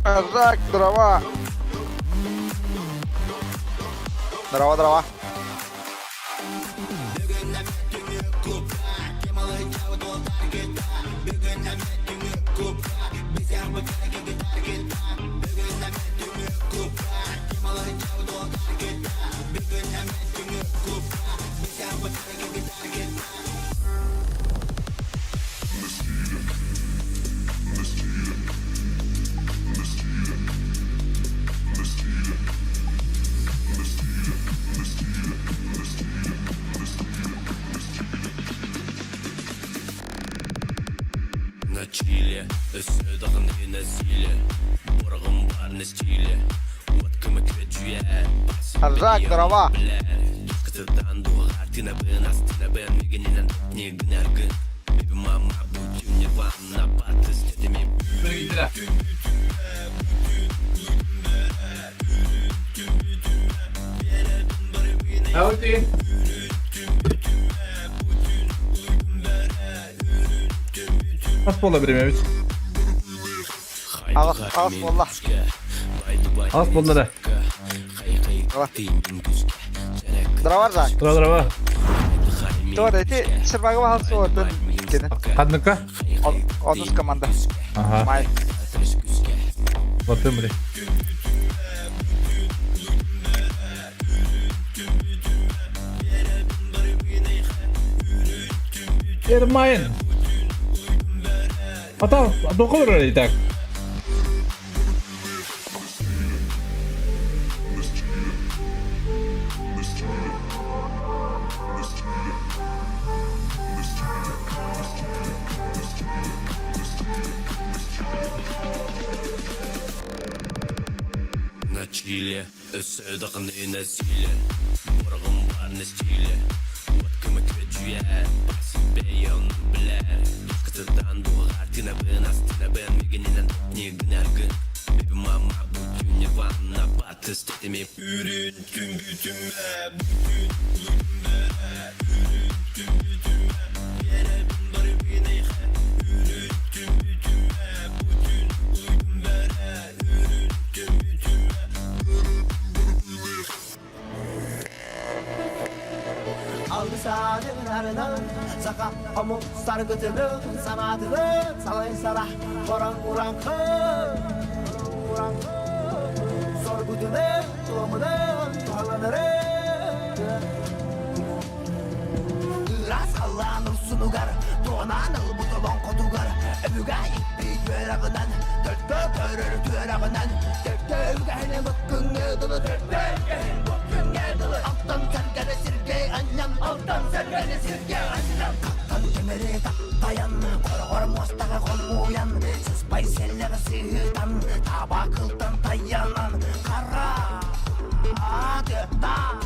Казак, дрова. Дрова, дрова. На чиле, өссө даҕаны насилие Бороҕон баар на стиле Уот көмөкүө Казак, дрова. Кытыдан дуоҕар тынабын астынабын Мигининэн не гынаргын Бэби мама будь нирвана Батыс тетими Аути. Хас буолла бириэмэбит? Аҕыс, аҕыс буолла. Аҕыс буолла да. Дрова. Дрова Зак. Дрова, дрова. Туох ити сырбага баһал суотун кини. Ханныкка? Онус команда. Ага. Май. Батым били. Ермайын. Ата, доқы бір и так. На чиле, өссө даҕаны насилие Бороҕон баар на стиле Уот көмөкүө Бэйон билэр Кытыдан дуоҕар тынабын астынабын Мигининэн не гынаргын Бэби мама будь нирвана Батыс тетими Үрүн түн бүтүмэ Бүтүн Үрүн түн бүтүмэ Биэрэбин барыбын эйхэ Үрүн түн бүтүмэ Бүтүн уйдум бэрэ Үрүн түн бүтүмэ Алгысаанын арынан саха омук саргытынын санаатынын салайсара хороҥ урааҥхы соргутунун туомунун туһаланарын Ыраас халлаан урсунугар туонаан ылбыт олоҥхотугар өбүгэ иппит үөрэҕинэн төрдө көрөр түөрэҕинэн төрдө үгэһини быккыҥҥы дылы төрдө үгэһин быккыҥҥы дылы алтан сэргэни сиргэ анньан алтан сэргэни сиргэ анньан хаттан тимири таптайан хороҕор муостаҕа хомуйан сыспай сэллэҕи сыһыытан таба кылтан тайанан хара тыаттаан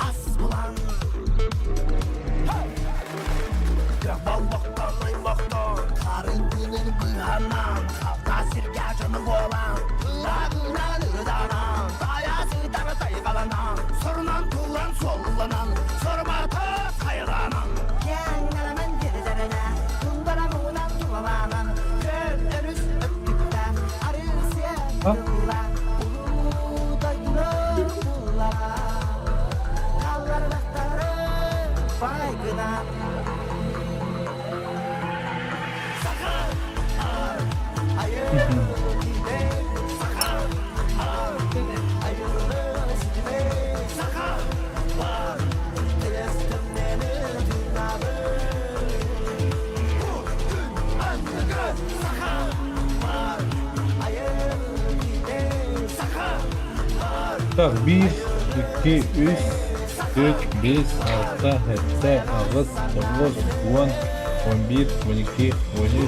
ас булан Көх болбохтон ойбохтон харын тыынын быыһанан халта сиргэ дьону буолан ырааҕынан ырыданан тайа сытара тайҕаланан сорунан туллан суолланан сорумата хайаланан киэҥ дирдэринэ тундара муҥунан тулалаанан күөл өрүс өттүктэн арыы А? тылла улуу дойдуну буллара. Так, биир, икки, үс, түөрт, биэс, алта, сэттэ, аҕыс, тоҕус, уон, 11, 12, 13,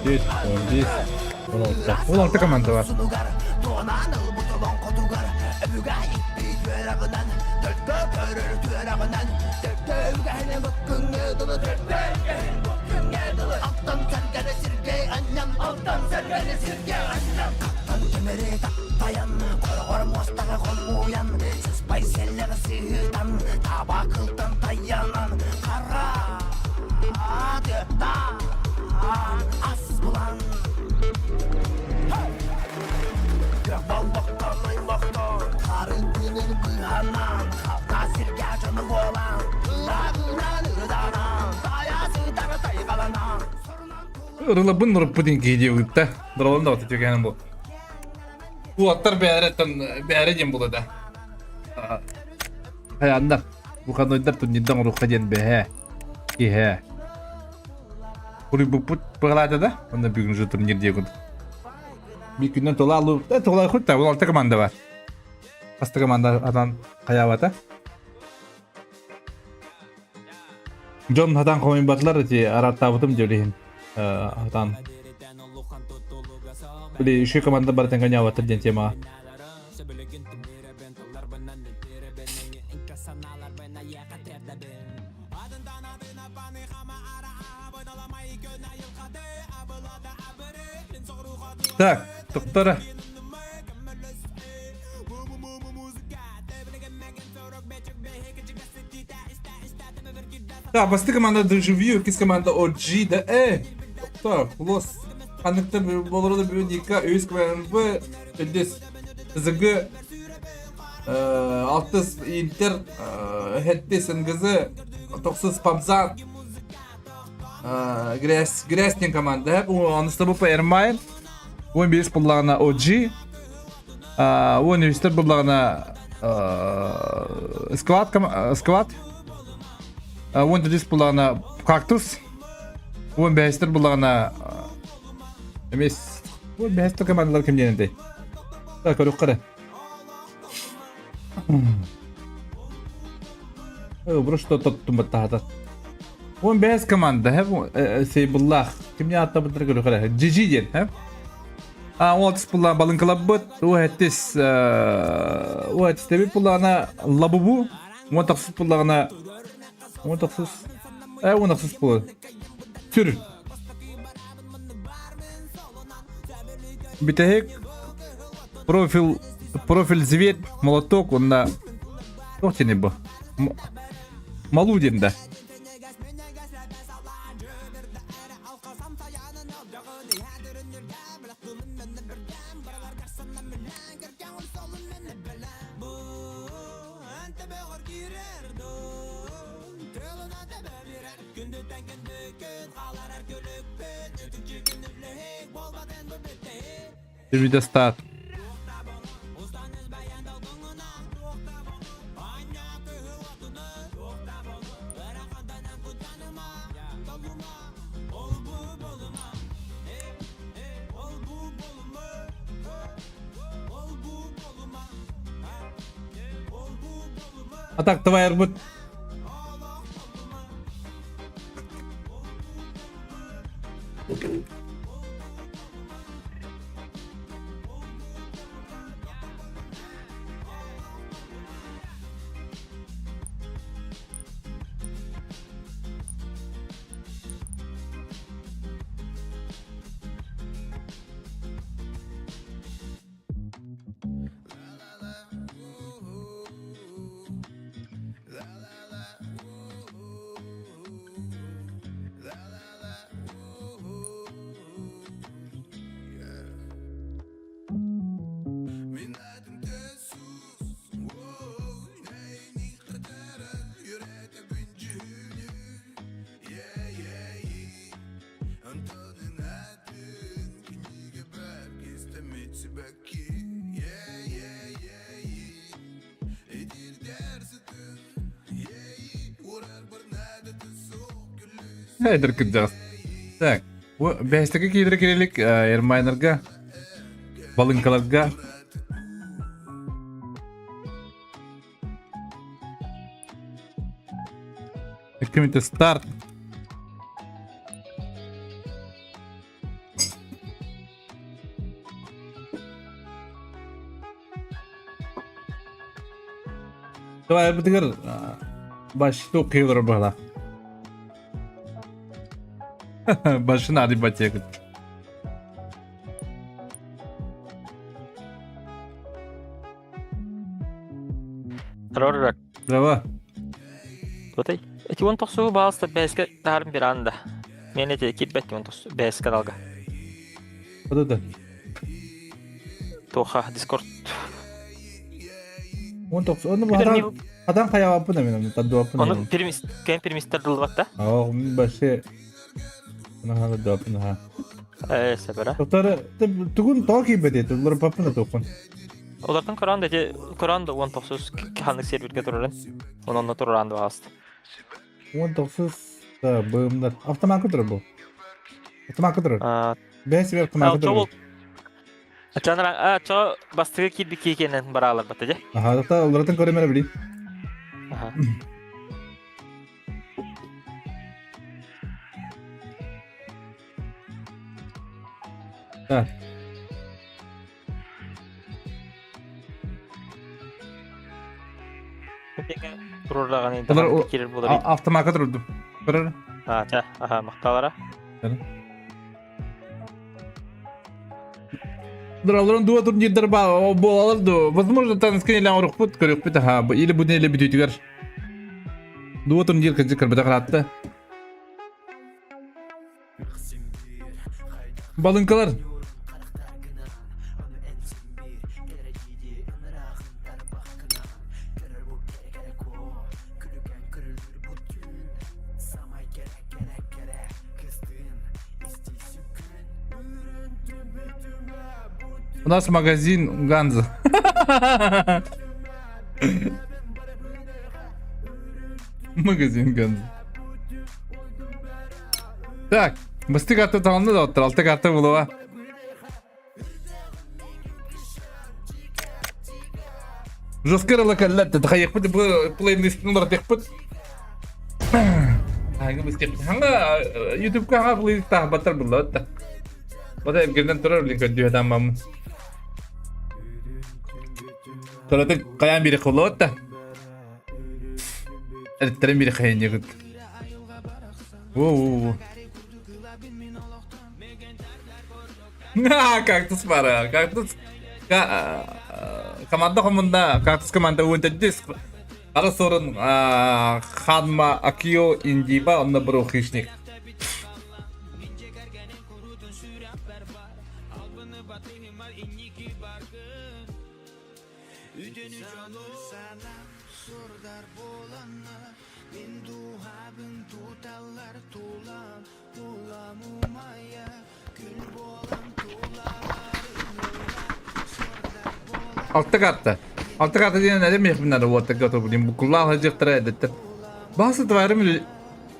14, 15, 16. 16 команда бар. Ырылабын нуруппутин киһи диэбитте. Доролон да түгэнин бу. Уоттар бэрэттэн бээрэ диэн була да. Хайаннар выходнойдар турнирдан оруха диэн бэһэ. Киһэ. Куруйбуппут быгалаата да. Онно бүгүн уже турнир диэкут. Биир күннэн тола алу, тола хут та, алта команда бар. Хаста команда атан хаябата. Дьон хатан хомуйбатылар ити арааттаабытым дьөлүһүн хатан били үчүгэй команда барытын коньяабаттар диэн темаҕа. Так, доктора. Так, бастакы команда Дежавю, иккис команда OG, да э! Так, Лос. Ханныктар болору Бюдика, үс КВНБ, Элдес, ЗГ, алтыс Интер, хэттис НГЗ, тохсус Памзан, Грязь, Грязь команда. Онус бу Эрмайн, 15 буллаҕына OG, 13 буллаҕына Склад, Склад, 14 буллаҕына Кактус, 15 буллаҕына эмес 15 командалар ким диэн этэй? Так, көрүөххэ эрэ. Просто тоттум баттаһатар. 15 команда, сейбыллаах. Кимне ааттабыттар көрүөххэ эрэ. GG диэн, һэ? А, отыс пулла балыҥкалаппыт, уһэттис уһэттистэбит пуллаҕына лабубу, уон тахсыс пуллаҕына уон тахсыс уон тахсыс пулла. Сүр. Бүтэһик профиль профиль зверь молоток уонна туох диэний бу? Малу диэн да. Видостат. А так твоя будет. Эдэр кырдьаҕас. Так, бу бэһистэки киирэр кирилик Эрмайнерга, балыҥкаларга Икки старт. Давай бытыгар баш туох киһи быһалаах. Башын ады ипотека. Роррак. Здорово. Туотай. Эти он тохсуу баалста бээскэ таһарын бираан да. Мен эти кирбэт он тохсу бээс каналга. Вот это. Туоха Дискорд. Он тохсу. Оны бу хадан хайабаппын мен таддуаппын. Оны пермис кем пермистер дылбатта. Аа, мен баше Наха дуаппын ха. Э, сәбәрә. Доктор, тугун тоо киирбэт этэ, паппын тохун. Олартан Коран да Коран да он тохсус ханнык серверге турарын. Онон тураран да ааст. Он тохсус бымнар. Автоматка турар бу. Автоматка турар. Бэс бер автоматка турар. Ачанара а чо бастыгы киирбит киикенен бараалар бата же. Аха, доктор, олартан көрөмөр били. Аха. Так. Турурлаган кирер болар. Автоматка турду. Көрөр. А, ча, аха, макталара. Дураларын дуа турнирдар ба буолалар ду. Возможно, там скринлен орукпут, көрүкпүт, аха, или бу неделе бүтүтүгэр. Дуа турнир кырдьык көрбөтө харатта. Балыҥкалар. У нас магазин Ганза. Магазин Ганза. Так, быстык карта таҕынна да оттор, алта карта булуа. Жесткий локаллар, тахайықпыт, плейлистін олар Ханга YouTube-ка ханга плейлист тахбаттар булла отта. Бата эмгерден турар билин көддү тамам. Тораты каян бири кылы отта. Эрттерин бири кайын егит. Во-во-во. Кактус бара, кактус. Команда команда, кактус команда уөнтәддис. Ара сорын Ханма Акио Индиба онна бро хищник. Алта карта. Алта карта диэн эрэ миэхпиннэр уоттар готов букуллаах сылдьыахтара эдэттэр. Баасы тварым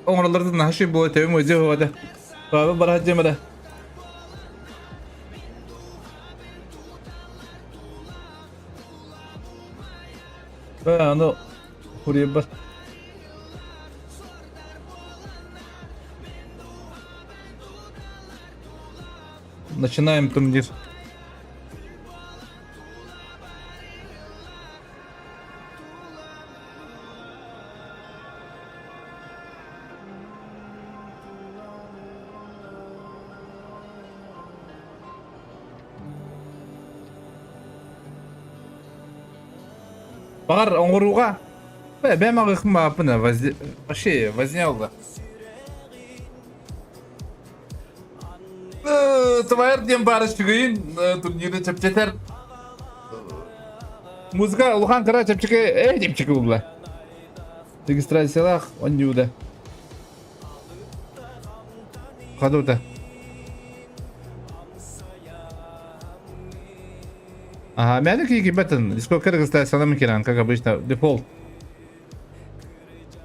оҥороллорун наһаа үчүгэй буолуо тэбим ыдьы уода. Баба бара сылдьыам эрэ. Ээ, аны хуруйбар. Начинаем турнир. Баҕар оҥорууга бэйэм аҕыахпын баҕаппын вообще возня буолла. Твайр диэн баар үчүгэйин турниры чэпчэтэр. Музыка улахан кыра чэпчэки э чэпчэки буолла. Регистрациялаах оонньууда. Хадута. Ага, мээнэ киирбэтин. Дискордка регистрацияланан киирэн, как обычно, дефолт.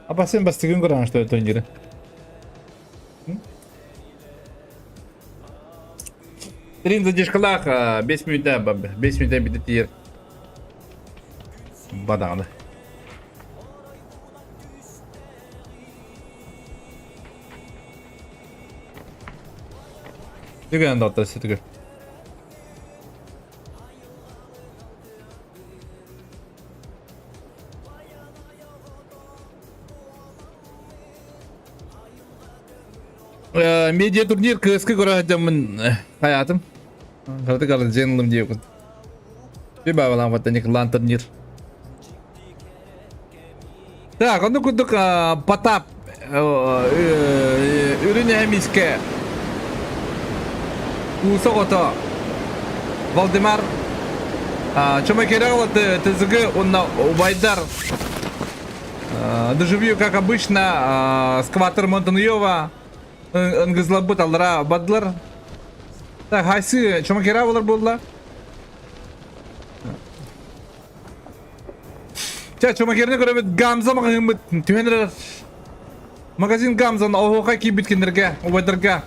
А бассейн бастыгын көрөн что это турниры. Трин задержкалаах 5 мүнүүтэ 5 мүнүүтэ бүтэ тиийэр бадаҕаны. Түгэн доттор сүтүгүр. Медиа турнир кыаскы көрө сылдьаммын хайаатым. Харты кардьен ылым диэкун. Bir бабалаан баттан Николан турнир. Так, ону курдук Потап үрүн эмискэ Ууса оҕото Валдемар Чомакерелла ТЗГ уонна убайдар Доживью, как обычно, скватер Монтануева ынгызлабыт аллара бадылар. Так, хайсы Чомакера болар буолла. Чэ, Чомакерни көрөбүт Гамза магазинбыт түһэн эрэр. Магазин Гамзан оһуоха киирбит кинилэргэ, убайдарга.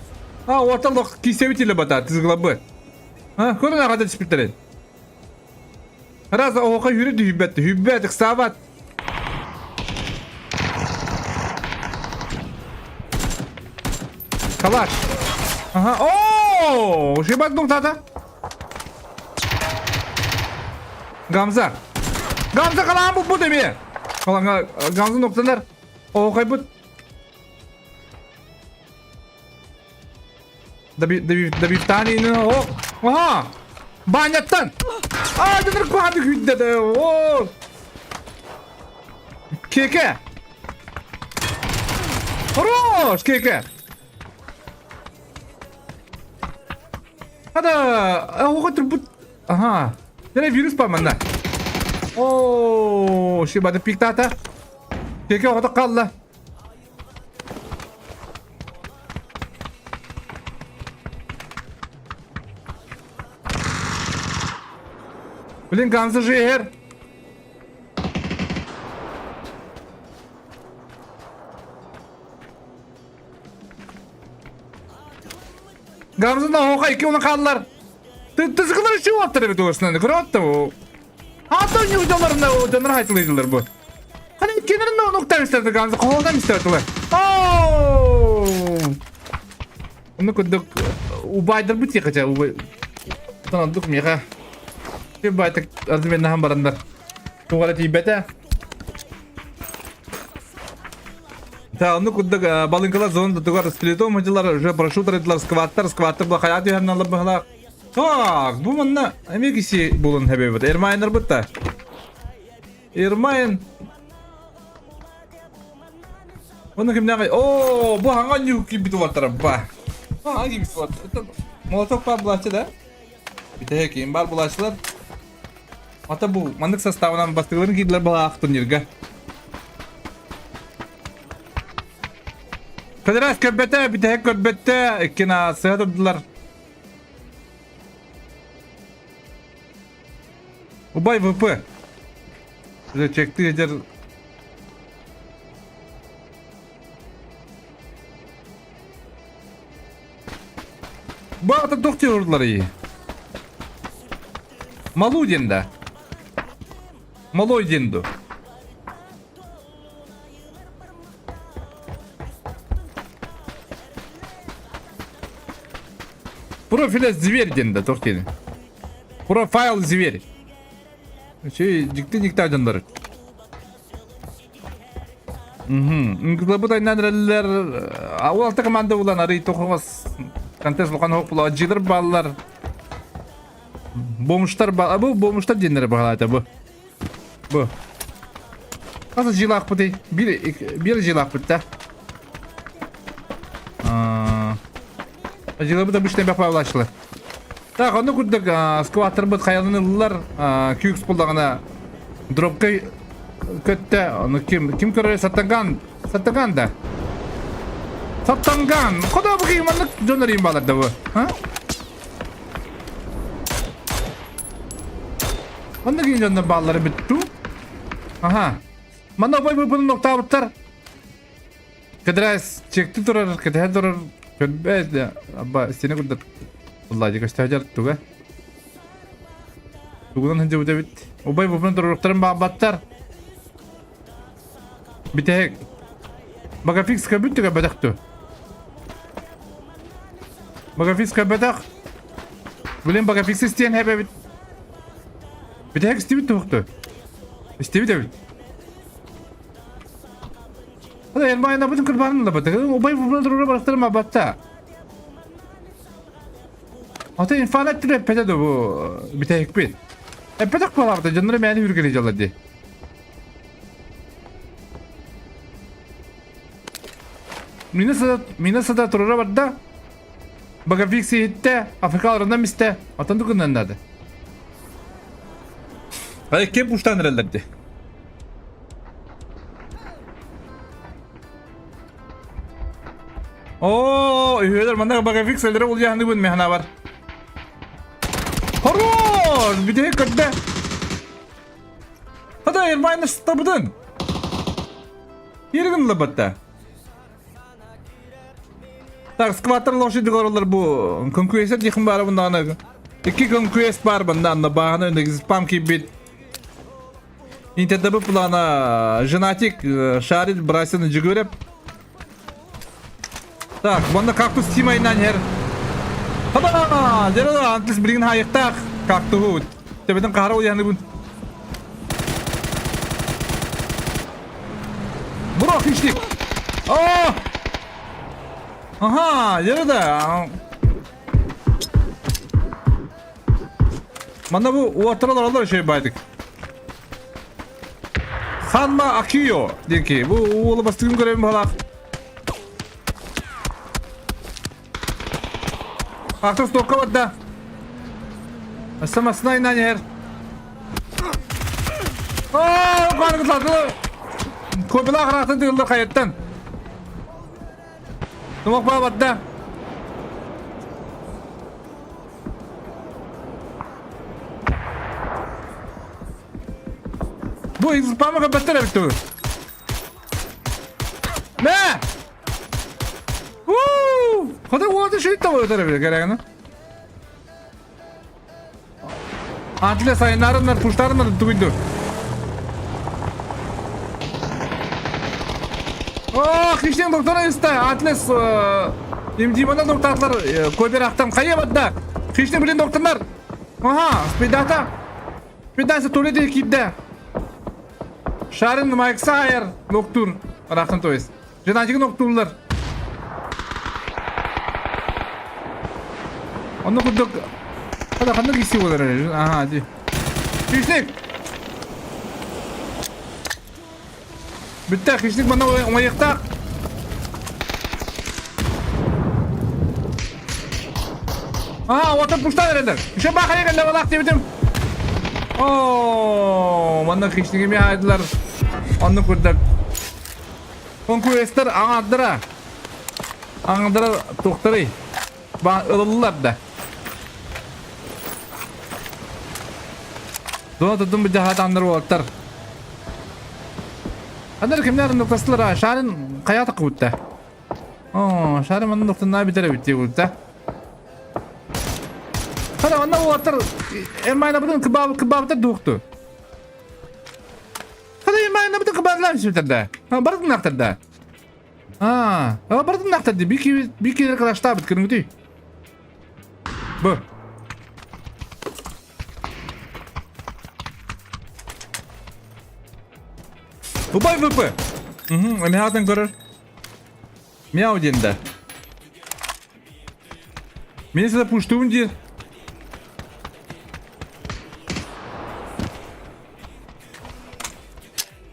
А, оталох кисебит иле бата, тызгылабы. А, көрөн аҕата түспүттэрин. Раз оһуоха хүрү түһүбэт, түһүбэт, ыксаабат. Калаш. Ага. О, шибат нуктата. Гамза. Гамза калаан бу деме. Каланга Гамза ноктанар. Оһуохайбыт. Добивтанины о. Ага. Баняттан. А, дедер куады күдде. О. Кеке. Хорош, кеке. Хада, оҕо турбут. Ага. Дere вирус бар манна. Оо, шибады пиктата. Кеке оҕото қалла. Блин, Ганза же эр. Гамза оха икки уна хааллар. Тызыкылар үчү уоттар эбит уосунан көрөттө бу. Ата ньудаларына дьоннор хайтылыйдылар бу. Хани кинерин нуктан истерди Гамза холдан истердилер. Оу! Оны курдук убайдар бит хотя убай. Тонандук меха. Байтак разменнахан барандар. Тугара тиийбэтэ. Та онну курдук балыҥкалар зона тугар сплитом мадьылар уже парашют арыйдылар скваттар скваттар бу хайа түһэн алып быһалаах. Так, бу манна эмиэ киси булун хэбэбит. Эрмайнар бытта. Эрмайн. Оны кимнәгай? О, бу хаңа нюк кибит улаттар ба. Хаңа кибит улаттар. Молоток бар булачы да? Битэ ким бар булачылар? Ата бу маннык составынан бастыгыларын киирдилэр балаах турнирга. Кыдырас көрбөтө, бүтэһик көрбөттө, иккина сыа турдулар. Убай ВП. Чекти эдер Баата туох диэн Малу диэн да. Малой диэн ду. Профиля зверь диэн да туох диэн. Профайл зверь. Şey дьикти дьикти дьоннор. Үҥкүлэбит айнан эрэллэр ол алта команда булан арый тохоҕос контест улахан оһох була дьиэлэр бааллар бомжтар ба бу бомжтар диэннэрэ баҕалаата бу бу хас дьиэлаахпытый биир биир дьиэлаахпыт да дьиэлэбит обычно бэпаалаачылар так ону курдук скваттербыт хайалын ыллар күүс буллаҕына дропка Көттө, ону ким ким көрөр Саттанган, Саттанган да. Саттанган, куда бу ким маннык дьоннор им балар да бу, а? Маннык ким дьоннор бааллары бүттү? Аха. Манна бой бу буну ноктаабыттар. Кыдырас чекти турар, кэтэһэ турар, көрбөт, абба стене курдук. Владик өстөһө туга? Тугунан сылдьыбыт эбит. Убай бупун туруруктарын баабаттар. Бүтэһик. Багафикс көрбүт көрбөтөх ту. Багафикс көрбөтөх. Блин, Багафикс истиэн хэп эбит. Бүтэһик истибит туохту. Истибит эбит. Hadi elmayına bütün kırbanın da batı. Ubay bupun tururu bıraktırma batta. Ата инфанат түрө эппэтэ да бу бүтэһикпит. Эппэтэх буолаабыта дьонноро мээнэ үргэли дьалла дии. Мина сада, мина сада турура барда. Багафик иһиттэ, Африкаларынан мистэ, отон тугунан наада. Ай кем пуштан эрэллэр дии. Оо, үһүөлэр манна багафик сэлэрэ улдьаһаныбын механа бар. Хорош! Бүтэһик көрдө. Хата Ермайны сытабытын. Ерігін лабатта. Так, скваттер лошади горолар бу. Конкуэсер дихин бары bundan. Икки конкуэс бар bundan да бағаны негіз спам кийбит. Интердабы плана женатик шарит Брайсона жүгүреп. Так, манна кактус тимайынан хер. Хаба! Дера антлис билигин хайыктаах кактуһу. Тебетин кахара уяны бун. Бро, хищник! О! Ага, дера Манна бу уоттара олороллор үчүгэй баайдык. Ханма Акио диэн киһи. Бу уолу бастыгын көрөбүн баһалаах. Артур стокка барда. Самасына инан иһэр. Оо, ханыгытлады. Копилаах ыраахтан тыыллар хайаттан. Тумак барда. Бу спамы көппөттөр эбит тугу. Мэ! Уу! Хотой уота шүйтті ғой өтер эбит керегini. Атле сайынарыннар пуштарыннар тугуйду. О, хищник доктора иста. Атлес имдимана докторлар көбір ақтан қайы бадда. Хищник билин докторлар. Ага, спидата. Спидаса туалет кипде. Шарын Майк Сайер ноктур. Рахтан то есть. Женатик ноктурлар. Онно курдук Хада ханнык исти болар Ага, ди. Хищник! Бүттэ, хищник манна оҥойуохтаах. Аа, уотан пуштан эрэлэр. Еще баахайа кэллэ балаах диэбитим. Оо, манна хищник эмиэ аайдылар. Оннук курдук. Конкуренттар аҥаардара. Аҥаардара туохтарый? Ылыллар да. Дуна тутун быдьаһаатааннар уолаттар. Анар кимнэр нуктастылар шарын хайа тақыбытта. Оо, шарын манна нуктанаа бүтэр эбит диэбитта. Хана манна уолаттар эрмайнабытын кыбаабыт кыбаабыттар дуохту. Хана эрмайнабытын кыбаабытлар сүтэрдэ. Бардын нахтарда. Аа, бардын нахтарды бики бики калаштаабыт көрүҥүтүй. Бу. Убай ВП. Угу, эмиһаатын көрөр. Мяу диэн да. Мин сюда пуштуун диир.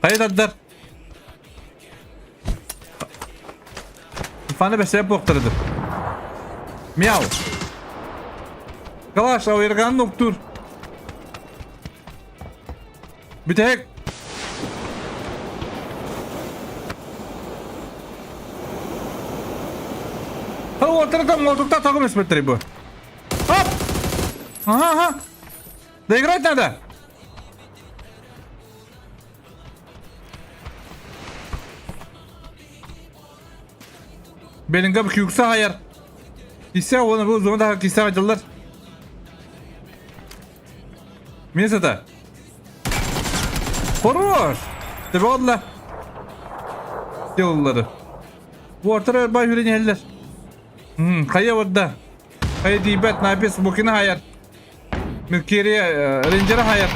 Хайа тардар. Фаны бэсэ буохтарыдыр. Мяу. Калаш ауырған ноктур. Бүтэһик. Уоттарда молотокта тагым эспеттери бу. Оп! Ага, ага. Доиграть надо. Белингам Хьюгса хайар. Кисэ уонна бу зона таһа кисэҕэ дьыллар. Место. Хорош! Тебалла. Делаллары. Бу ортара бай хүрен иһэллэр. Хайа барда. Хайа тиийбэт, напис букина хайар. Милкерия рейнджера хайар.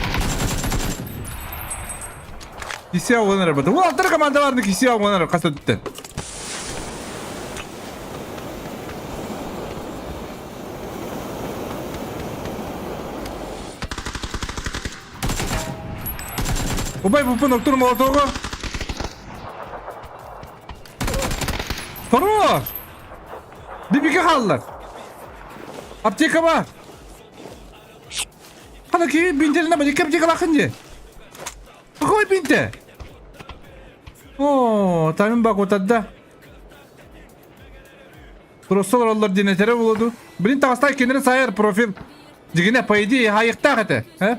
Кисия оҕонор бата. Уолаттар команда барды кисия оҕонор хас өттүттэн. Убай буппун октур молотогу. Хорош! Бибиге хааллар. Аптека бар. Хана киһи бинтеринэ бадикка аптекалааххын дии. Какой бинте? О, тамин бакутадда. Просто олороллор диэн этэрэ буолуо дуу. Блин, таҕыста кинини сайар профиль. Дьигинэ, по идее, хайыктаах этэ. Э?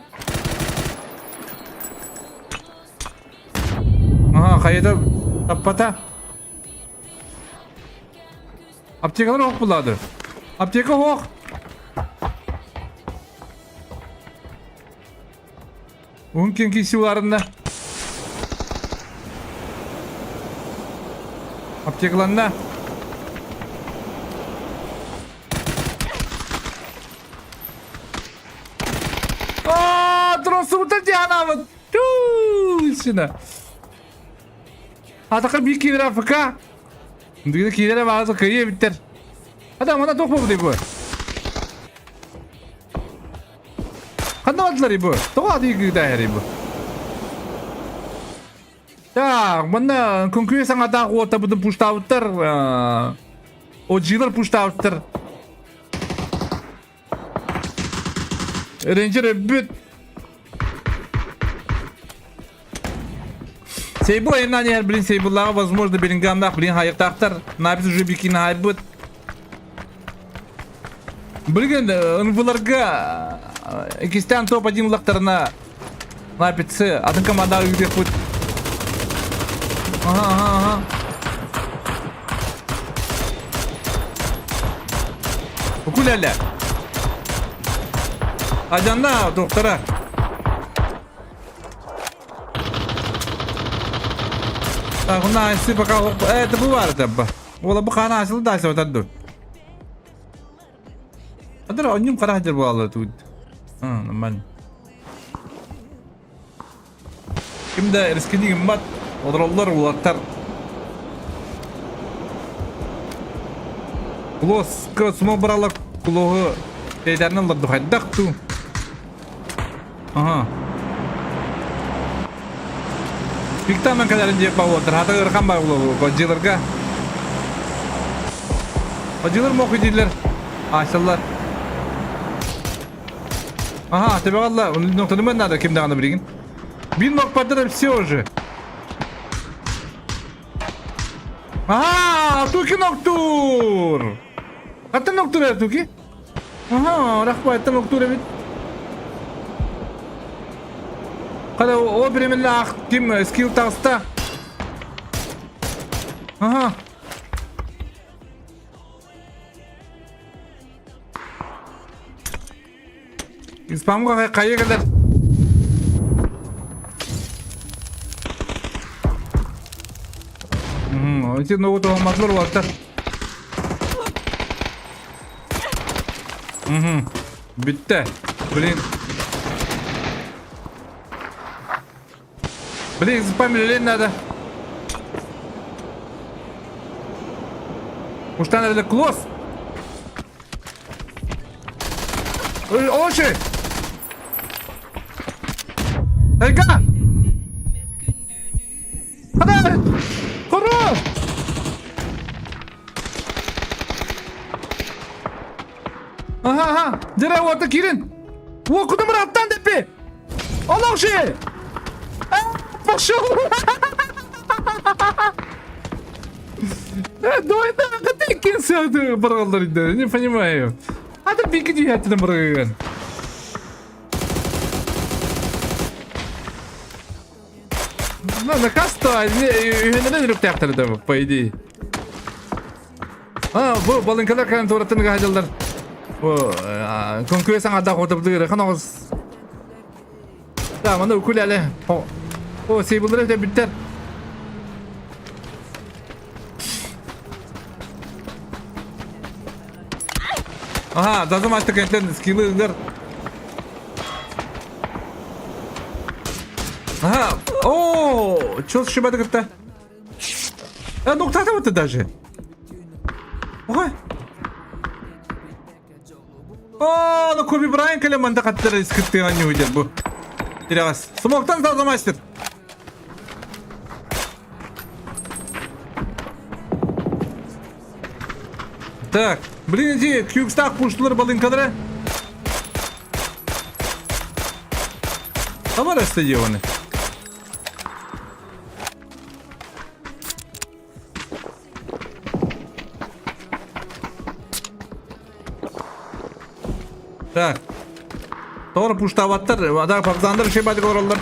Ага, хайыта таппата. Аптекалар ох булады. Аптека ох. Уһун киэҥ киирсииларында. Аптекаланна. Аа, тросубута дианабыт. Туу, сина. Атака биир киирэр АФК. Бүгүн киирэрэ баҕа кыйы эбиттэр. Адам она туох буолбутуй бу? Ханна бардылар бу? Тоҕо аты кыытааһарый бу? Так, манна күҥкүйэ саҥатаах уоттабытын пуштаабыттар. Оджилар пуштаабыттар. Рейнджер өлбүт. Сейбл айынан иһэр блин Сейбллааҕы возможно Беллингамнаах блин хайыктаахтар. Напис уже бикини хайбыт. Билигин ынвыларга иккистээн топ-1 ыллахтарына Напицы атын командаҕа ыытыахпыт. Ага, ага, ага. Укулеле. Адьанна, доктора. Так, мына айсы пока это бывает это. Ола бу хаана асылы да асылы Адыр онньум хара сылдьар буолла тут. А, нормально. Ким да рискини гыммат, олороллор уолаттар. Кулос, сумо баралар кулоһу тейдерин аллар хайдах ту. Ага. Пиктамен кэлэрин диэп баҕуоттар, хата ыарахан баар буолуо дьыларга. Дьылар мох дииллэр, аачаллар. Ага, тебегалла, ноктаныман надо ким даҕаны билигин. Бир нокпардар все уже. Ага, туки ноктур. Хаттан ноктур эр туки? Аха, рахматтан ноктур эбит. Хада о биреминлаах ким скилл таҕыста. Аха. Спамга хайа кэлэр. Ити ногу туһамматылар уолаттар. Бүттэ. Блин. Блин, спамили надо. Уштан эрэлэ клосс. Оши! Эйга! Хада! Хорош! Ага, ага. Дьэ, уота киирин. Уокутум аттан деппи. Олохши! Пошел! Дойда кытыккин сыады бараллар не понимаю. А ты бики дүйәттін барган. Ну, наказ-то, үйенерен үрүктээхтэр да, по идее. А, бу балыҥкалар кэлэн туораттан ыга Бу көҥкүө саҥардаах отабытыгар ырахан оҕус. Да, маны укулеле. О, сейбылары өтө бүттэр. Ага, дазым айтты кенттен скиллы ыңгыр. Ага, о, чё сшибады кытта? Э, ноктата даже. Ой. О, ну Коби Брайан кэлэн манта хаттара искыттыган ньуйдер бу. Тирагас. Смоктан сразу мастер. Так, блин, иди, кюкстах пуштулар балынкалары. Тамара стадионы. Так. Doğru puştabattар, ада партизандар şey бадык олороллор.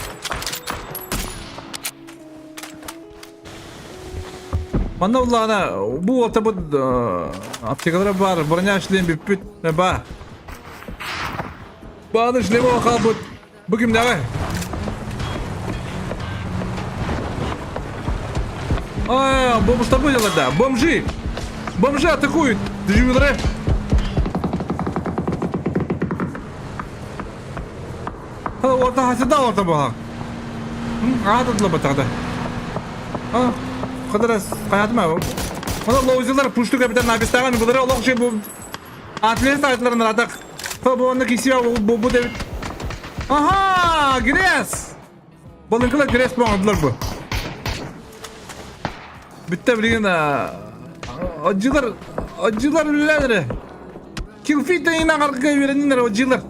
Манна улаана бу уолта бу аптекалара бар, броня шлем бүппүт, ба. Бааны шлеми хаалбыт. Бу кимнээҕий? А, бомж было, да. Бомжи! Бомжи атакуют! Дежуры! Орта хасыда орта буһа. Аатыдла батагда. А, кыдырас каятма. Мына лоузилар пушту капитан напистаган булары олох шей бу Атлет сайтыларын радак. Бу онны кисия бу бу дебит. Аха, Грес! Балыҥкалар Грес оҥордулар бу. Бүттэ билигин отдьылар отдьылар үлэлээн Килфит иин аҕарга үөрэннинэр отдьылар.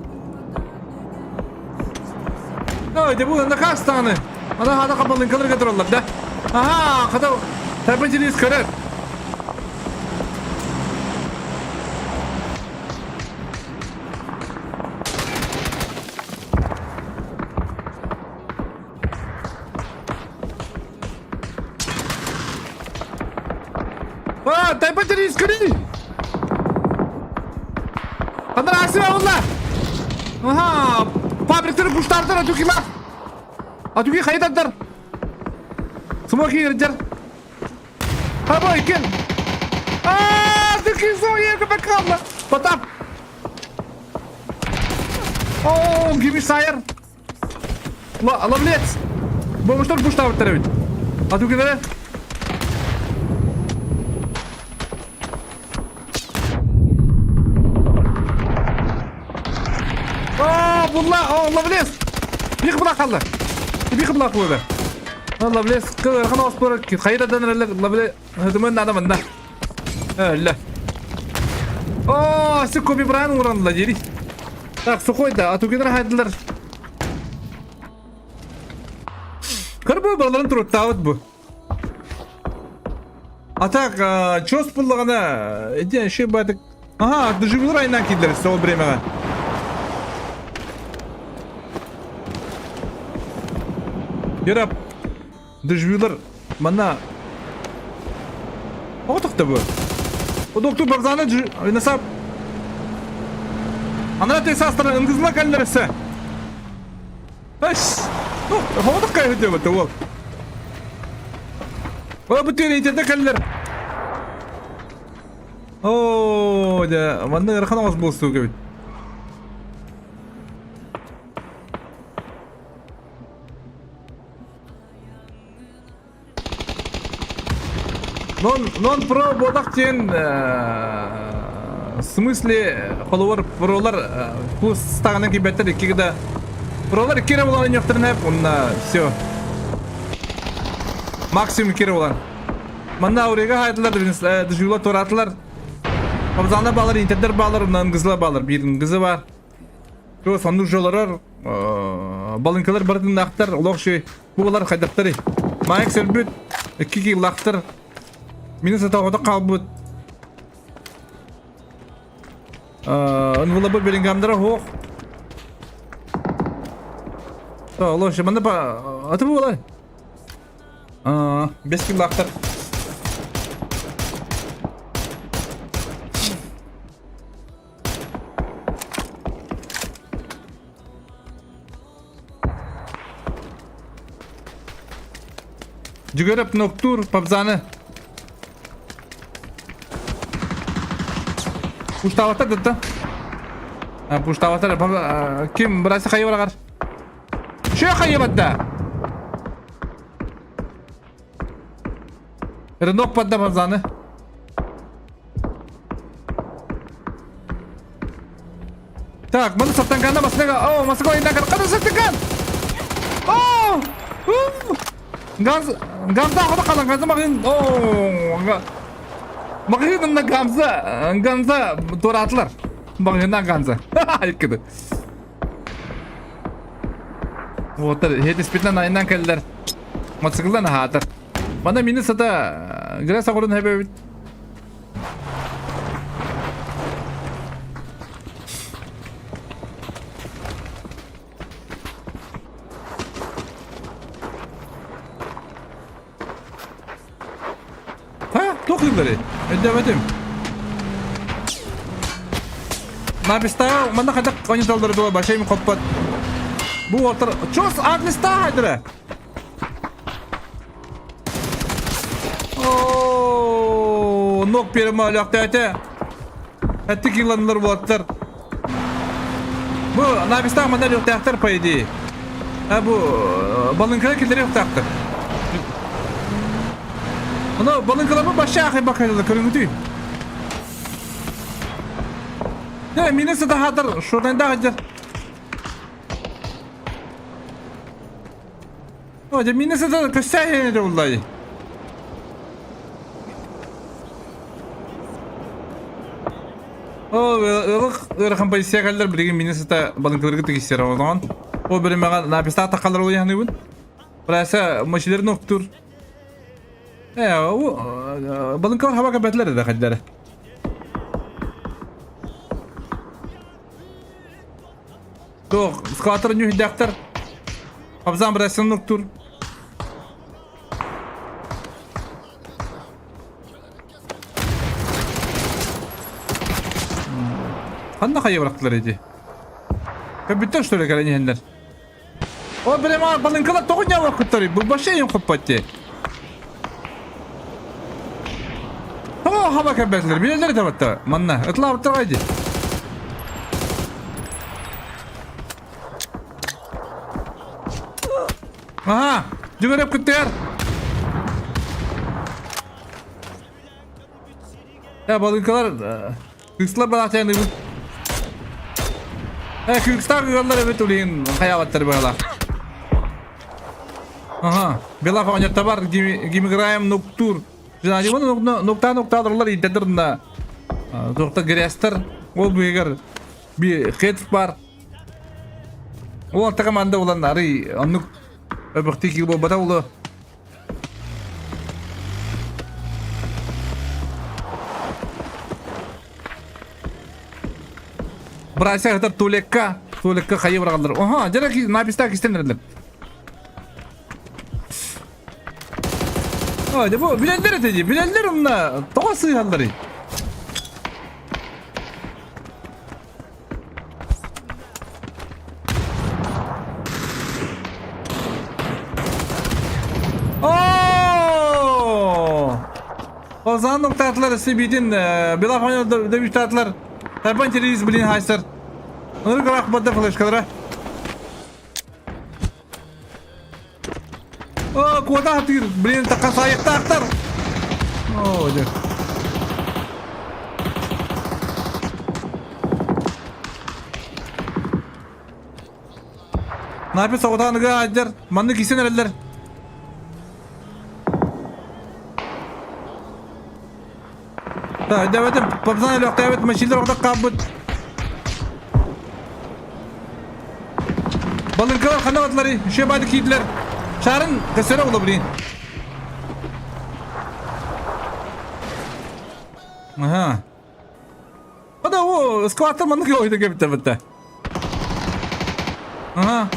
Ой, де бу наказ даҕаны. Ана хата балыҥкаларга тураллар да. Аха, хата Тайпан көрөр. А, Тайпан көрүй! Анар асыра олла! Аха, фабриктері пуштардыр, атукилар! Атуки хайдаттар! Смоки ирдер! Хабой, кел! Аа, ты кизо, бакалла! Потап! О, гимиш сайыр! Ловлец! Бомжтар пуштабыттар эбит. Атукилары? Аа, булла, о, ловлец! Бих була қалды. Бих була қойды. Ловлец, кырхан оспор, хайрадан ловлец, Хытымын надо мында. Өллө. О, си Коби Брайан уранла дери. Так, сухой да, атугинер хайдылар. Кырбы баларын туруттаабыт бу. А так, чос буллагана, эден ши бадык. Ага, дежурный айнан кидлер сол времяга. Ярап, дежурный манна Оҕо бу. О доктор Барзаны насап. Ана те састара ыңгызла каллерсе. Аш. Ну, хоҕотох кайы деп ол. О, бу тен итerde каллер. О, да, манна ырахан оҕус буолсуу кэбит. Нон, нон про бодах диэн в смысле холобур пролар кустаҕынан киирбэттэр икки да пролар икки эрэ буолан өнүөхтэрин эп уонна все максимум икки эрэ буолан манна аурега хаайдылар дежула туораатылар Абзана баалар интердер баалар уонна ынгызла баалар биир ынгызы бар Туо соннук жолорор балыҥкалар барытыннаахтар олох ши бу балар хайдахтарый Майк сөлбүт икки кииллаахтар Мини сатаҕото хаалбыт Ынвылабы Беллингамдара суох Олох манна аты буолай Бес киллаахтар. Дьүгэреп ноктуур Пабзаны. Пуштаабаттар дытта. Пуштаабаттар. Ким бырасы хайы барагар? Шө хайы барда? Рынок барда Пабзаны. Так, маны саттанганда масыга, о, масыга ойнагар, када саттанган! О! Газ, Гамза хода калан, Гамза магын, о, Магынна Гамза, Гамза туратлар. Магынна Гамза. Айкыды. Вот, хетиспитнен айынан келдер. Мотоциклдан хатыр. Мана мини сата грес агырын хэбэбит. Ха, туох ыылларый? Өйдөөбөтүм. Напистаа манна хайдах онньотоллоро дуо башайым хоппот. Бу уолтар чос аглистаа хайдара. Оо, нок перема өлөхтөөтө. Эттик килланылар буолаттар. Бу напистаа манна өлөхтөөхтөр по идее. А бу балыҥкара киллэри өлөхтөөхтөр. Ону балыҥкаларбы башша ахай бакайдылар көрүҥүтүй. Не, мини сытахатар шурнайдаах дьэр. О, дьэ мини сыта көссээһин этэ буллай. О, ылык ыарахан полиция кэллэр билигин мини сыта балыҥкаларга тигиссэр оҕоноон. Ол биримэҕэ напистаах тахалар улуйаныыбын. Пресса мочилерин октур. Э, о, балыҥкалар хаба кэбэтилэр да хайдары. Туох, скватер ньүһүйдээхтэр. Абзан бырайсан нуктур. Ханна хайа бырахтылар ити? Көбүттэр что ли кэлэн иһэннэр? О, прямо балыҥкалар тоҕо ньаалаккыттарый? Бу вообще им хоппатти. Тоҕо хаба кэлбэтилэр? Билэллэр этэ батта. Манна. Ытлаабыттар айди. Аха, жүгөрөп күттүгэр. Я балыҥкалар кыыстылар бараахтаяныбын. Э, кыргызстар ыаллар эбит улиин хайаабаттар быһалаах. Ага, Белаф оҥоттабар гимиграем нуктур. Жана нукта нуктаадырлар ийтедер на туохта грястар ол быыгар би хет бар. Ол алта команда улан ары оннук өбөхтик киһи буолбата улу. Братья хатар туалекка, туалекка хайы быраҕаллар. Оха, дьэ напистаах истэн эрэллэр. Ой, да бу билэллэр этэ дии, билэллэр онно тоҕо сыыһалларый? Оо! Озан нуктаатылар сибитин Белафоня дебютаатылар. Тайпан телевиз блин хайсар. Онор граф бадда флешкалара. О, куда ты, блин, такасайықтақтар. О, дьэ. Напи соҕотааныга адьар, маннык кисен эрэллэр. Давайте, пацаны, лөхтөөбүт, машиналар оҕдох хаалбыт. Балыҥкалар ханна бардыларый? Үшө баады киирдилэр. Шарын көстөрө була блин. Ага. Ада о, скваттар маннык ойда кебитте битте. Ага.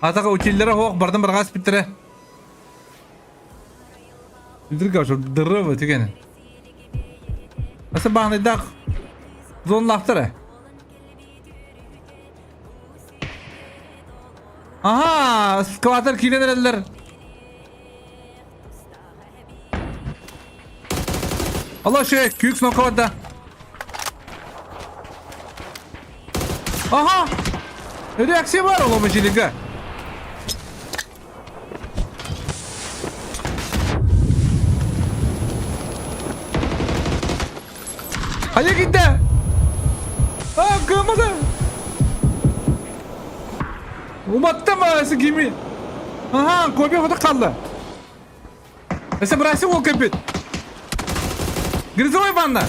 Атака утиллere хоох бардым баргас биттире. Үдүргә ошо дыры түген. Аса баанайдак. Зонлаахтар ээ. Аһаа, скватер киирэн эрэллэр. Алла шей, күүк снокка барда. Аха! Реакция бар ол омучилига. Хайа киирдэ? Аа, кыаммата. Уматта ма, кими? Аха, копия хоту қалды. Өссө бырайсы уол кэлбит. Грязевой ванна.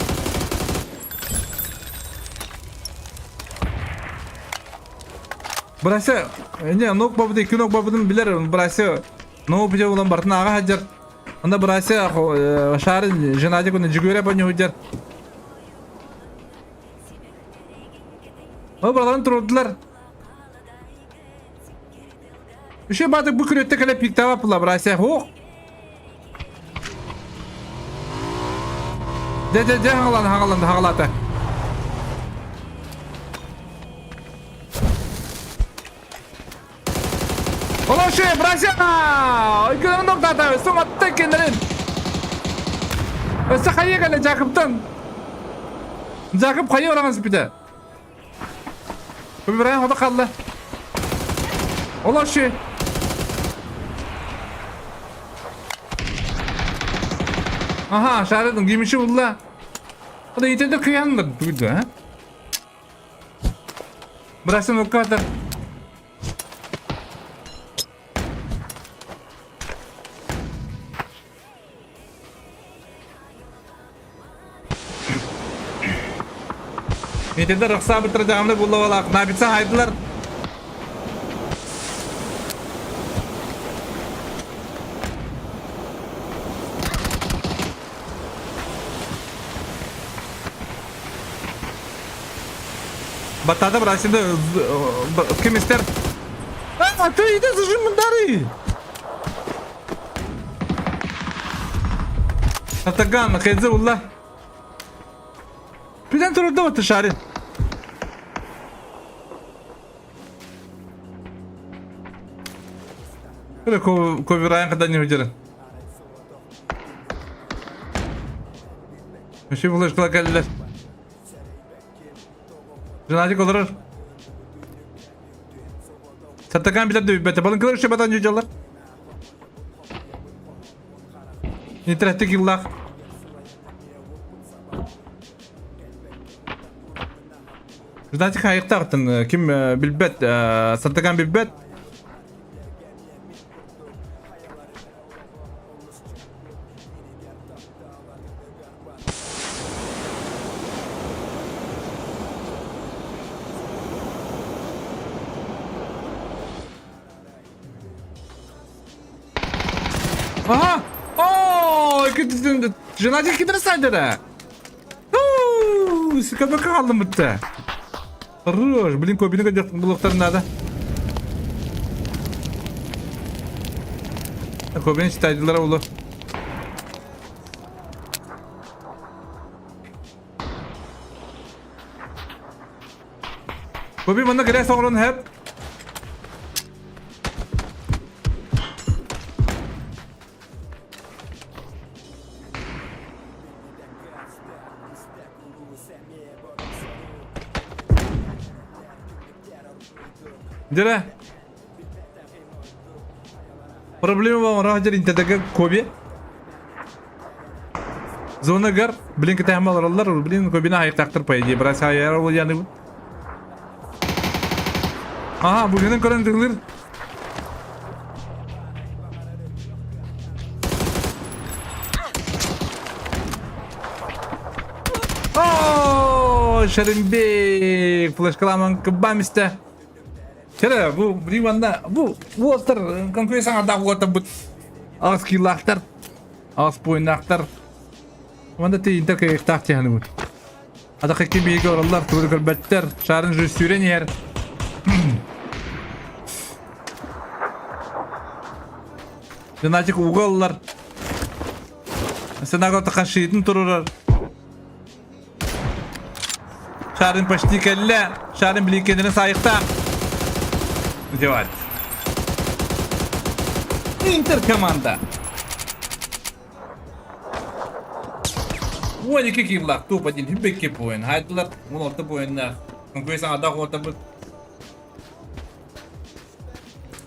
Бырайсы, не, ног бабыды, икки ног бабыдын билер, бырайсы, ног бите улан бартын аға хаджар. Онда бырайсы шары женади күні жүгіре баны худjar. Ол браларын турдулар. Үшө баатык бу күрөттө кэлэ пиктаба пула бырайса. Ох! Дэ дэ дэ хагалан хагалан хагалата. Олоше, братья! Өйкөлөрүн токтата, өссө матта кеннерин. Өссө хайы кэлэ Жакыптан. Жакып хайы ораңыз бүтэ. Выбираем хото қалды. Олоше. Аха, шарыдың кимиши булла. Хада итенде кыянды бүгді, а? Брасын оккатыр. Митинде рықса бітір жағымды бұлла балақ. Набитса хайдылар. Батада брасында ким истер? А, ты иди зажим мындары. Атаган, хезі улла. Биден турда вот шары. Ковираyan kadar не выдержит. Вообще булашкала кэллилэр. Женатик олорор. Саттакан билэр да билбэтэ. Балыҥкалар үчү батан дьулар. Нитрэттик иллаах. Женатик хайыктаахтын ким билбэт, Саттакан билбэт. Аха! Оо, Женатик кидер сайдера. Сикабака қалдым бітті. Хорош, блин, көбіне көдек бұлықтар надо. Көбіне читайдылар олы. Көбі мұны кіре соғырын хәп. Дere. Проблема бар раһ интедеге Коби. Зона гар, блин, кытайма алар, блин, Кобина айыктактыр по идее, брат, аяр ол яны. Ага, бүгүнүн көрөн тыгылыр. О, Шеримбек, флешкаламан кыбамисте. Кere бу Риванда бу уолтар конкуренцияга дагы уота бут аас килаахтар аас буйнаахтар Онда ти интер кыйыктаах тиһаны бут. Атака ки биге ораллар тугу көрбөттөр шарын же сүүрэн иһэр. Динатик уга ыллар. Сенага тахашитын турурар. Шарын почти кэллэ. Шарын биликкенерин саайыктаах. Делать. Интер команда. 12 киллах туп один хүбекке поин. Хайдылар 16 поиннаах. Күнкүй саҥада хуотабыт.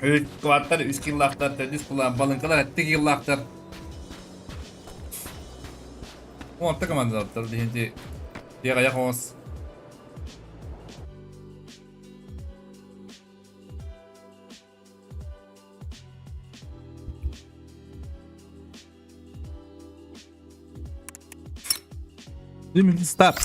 Үт кваттар 3 киллаахтар, төрдүс кулаан балыҥкалар 7 киллаахтар. 16 командалар диһинти Диэҕэйэх оҕус. Stop.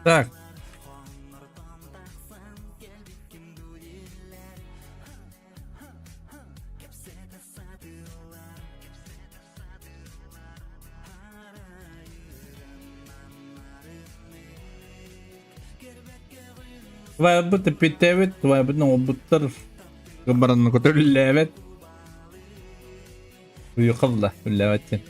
Так. Твайбыт эппиттээбит, твайбытын оҥорбуттар баранна көтөрүллээбэт. Уйухалла, үллээбэт диэн.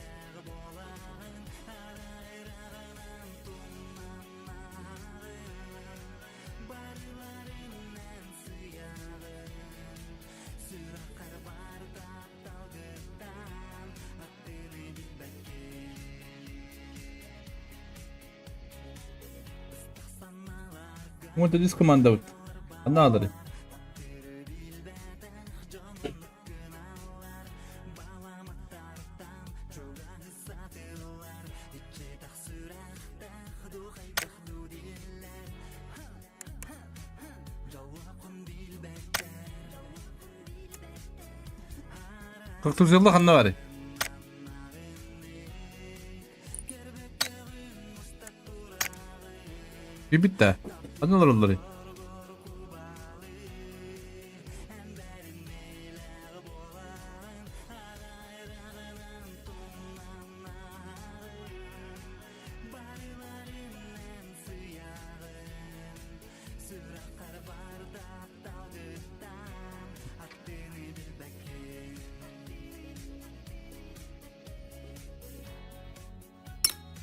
Вот здесь команда вот. Она адары. Кыртузелла ханна баарый? Киирбит да? Ханна олороллорый?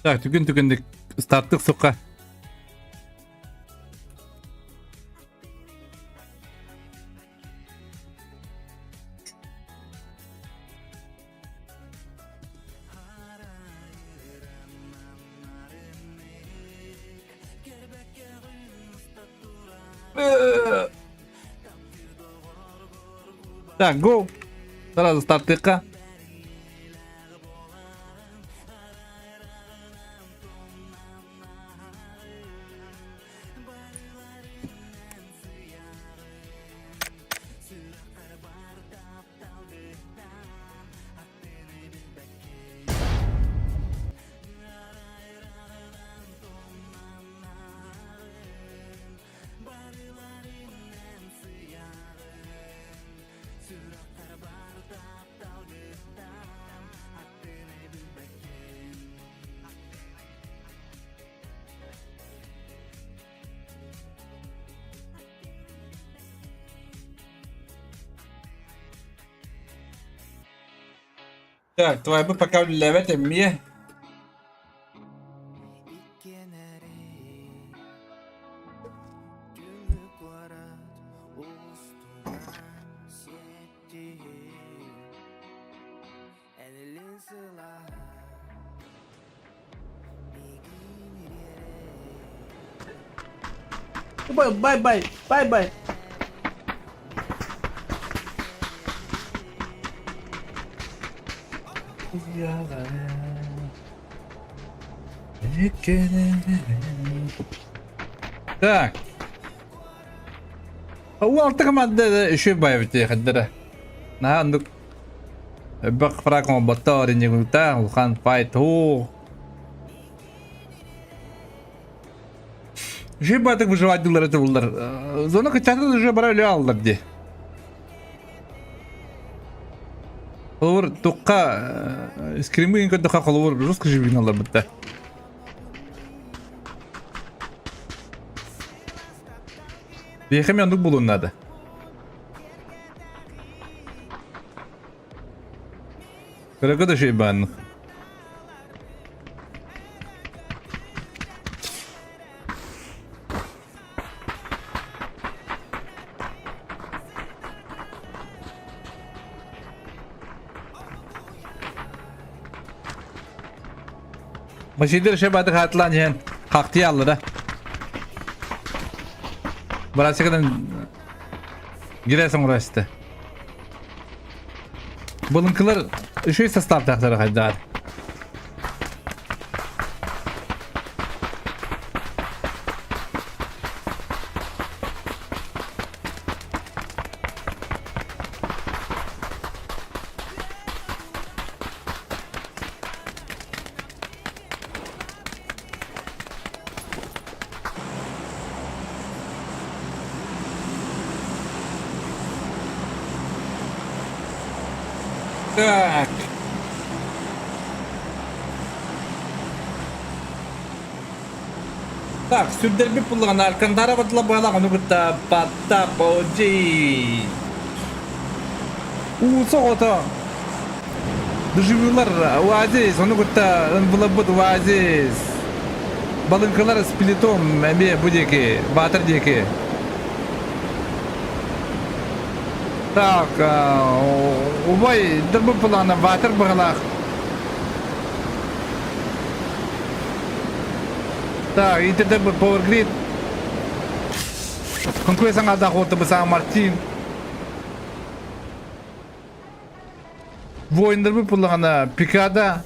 Так, түгэн түгэнник стартык сукка. Так, go. Сразу стартыка. Так, твоя пока үлэлээбэт эмиэ. Bye bye bye bye. Так. Уолта команда үчүгэй баайбыт хаддара. Наһаа оннук. Элбэх фраг оҥорботтор иннигута улахан файт оо. Уже баатык выживать дыллар это буллар. Зона кыччата уже бара өлө аллар ди. Холобур тухха скримы көрдөхө холобур жестко живин алар бытта. Биэхэ мен оннук булуон наада. Кыракы да шей бааннык. Машидар шей баатык хаатылаан иһэн хахтыйа аллара. Барасыгынан Гирэс оҥоро истэ. Былыҥкылар үчүгэй составтаахтара хайдаар. Так. Так, сүрдэрбит буллаҕына Алькантара батыла быһалаах ону кытта Паттап Оджи. Уу соҕото. Доживилар Оазис, ону кытта ынбылабыт Оазис. Балыҥкалар сплитом эмиэ бу диэки, Баатыр диэки. Так, убай дырбы плана Баатыр быһалаах. Так, итде Power Grid. Конкурент саҥардаах уоттабы Сан Мартин. Воиннарбыт буллаҕына Пикада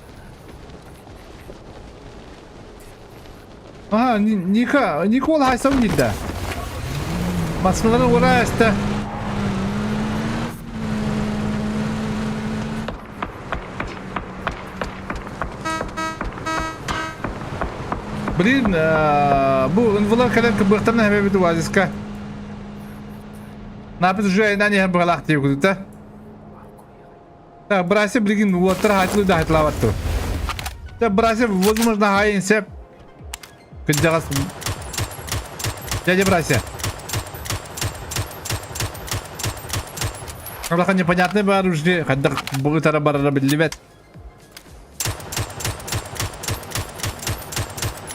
Аха, Ника, Никола хайсам дида. Маскалары ура эстэ. Блин, бу инвалар кэлэн кыбыахтарын эбэбит Оазиска. Напис уже айнан иһэн быһалаах диэбит Так, Брася билигин уоттар хаачылы да хатылаабаттыр. Так, Брася, возможно, хайын сеп. Кырдьаҕас. Дядя Брася. Улахан непонятный бар уже, хайдах бу барара биллибэт.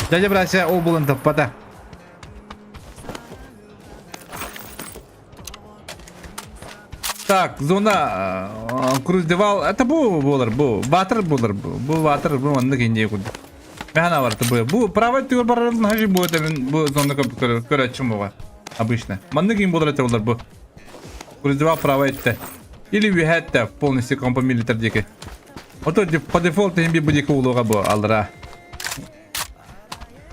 Дядя Брася ол булан таппата. Так, зона круздевал. Это бу буолар бу. Батыр буолар бу. Бу батыр бу маннык индия курдук. Мэхана барта бу. Бу правый түгөр барарын хажи бу это бу зона көрөчүм буга. Обычно. Маннык им буолар это буолар бу. Круздевал правый этте. Или үһәтте полностью компомилитар диэки. Ото по дефолту им бу диэки улуга бу алра.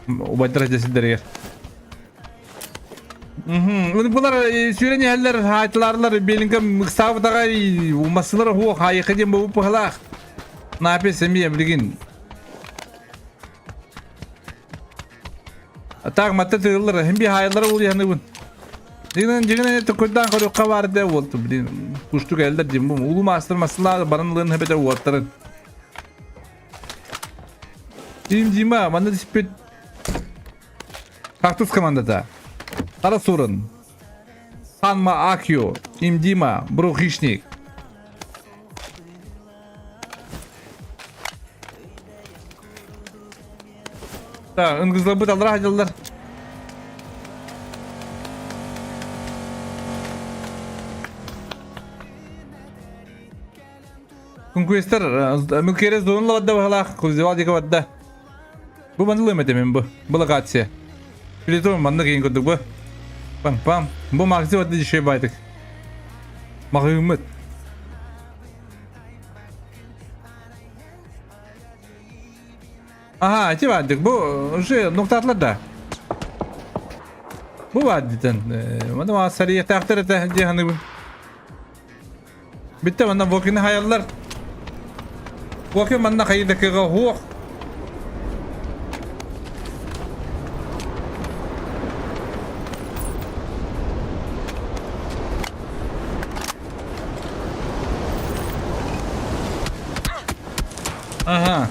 Убайдар десидеригер. Булар сүүрэн иһэллэр хаайтылаарлар белингэ ыксаабытаҕа массыылар уһуох хаайыха диэн бу пыһалаах. Напис эмиэ билигин. Так матта тыыллар хим би хаайыллар ол яхныбын. Дигинен дигинен төкөрдөөн көрүөххэ баар дэ уолту блин куштук элдер дим бу улуу маастар массылаа баран ылын хэбэтэ уоттарын. Дим Дима манна диспит Кактус командата. Қара Сурын. Санма Акио. Имдима. Бро Хищник. Так, ынгызлабыт алра хадьаллар. Конкуренттар Мүкерес донла бадда баһалаах, Кузевал диэки барда. Бу манылым этэ мин бу. Бу локация. Плитон маннык иин курдук бу. Пам-пам. Бу Макси бадда дешевый байтык. Маҕыыммыт. Аха, ити баардык. Бу уже нуктаатылар да. Бу баар дитен. Маны сарыйахтаахтар этэ дии саныыбын. Бүттэ манна Вокины хайаллар. Кофе манна хайдакыга хуох. Ага.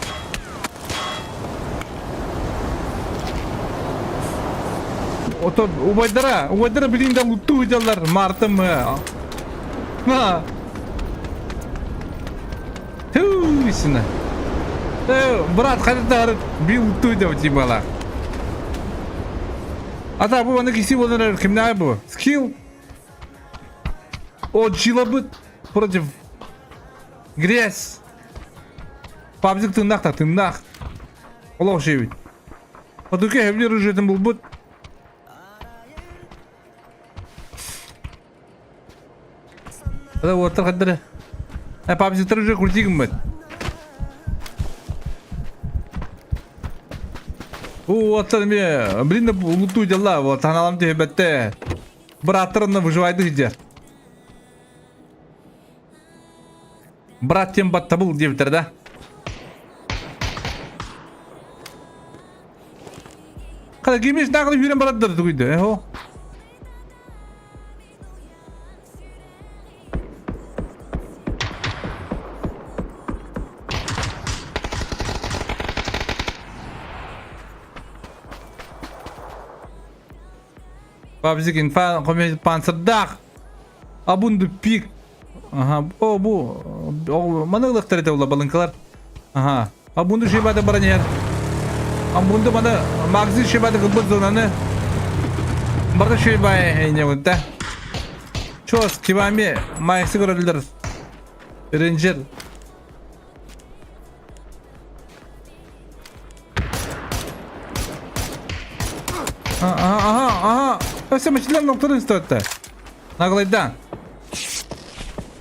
Ото убайдара, убайдара билин да луттуу дьаллар Мартым. Ха. Түү, Брат, хайда би луттуу деп тибала. Ата бу аны киси болар кимнәй бу? Скилл. О, джилабыт против грязь. Пабзик тыннах та тыннах. Олох шебит. Подуке хевли ружетин булбут. Ада уоттар хаддара. Э пабзиктар уже крутигим бит. Уоттар ме, блин, луту дела, вот аналам тебе Бырааттар онно выживайды сидер. Брат тем баттабыл диэбиттэр да. Хата кимис нагылы сүүрэн бараддар тугуйда, эхо. Пабзик инфа панцердах. Абунду пик. Ага, о бу маны ылыктар этэ була балыҥкалар. Ага. Абунду шибата баран иһэр. Абунду маны магазин шибата кылбыт зонаны. Барда шибай не да. Чос кивами майсы көрөлдөр. Рейнджер. Ага, ага, ага. Өссө мөчүлэр нохторун истибэттэр. Наглайдан.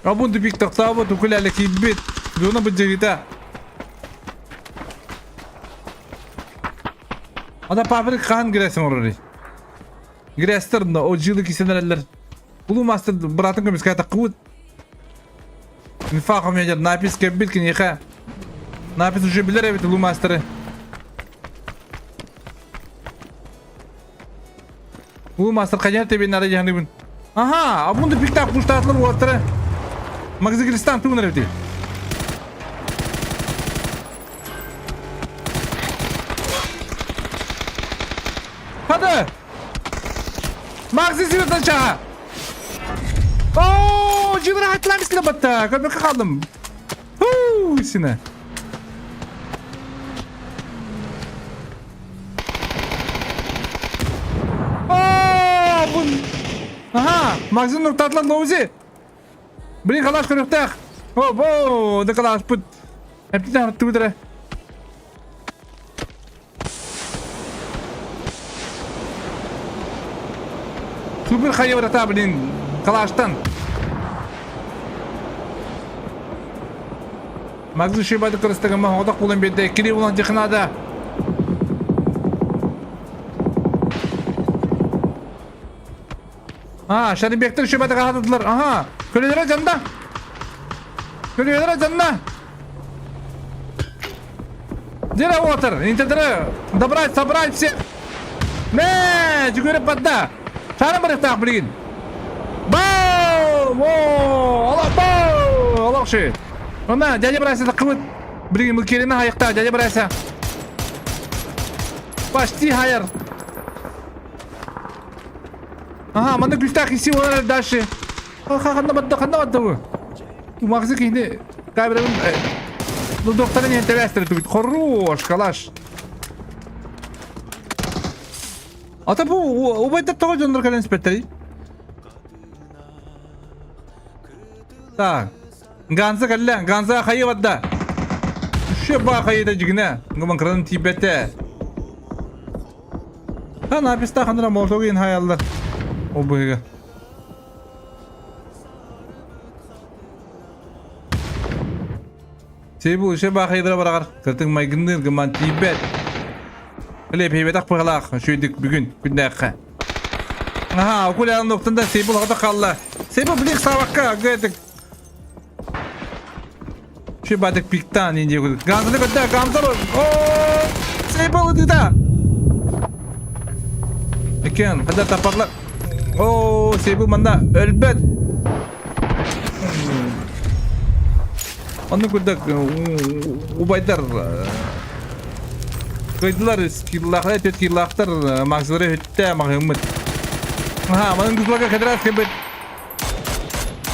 Абун тупик тохтообут, укулеле киирбит. Зона быдьыгыта. Ана паприк хаан грязь оҥорорий? Грязьтар о дьылы кисэнэрэллэр. Улуу мастер быраатын көмүскээтэ кыбыт. Инфа комедия напис кэлбит киниэхэ. Напис уже билэр эбит улуу мастеры. Улуу мастер хайа тебин нары дьаһаныбын. Аха, абунду пиктап куштаатылар уолаттары. Магазин тугунар эбити. Hadi! Магазин сибиртен чаха! Оо, дьылыр хаттылар мискиле батта. Көрбөккө хааллым. Хуу, сине. Оо, бун. Аха, магазин нуктатлар лоузи. Блин, халаш көрүөхтээх. О, бо, да калашпыт. Эптитен артыбыт эрэ. Супер хайа блин, калаштан. Магзы шибады кырыстыгыма оғда кулын берді. Кири улан жықынады. А, Шарибектер шибады қағадыдылар. Ага, көлелері жанда. Көлелері жанда. Где отыр? Интердері добрать, собрать всех. Мэ, жүгіріп бадда. Шарын барықтақ білген. Бау! О, Аллах, бау! Аллах ши. Она, дядя Брася, қыбыт. Білген бұл керені аяқта, дядя Брася. Почти хайыр. Ага, манда күстәк иси олар дальше. Ханна бадда, ханна бадда бу. Мағзы кихни каберин ну доктора не интересно тут. Хорош, калаш. Ата бу убайда тоҕо дьоннор кэлэн испэттэрий? Так. Ганза кэллэ. Ганза хайы бадда. Үше ба хайыда дьигинэ. Гыман кыран тиийбэтэ. Ха написта ханра молотогин хайаллар. Ол быһыга. Сейбу үше баахайдара бараҕар кыртыҥ майгынныыр гыман тиийбэт. Хлеб хейбэтэх быһалаах үчүгэйдик бүгүн күннээххэ. Аха, окулярын нуктан да Сейбу хата хаалла. Сейбу блин саабакка гэтик. Шибатык пиктаан индия курдук. Ганзаны көрдө, Ганза О, Сейбл ытыта. Экен, хада тапарлар. О, Сейбл манна өлбөт. Онну курдук убайдар кыйдылар скиллаахтар, төт киллаахтар максылары хүттэ маҕыыммыт. Аха, манын кызларга кэдэрээс кэбит.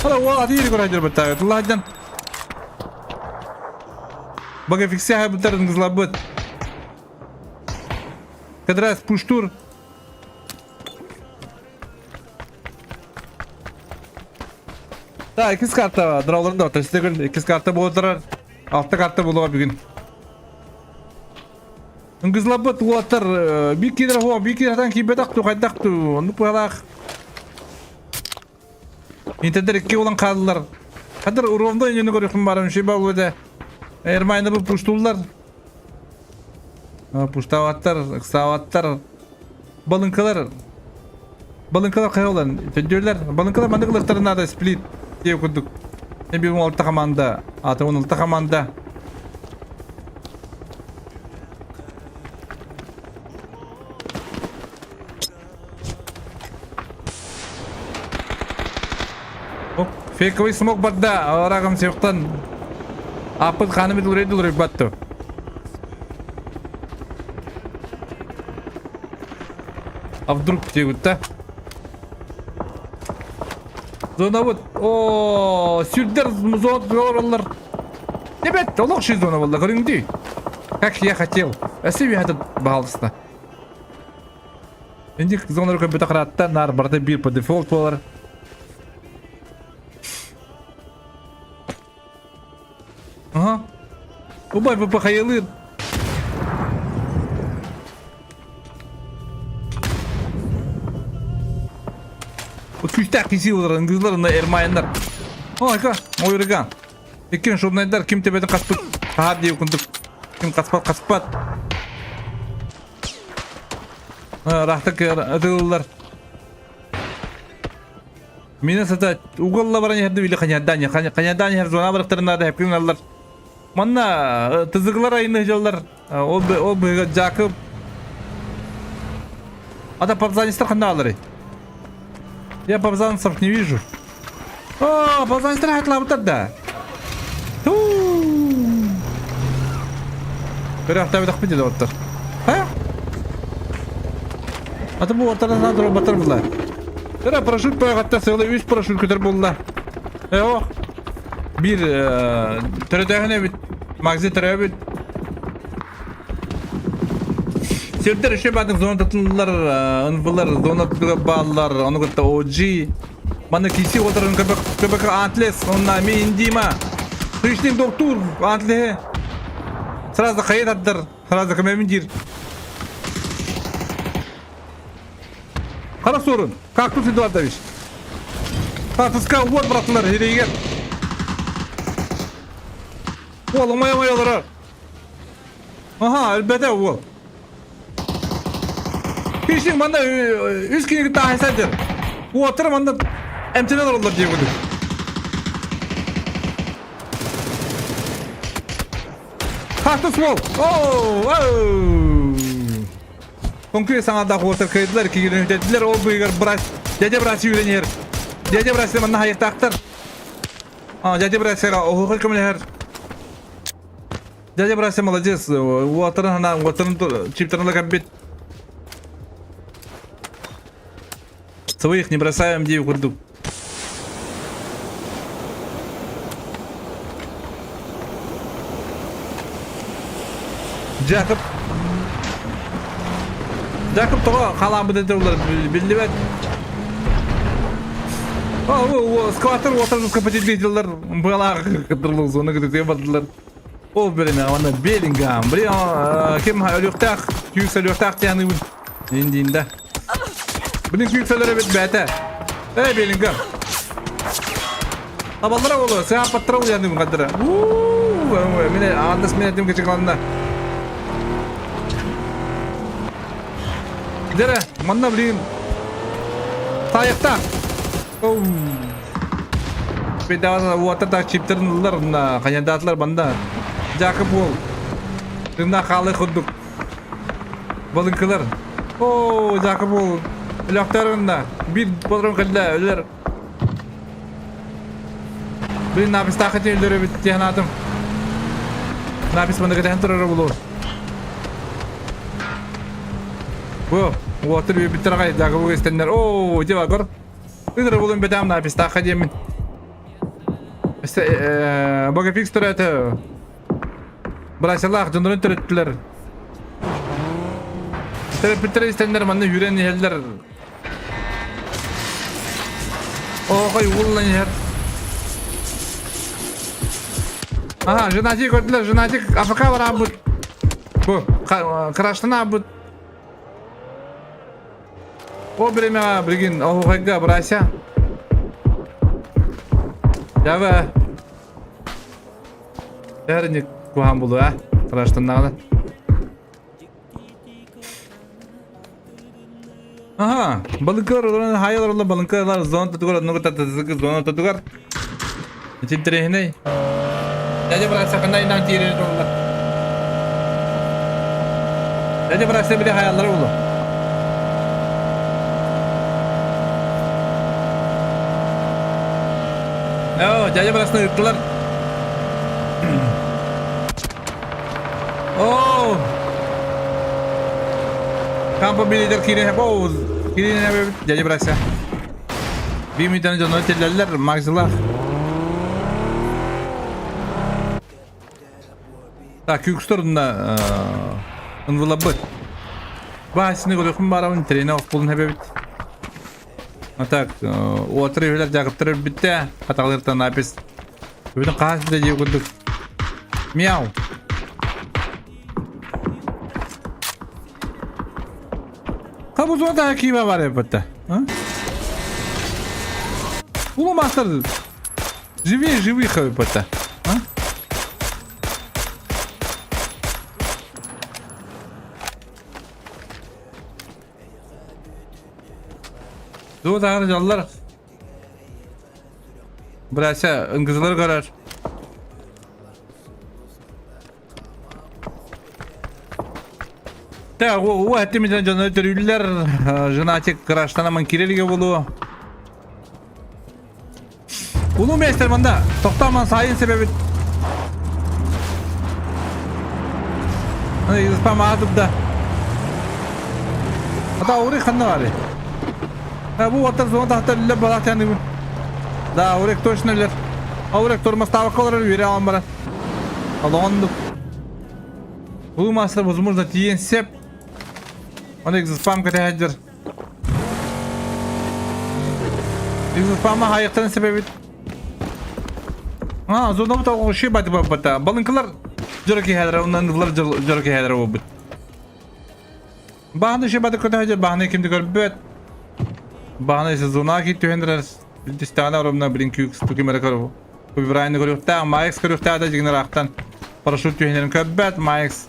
Hala уол аты yeri көрө дьарбыттаа. Туллаһадьан. Бага фиксия бутарын кызлабыт. Кэдэрээс пуштур. Да, иккис карта дровларын да төстөгүн иккис карта буолтарар. Алта карта буолуға бүгүн. Ыңгызлабыт уолаттар биир киирэр хуа биир киирэтэн киирбэтэх ту хайдах ту оннук быһалаах. Интердер икки улан хааллар. Хадыр уровно инини көрүхүн барым ши болуде. Эрмайны бу пуштуллар. Пуштаваттар, ыксааваттар. Балынкалар. Балынкалар хайолан. Төдүлөр. Балынкалар маннык ылыктарын надо сплит. Диye курдук. Эби 16 команда, аты 16 команда. Фейковый смог барда, арагым сеяқтан апыт ханым дулрей батты. А вдруг да? Зона вот, о, сүрдер зона олар. Ребят, олох ши зона болла, көрүңдүй. Как я хотел. Әсі этот бағалысына. Инди зоналар көбүтэ хараатта наар барыта биир по дефолт буолар. Ага. Убай ППХ-лыр. Күүстээх киси олар, ыңгызлар, ына эрмайындар. Ой, ка, ойрыган. Иккин шурнайдар ким тебетин хаспыт. Хаар диye курдук. Ким хаспат хаспат. Рахтык ытыллар. Мина сата уголла баран иһэрдэ били ханьядан ханьядан иһэр зона барыктарына да хэпкин аллар. Манна тызыглар айны жаллар. Ол ол быга Жакып. Ата павзанистар ханна алары. Я павзанцев не вижу. О, павзанистар хатлабытар да. Көрө ахта бит оттар. Ха? Ата бу ортада надо батыр була. Көрө парашют пойгатта сылы үс парашют көтөр булла. Э ох. Бир төрөтөһүнэ бит. Магзи төрөбүт. Сирдер үшө бадык зона татылар, ынбылар, зона баалар, ону кытта OG. Маны киси отырын көбөк көбөк антлес, онна мен Дима. Хриштин доктор антле. Сразу хайыр аттар, сразу көмөмүн дир. Кара сорун, Кактус Эдуардович. Кактуска вот братлар, хирегер. Уол, умай умай олорор. Аха, өлбөтө уол. Фишинг манна үс киниги тааһысадыр. Уотыр манна эмтенен олороллор диye курдук. Кактус уол. Оу, оу. Конкурент саҥардаах уолаттар кыайдылар, кигирин үтэтилэр, ол быыгар брат, дядя Брasi үйренер. Дядя Брasi манна хайыктаахтар. А, дядя Брасига оһуохай көмөлөһөр. Дядя Брася молодец, уолаттарын хана, уолаттарын чиптарын кэлбит. Своих не бросаем диир курдук. Джакоб Джакоб тоҕо хаалаабыт этэ улар биллибэт. Скваттер уотар капиталлар быалаах кытырлы зона кытыктыга бардылар. Ол береме аны Беллингам. Блин, ким өлүөхтээх, күүс өлүөхтээх диэн Индиинде. Блин, күүс өлөр эбит бээтэ. Эй, Беллингам. Табаллара болу, сыа паттара уяны кадыра. Мене андас мен этим кычыкланна. Дере, манна блин. Тайыкта. Уота так чиптерин ыллар, ханьдаатылар банда. Жакып уол. Тыыннаах хаалыы курдук. Балыҥкылар. Оо, Жакып уол. Өлөөхтөр Биир бодрон кэллэ, өлөр. Блин, напистаах этин өлөрөбүт диэн аатым. Напис манна кэтэһэн турара булуо. Бу, уоттар үөбүттэр аҕай, Жакыбы истэннэр. Оо, дьэ бар. Ыныры булун бэтээм напистаахха диэммин. Богофикс төрөөтө. Бырасылаах дьоннорун төрөттүлэр. Төрөппүттэр истэннэр манна үүрэн иһэллэр. Оохой ууллан иһэр. Ага, женатик көрдүлэр, женатик АФК бараабыт. Бу, краштан аабыт. О биримэҕэ билигин оһуохайга бырайса. Дьаба. Бәріне куһаан булу, а? Краштаннаҕына. Аха, балыкылар олорон хайалар олор балыҥкалар зона тутугар оннугу татызыгы зона тутугар. Итинтириэһинэй. Дядя братца ханна инан тиэрэ олла. Дядя братца били хайаллара улу. Оо, дядя братцаны ыттылар. Оо! Кампа билидер киирэн Оо, киирэн дядя братца. Биир мүнүүтэн дьоно тиллэллэр, Максилаах. Так, күүкстөр онно ынвылабыт. Баасыны көрүөхпүн баарабын, тренер охпулун хэбэбит. А так, уотыр үһүлэр дьаакыптар өлбүттэ, хатаҕалыртан напис. Бүтүн хаас да дии курдук. Мяу. Kabuzuma da kime var elbette. Ha? Улуу мастер живи живи elbette. Ha? Dur da дьоллор. Бырася ыңгызылар көрөр. Так, уу эттимитен дьоно төрүүллэр, женатик краштанаман кирелиге болуо. Улуу мейстер манда тоқтаман сайын себебит. Изыспам аатып да. Ата аурик ханна бары. Бу оттар зона тахта үллер балак тяны. Да, аурик точно үллер. Аурик тормостабакка олорор үөрэ алан баран. Алоонду. Бу мастер возможно тиийэн сеп. Оны экзоспам кэтэһэддэр. Экзоспама хайыктан себебит. А, зона бу ши бати бата. Балынкылар жөрө киһэлэр, оннан ылар жөрө киһэлэр буолбут. Баһаны ши бати көтөһөдөр, баһаны кимди көрбөт. Баһаны сезона ки түһендерер. Дистана оромна блин күк стукимere көрү. Вибрайны көрүөхтээх, Майкс көрүөхтээх да дьиҥин ыраахтан парашют түһүнэрин көрбөт, Майкс.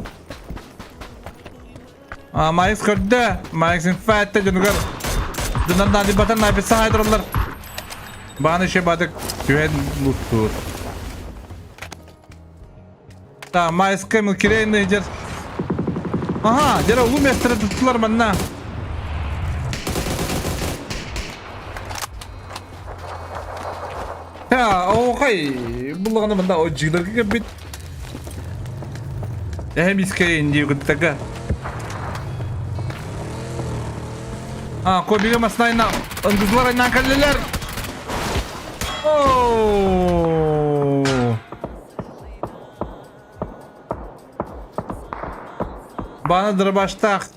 А, Майкс көрдө, Майкс инфатта дьонугар дьоннор наадыйбатар нааппытса хаайдараллар. Бааны ше бадык түһэн луттуур. Та, Майкска милкирейн ыйдьар. Аха, дьэ улуу миэстэрэ туттулар манна. Та, оҕай, буллаҕына манна одьыыларга кэлбит. Эһэм искэйин дии кыттага. А, кобига маснайна ындызлар айнан кэллилэр. Оо. Баана дырбаштаах.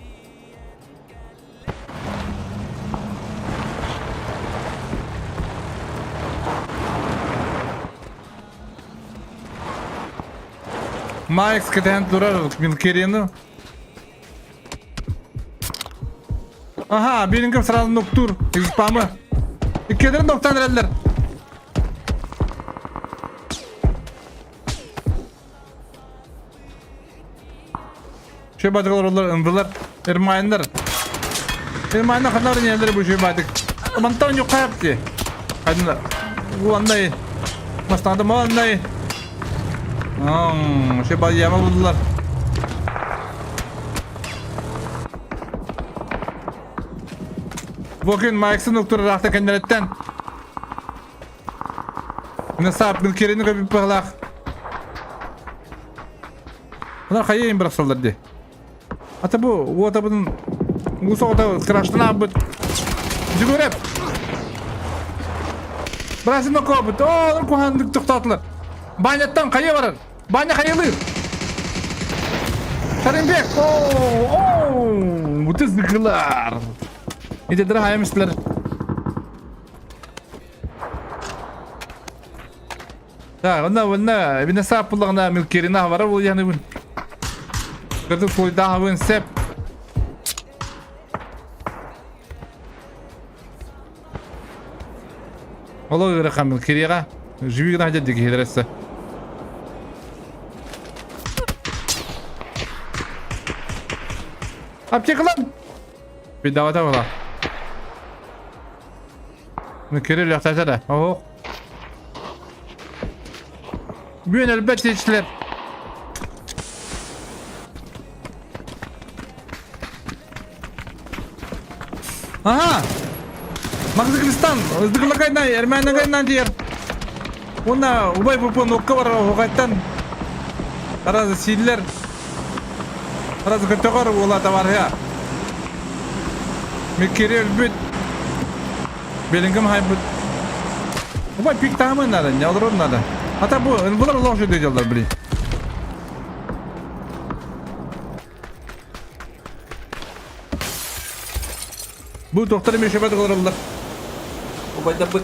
Майкс кэтэһэн турар Милкерину. Аха, бириҥким сразу ноктуур. Спамы. Иккилэрин ноктаан эрэллэр. Шөй бадык олороллор ындылар, эрмайындар. Эрмайындар ханна баран иһэллэр бу шөй бадык. Мантан юкка дии. Ханна уоннай. Бастаата мааннай. Ше баяма булдулар. Бу күн Майксын уктурараахта кэннэреттен. Насап милкерини көбүп быһылаах. Bunlar хайайын бырахсаллар ди. Ата бу уотабытын уу соҕото краштан аабыт. Жүгүреп. Брасын нокообут. Оо, олор куһааннык тохтоотулар. Баняттан хайа барар. Баня хайалыыр. Шаринбек. Оо, оо, бутыз дыкылар. Итедер хайамыстылар. Так, онно онно бина саап буллаҕына Милкерина бара буолуйаныбын. Кырдык суйдаахабын сеп. Оло ыарахан Милкерияҕа живи гына сылдьар диэки киһилэрэ Аптекалан! Бидавата була. Мөккөрү өлөхтөтө да. Оһох. Бүгүн өлбөт диэчилэр. Аха! Магдыгыстан, ыздыгылакайна, эрмээнэгайна диэр. Уонна убай бупун укка барар оһугайтан Раз сииллэр. Раз көтөҕөр уола табарыа. Миккири өлбүт. Белингем хайбыт. Убай пик таһымын надо, не олорор надо. Ата бу, булар олох жүдө дьаллар, блин. Бу тохтар мешебет олороллар. Убайдарбыт.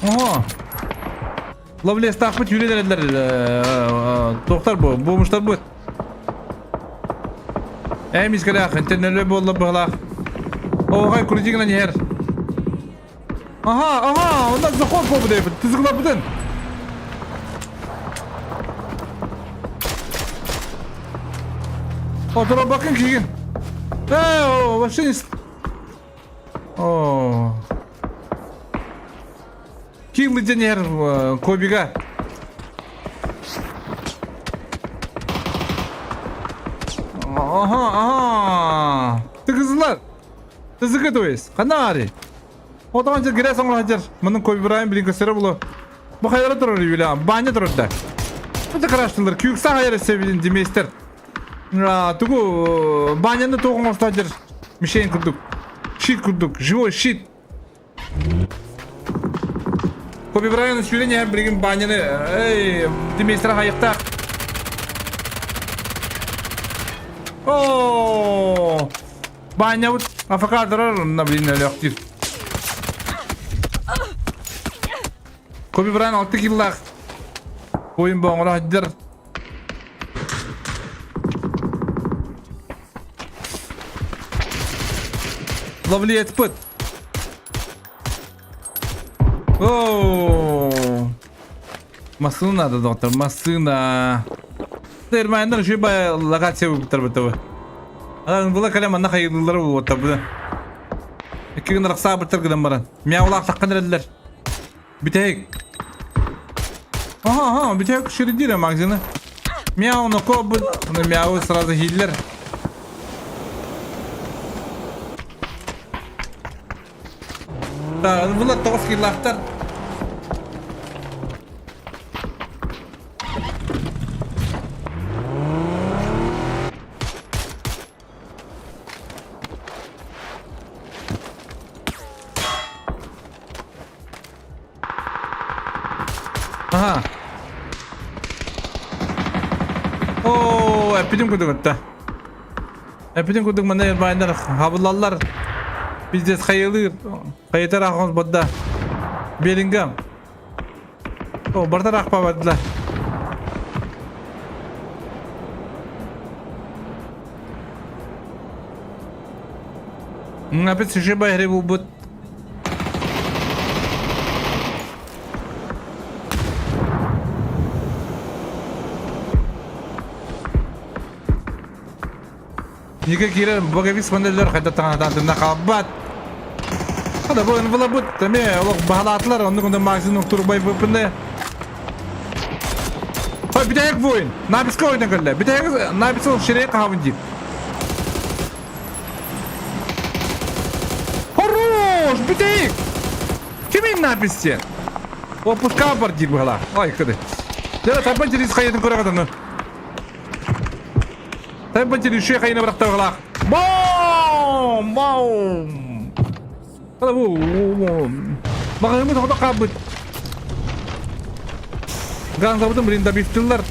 Ого! Ловлестаахпыт үүрэн эрэллэр туохтар бу, буомуштар бу. Ээ мискэлээх, интернеллер буолла быһалаах. Оҕай крутигынан иһэр. Аха, аха, онно заход буолбут эбит, тызыгыларбытын. Отыра кигин. Ээ, вообще не... О. Килл иһэр Кобига. Ага, ага. Тыгызылар. Тызыкы то есть. Ханна Отоҕон дьэ грязь оҥоро сылдьар. Муннун Коби Брайан билин көстөрө булу. Бу хайдара турар үбүлэ. Баня турар да. Бу да караштылар. Күүкса хайар өссө билин демейстер. Тугу баняны туох оҥосто сылдьар. Мишень курдук. Щит курдук. Живой щит. Коби Брайан сүүрэн иһэр билигин баняны эй демейстер хайыктаах. О! Баанньабыт АФК турар, онно блин өлөөхтүүр. Коби Брайан 6 киллаах. Ойын боңоро сылдьар. Ловли этпыт. О! Массыына надо, доктор, массыына. Термайндар үчүгэй бай локация булбуттар бутабы. Анан була кэлэн манна хайыыллара булуоттар бу. Икки гын арахсаабыттар гынан баран. Мяулаах таххан эрэллэр. Бүтэһик. Ага, ага, бүтэһик ширидире магазины. Мяу, но кобы, но мяу сразу хиллер. Бұлар тоғыз киллаахтар. Аха. Оо, эппитим курдук ытта. Эппитим курдук манна баайдар хабыллаллар. Пиздец хайылыыр. Хайытар ахон бодда. Белингам. О, бартар ахпабадла. Опять же байры булбут. Ника киирэр Боговик модельлер хайда таҥаһатаан тынна хаалбат. Хада бу ынвылабыт эмиэ олох баһалаатылар оннук онно максимум турбайбыппын Хой бүтэһик воин. Набиска ойдан кэллэ. Бүтэһик Набиска ширей хаһабын диир. Хорош! Бүтэһик! Кимин Набис диэн? Опуска бар диир быһалаах. Ай кыды. Дьэ, тарбан тирис хайатын көрөҕөтөну. Тарбан тирис шуй хайына бырахта быһалаах. Бом! Бом! Хала бу Маҕаһыыммыт оҕото хаалбыт. Ганзабытын блин добивтыллар.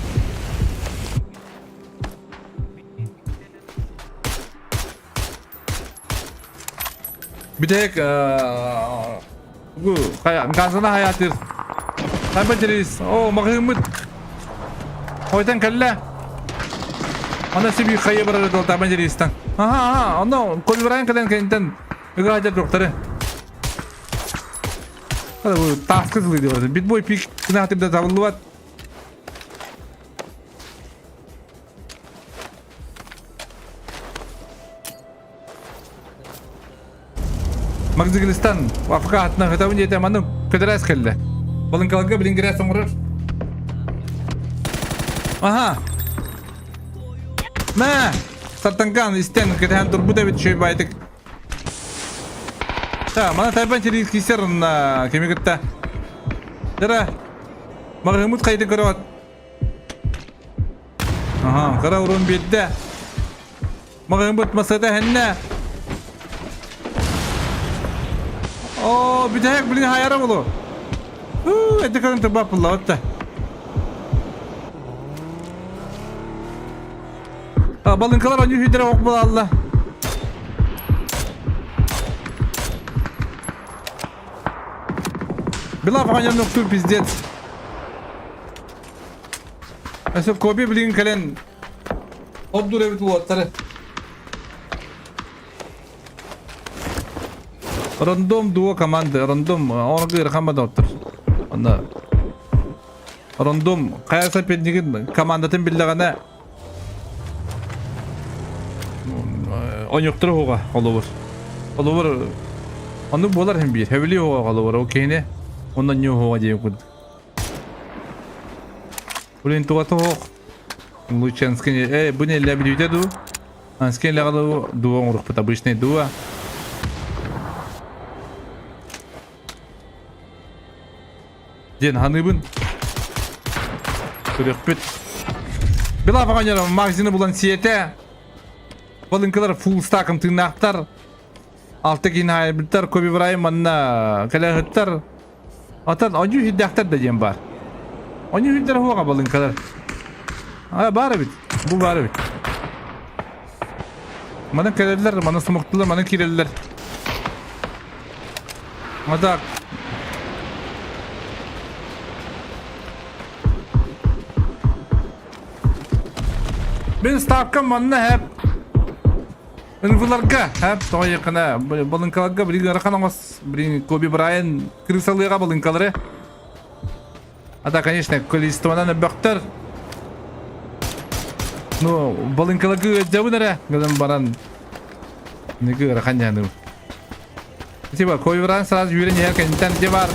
Бүтэһик газына хаятыр. Табатерис. О, маҕаһыыммыт. Хойтан кэллэ. Ана сиби хайы барар дол табатеристан. Аха, аха, онно колбаран кэлэн кэнтэн ыгаажа доктары. Тааска сылы диэн. Битбой пик кынаатырда табыллыбат. Магдыгылыстан Африка атынан хытабын диэтэ маннык көтөрөөс кэллэ. Балыҥкаларга билин грязь оҥорор. Аха. Мэ! Сартанкан истэн кэтэһэн турбут эбит үчүгэй баайтык. Та, мана тайбан через кисер на кими кытта. Дара. Маҕаһыыммыт хайдын көрөҕөт. Аха, кыра урун биэрдэ. Маҕаһыыммыт масата эһэннэ. Оо, бүтэһик блин хайара болу. Уу, это көрөн турбап булла, отта. Балыҥкалар онньу сүүрдэрэ ох буолалла. Была поганян ноктур пиздец. Өсө Коби билигин кэлэн ордур эбит уолаттары. Рандом дуо команда, рандом оргы ырахан оттор. Онно рандом хайа сопернигин командатын биллэҕинэ Оньуктар уһуга холобур. Холобур ону буолар иһин биир. Хэбили уһуга холобур. Ол киһини онно ньу уһуга диэн курдук. Блин, туга туох. Лученский, э, бу не лэбилүүтэ дуу? Анский лэҕэ дуу оҥорукпут обычный дуу. Диэн ханыыбын. Көрүөхпүт. Била оҕонньор магазины булан сиэтэ. Балыҥкалар фулл стаком тыыннаахтар. Алта киин хаайбыттар, Коби Брайан манна кэлэһыттар. Отон онньу сирдээхтэр да диэн баар. Онньу сирдэр хуоҕа балыҥкалар. А, баар эбит. Бу баар эбит. Манан кэлэллэр, манан сомоктулар, манан киирэллэр. А так. Мин ставкам манна хэп. Ынвыларга хэп тоҕо балыҥкаларга билигин ыарахан оҥос блин Коби Брайан крысалыаҕа балыҥкалары. А да, конечно, количествонан өбөхтөр. Ну, балыҥкаларга ыалдьабын эрэ гынан баран Ныгы ыарахан дьаныым. Типа, Коби Брайан сразу үүрэн иһэр кэнниттэн де бар.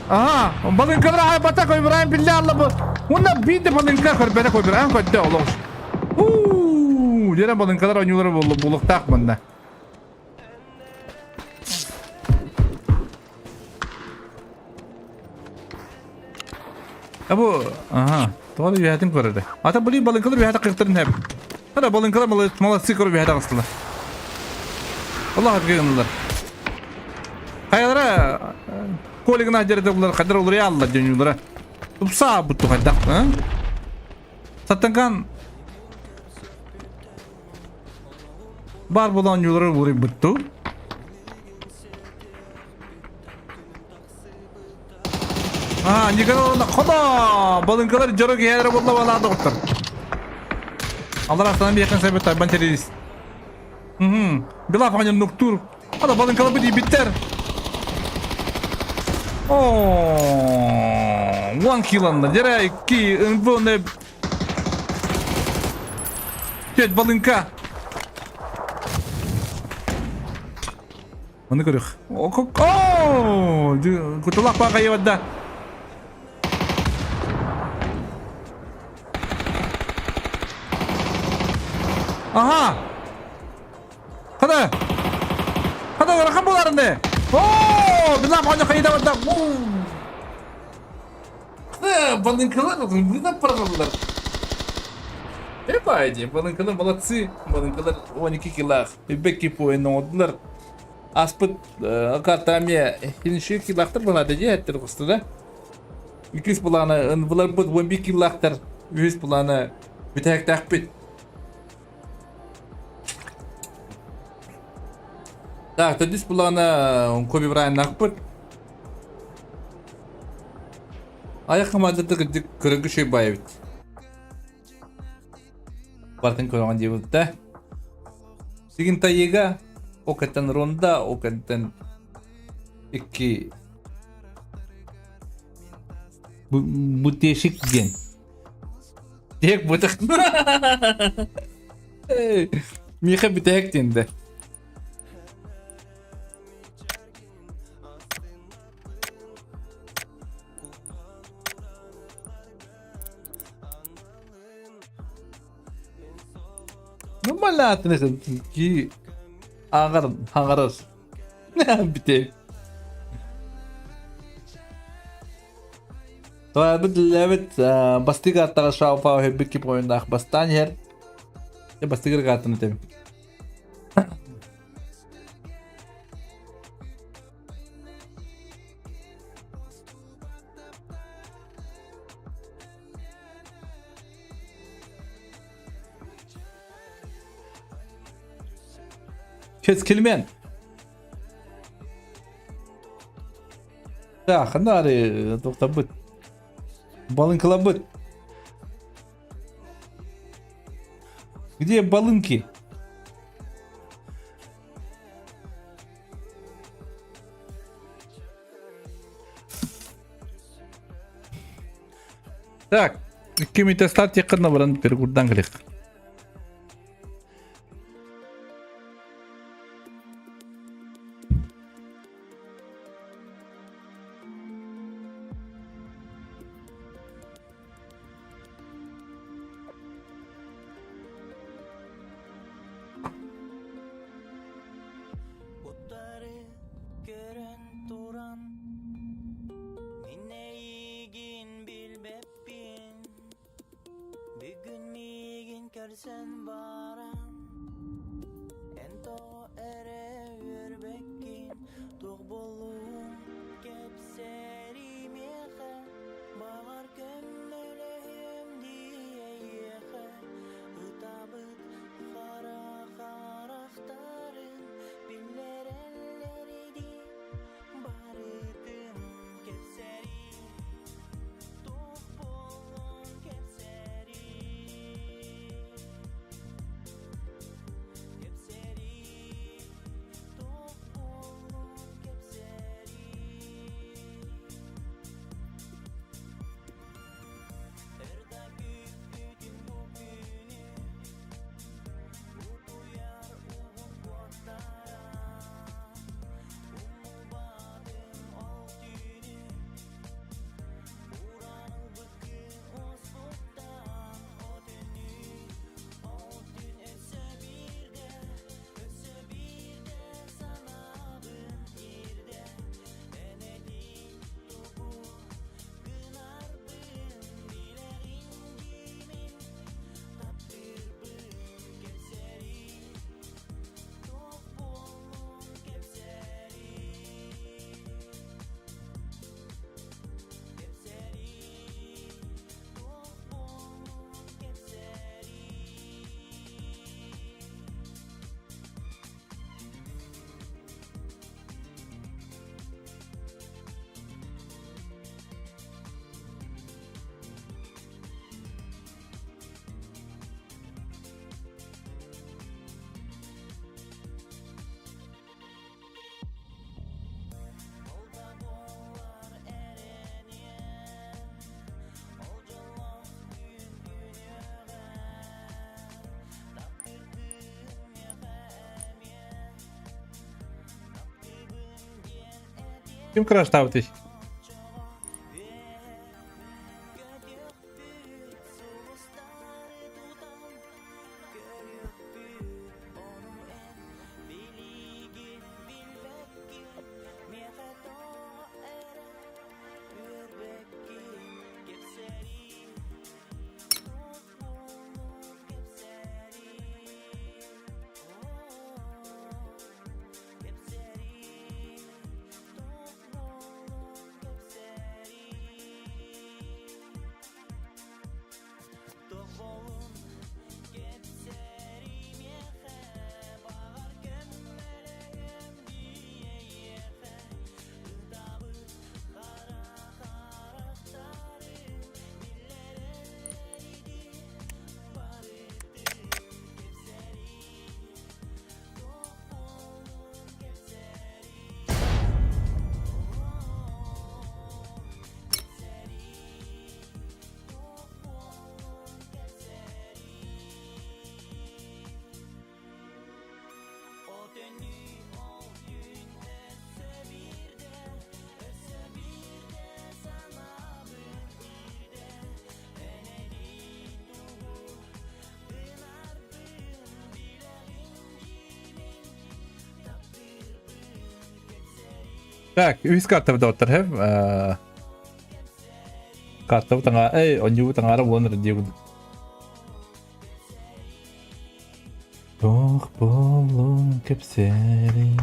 Ага, балыҥкалар аһайбата Коби Брайан биллэ алла бу. Уонна биир да балыҥка көрбөтө Коби Брайан көрдө олох. Уу, дьэрэ балыҥкалар оонньуулара буолуохтаах манна. А бу, ага, тоҕо да үөһэтин көрөрө. Ата блин балыҥкалар үөһэ таххыахтарын сөп. Ата балыҥкалар молодцы көрө үөһэ таҕыстылар. Аллах атгы гыннылар. Хайалара колигына дьэрдэ булар хадыр олуруя аллар дьонюлара. Тупса бутту хайдах. Саттанкан бар була оонньуулары уларыйбытту. Аа, Николай хода! Балыҥкалар дьоро киһилэрэ буолла балаа доҕоттор. Алар астынан биэххин сөбүт тайбан террорист. Мм. Билаф оҕонньор нуктуур. Ада балыҥкалар бу диэбиттэр. Оо, one kill анна. Дьэрэ икки ынвы Теть балыҥка. Ону көрүөх. О, кутулах баҕайы барда. Аха! Хада! Хада ыарахан буоларынды! Оо! Билам оня хайда барда. Балынкалар бына параллар. Эпайди, балынкалар молодцы. Балынкалар 12 килах. Бекки поин оңодулар. Аспыт карта эмиэ хинши килахтар балады дии эттер кусты да. Иккис былааны ынбыларбыт 11 килахтар. Үһүс былааны бүтэһиктээхпит. Так, төрдүс былааны Коби Брайаннаахпыт. Айах командата кырдьык көрөргө үчүгэй баай эбит. Бартын көрөҕүн диэбит да. Сигин тайыга окаттан ронда, окаттан икки бутешик диэн. Тек бутах. Миха бүтэһик диэн да. Нормально ки ааҕар хаҥарар бүтэ. Бит лэбит бастык аттаҕа шауфа өһөбүт кип ойундаах бастаан иһэр. Бастыгыр гаатын этем. Кэскилмен. Так, ханна тоқтабыт. Балынкалабыт. Где балынки? Так, кимите старт якында баран перегурдан калих. Ким краштаабытый? Так, үс карта доттор хэм. Карта таҥа, эй, онньуу таҥара буолан диэбин. Туох буоллун кэпсээри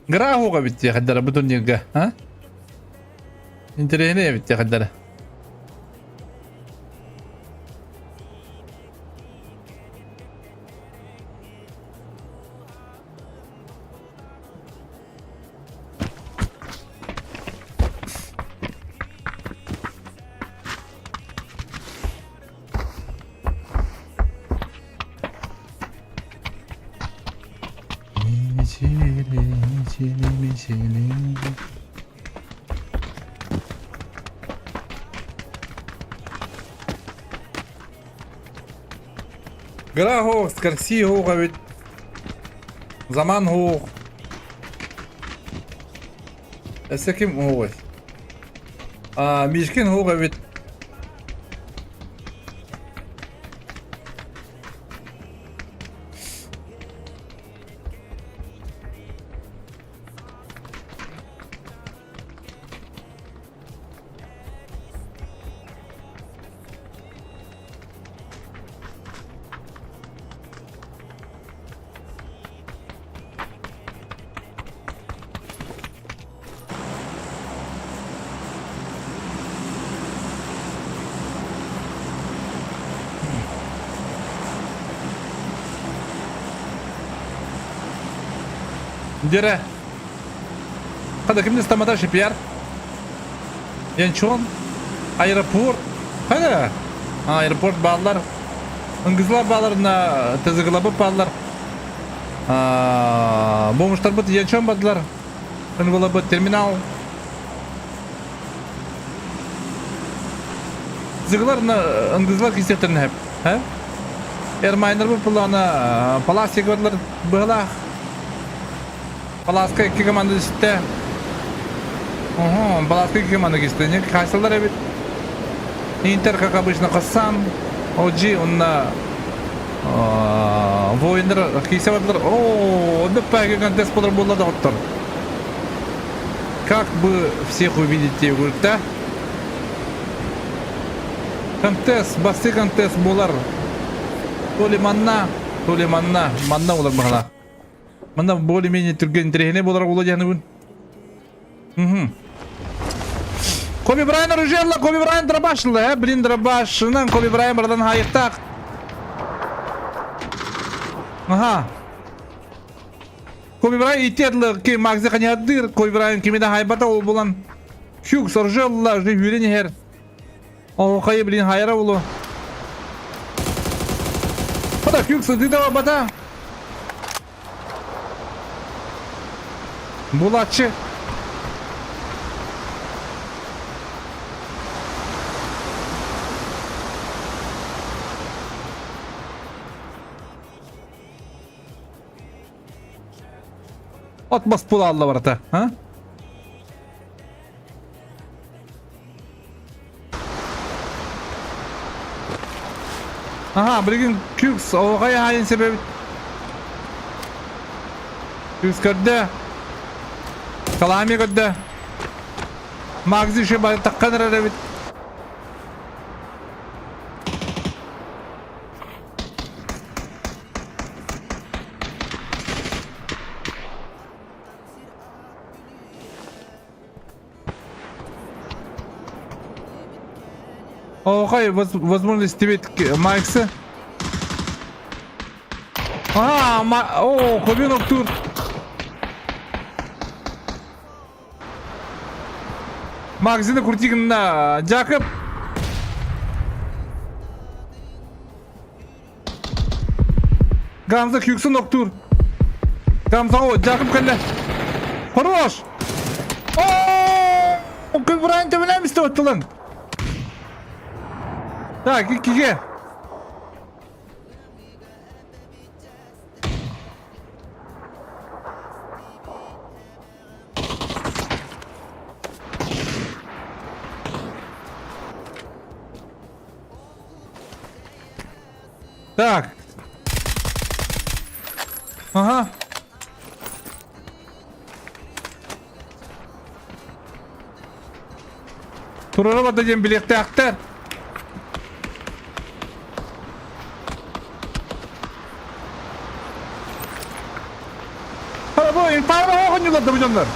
Грахуга бит хаддара бу турнирга, а? Интэриэһинэй эбит хаддара. Мичили, мичили, мичили. Гра Скорси хоох эбит. Заман хоох. Өссө ким хоҕуй? А, Мишкин хоох эбит. Дьэрэ. Хада кимни стамата шипьяр? Янчон? Аэропорт? Хада? Аэропорт бааллар. Ыңгызлар бааларына тызыгылабыт бааллар. Бомжтарбыт Янчон бардылар. Ыңгылабыт терминал. Зыгылар ыңгызлар кисектерин хеп. Эрмайнар бу пулана паласик бардылар быһылаах. Палааска икки команда истэ. Уһу, Палааска икки команда кистэ. Не хайсалар эбит. Интер, как обычно, Хасан, OG, онна воиндар кийсе бардылар. О, онда контест болар буолла доҕоттор. Как бы всех увидеть говорит, да? Контест, басты контест болар. То ли манна, то ли манна, манна болар баҕала. Манна более-менее түргэн интэриэһинэй буолар буолуо диэхинибин. Угу. Коби Брайан оружиелла, Коби Брайан дробашылла, э? Блин, дробашынан Коби Брайан бардан хайыктаах. Ага. Коби Брайан итерлы, ки Макзи ханядыр, Коби Брайан кимиде хайбата ол булан. Хьюгс оржелла уже үүрэн иһэр. Оһуохайы блин хайара улу. Хата Хьюгс ытыта барбата. Булаччы. От бас пулаалла барата, а? Аха, билигин Кюкс оҕай аайын себебит. Кюкс көрдө. Салами көрдө. Магзи еще таққан эрэр эбит. Оҕай, возможность тебе Макса. А, о, Хобинок тур. Магазина Куртигина Джакоб. Гамза Хьюксон октуур. Гамза о, Джакоб кэллэ. Хорош! О, Күбран төбөлөм истэ Так, иккиге. Так. Ага. Турара барда диэн билиэхтээхтэр. Бу инфарма оҕонньулар да бу дьоннор.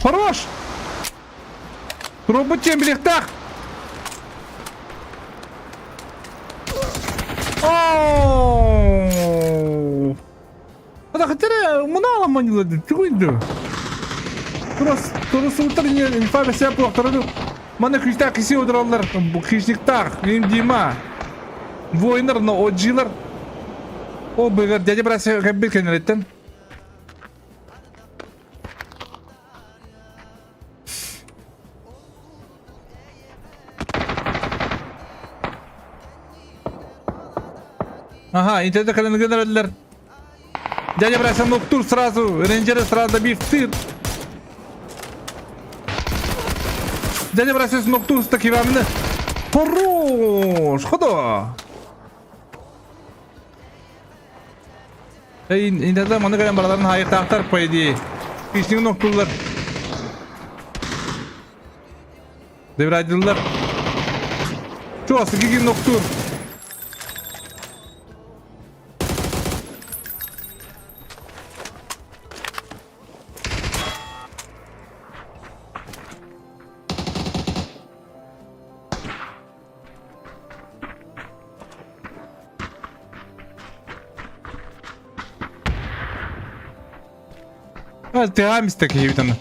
Хорош! Туруорбут диэн билиэхтээх. Оо! Ада хотя муна манила тугуйду. Турас турасуутар инфа бэсэ туохтарыду. Мана күүстээх киси удураллар хищниктаах им Дима. Воиннар но оджилар. О быгар дядя брася кэббит кэннилэттэн. Ага, интернет кэлэн гынараллар. Дядя Брася ноктур сразу, рейнджеры сразу добив тыр. Дядя Брася ноктур с таким Хорош! Хода! Интернет маны кэлэн бараларын хайыктаахтар по идее. Ишнигин ноктуллар. Devraydıllar. Чуасы кигин ноктур. Тыаам истэ киһибит аны.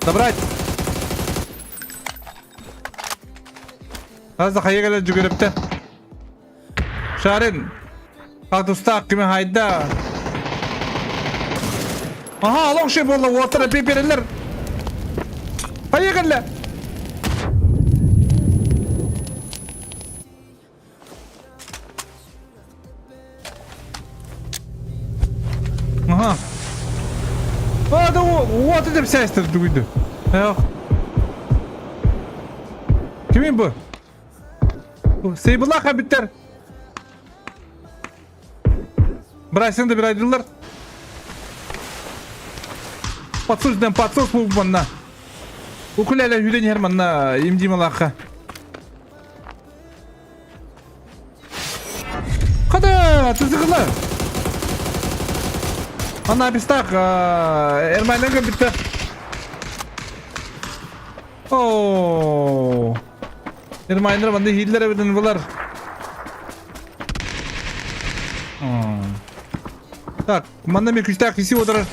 Забрать! Хас да хайа кэлэр дьүгүрэптэ. Шарин! Тустаах кими хайда? Аха, олох ши буолла, уоттара пипереллер. Хайа кэллэ? Аха. А, да вот это вся дуйду. Эх. Кимин бу? Сейбулах эбиттер. Брайсон да бирайдылар. Подсос ден подсос бу манна. Укулеле хүлен хер манна имдималаха. Хата, тызыгылар. Ана бистах, Эрмайнага битте. Оо. Эрмайнер манна хиллер эбитин булар. Так, манна мен күчтээх киси отырар.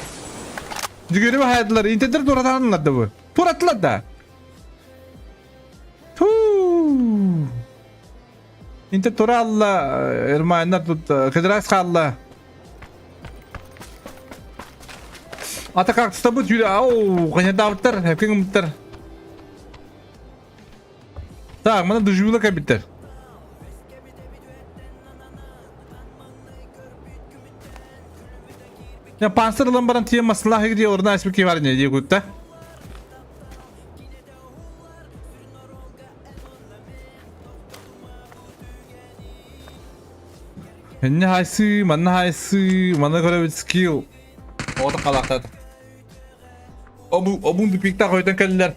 Жүгөрү баһайдылар, интердер туратанылар да бу. Туратылар да. Туу. Интер тура алла, Эрмайнар тут Кедрас хаалла. Ата кактыстабыт жүле, ау, қанядабыттар, хепкең Так, мына дужула кабиттер. Я пансыр ылан баран тиен маслах где орна аспики бар не дии кутта. Энне хайсы, манна хайсы, манна көрөбүт скилл. Ота халахтат. Обу обун тупикта хойтон кэллэр.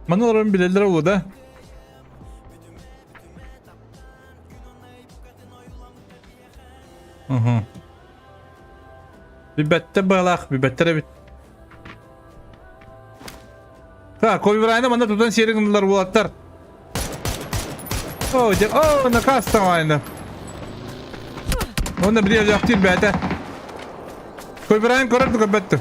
Манна олорон билэллэр олу да. Угу. Билбэттэр быһалаах, билбэттэр эбит. Так, Коби Брайаны манна тутан сиэри гыннылар уолаттар. О, дьэ, о, наказ таҥайна. Онно били өлөөхтүүр бэйэтэ. Коби Брайан көрөр да көрбөттү.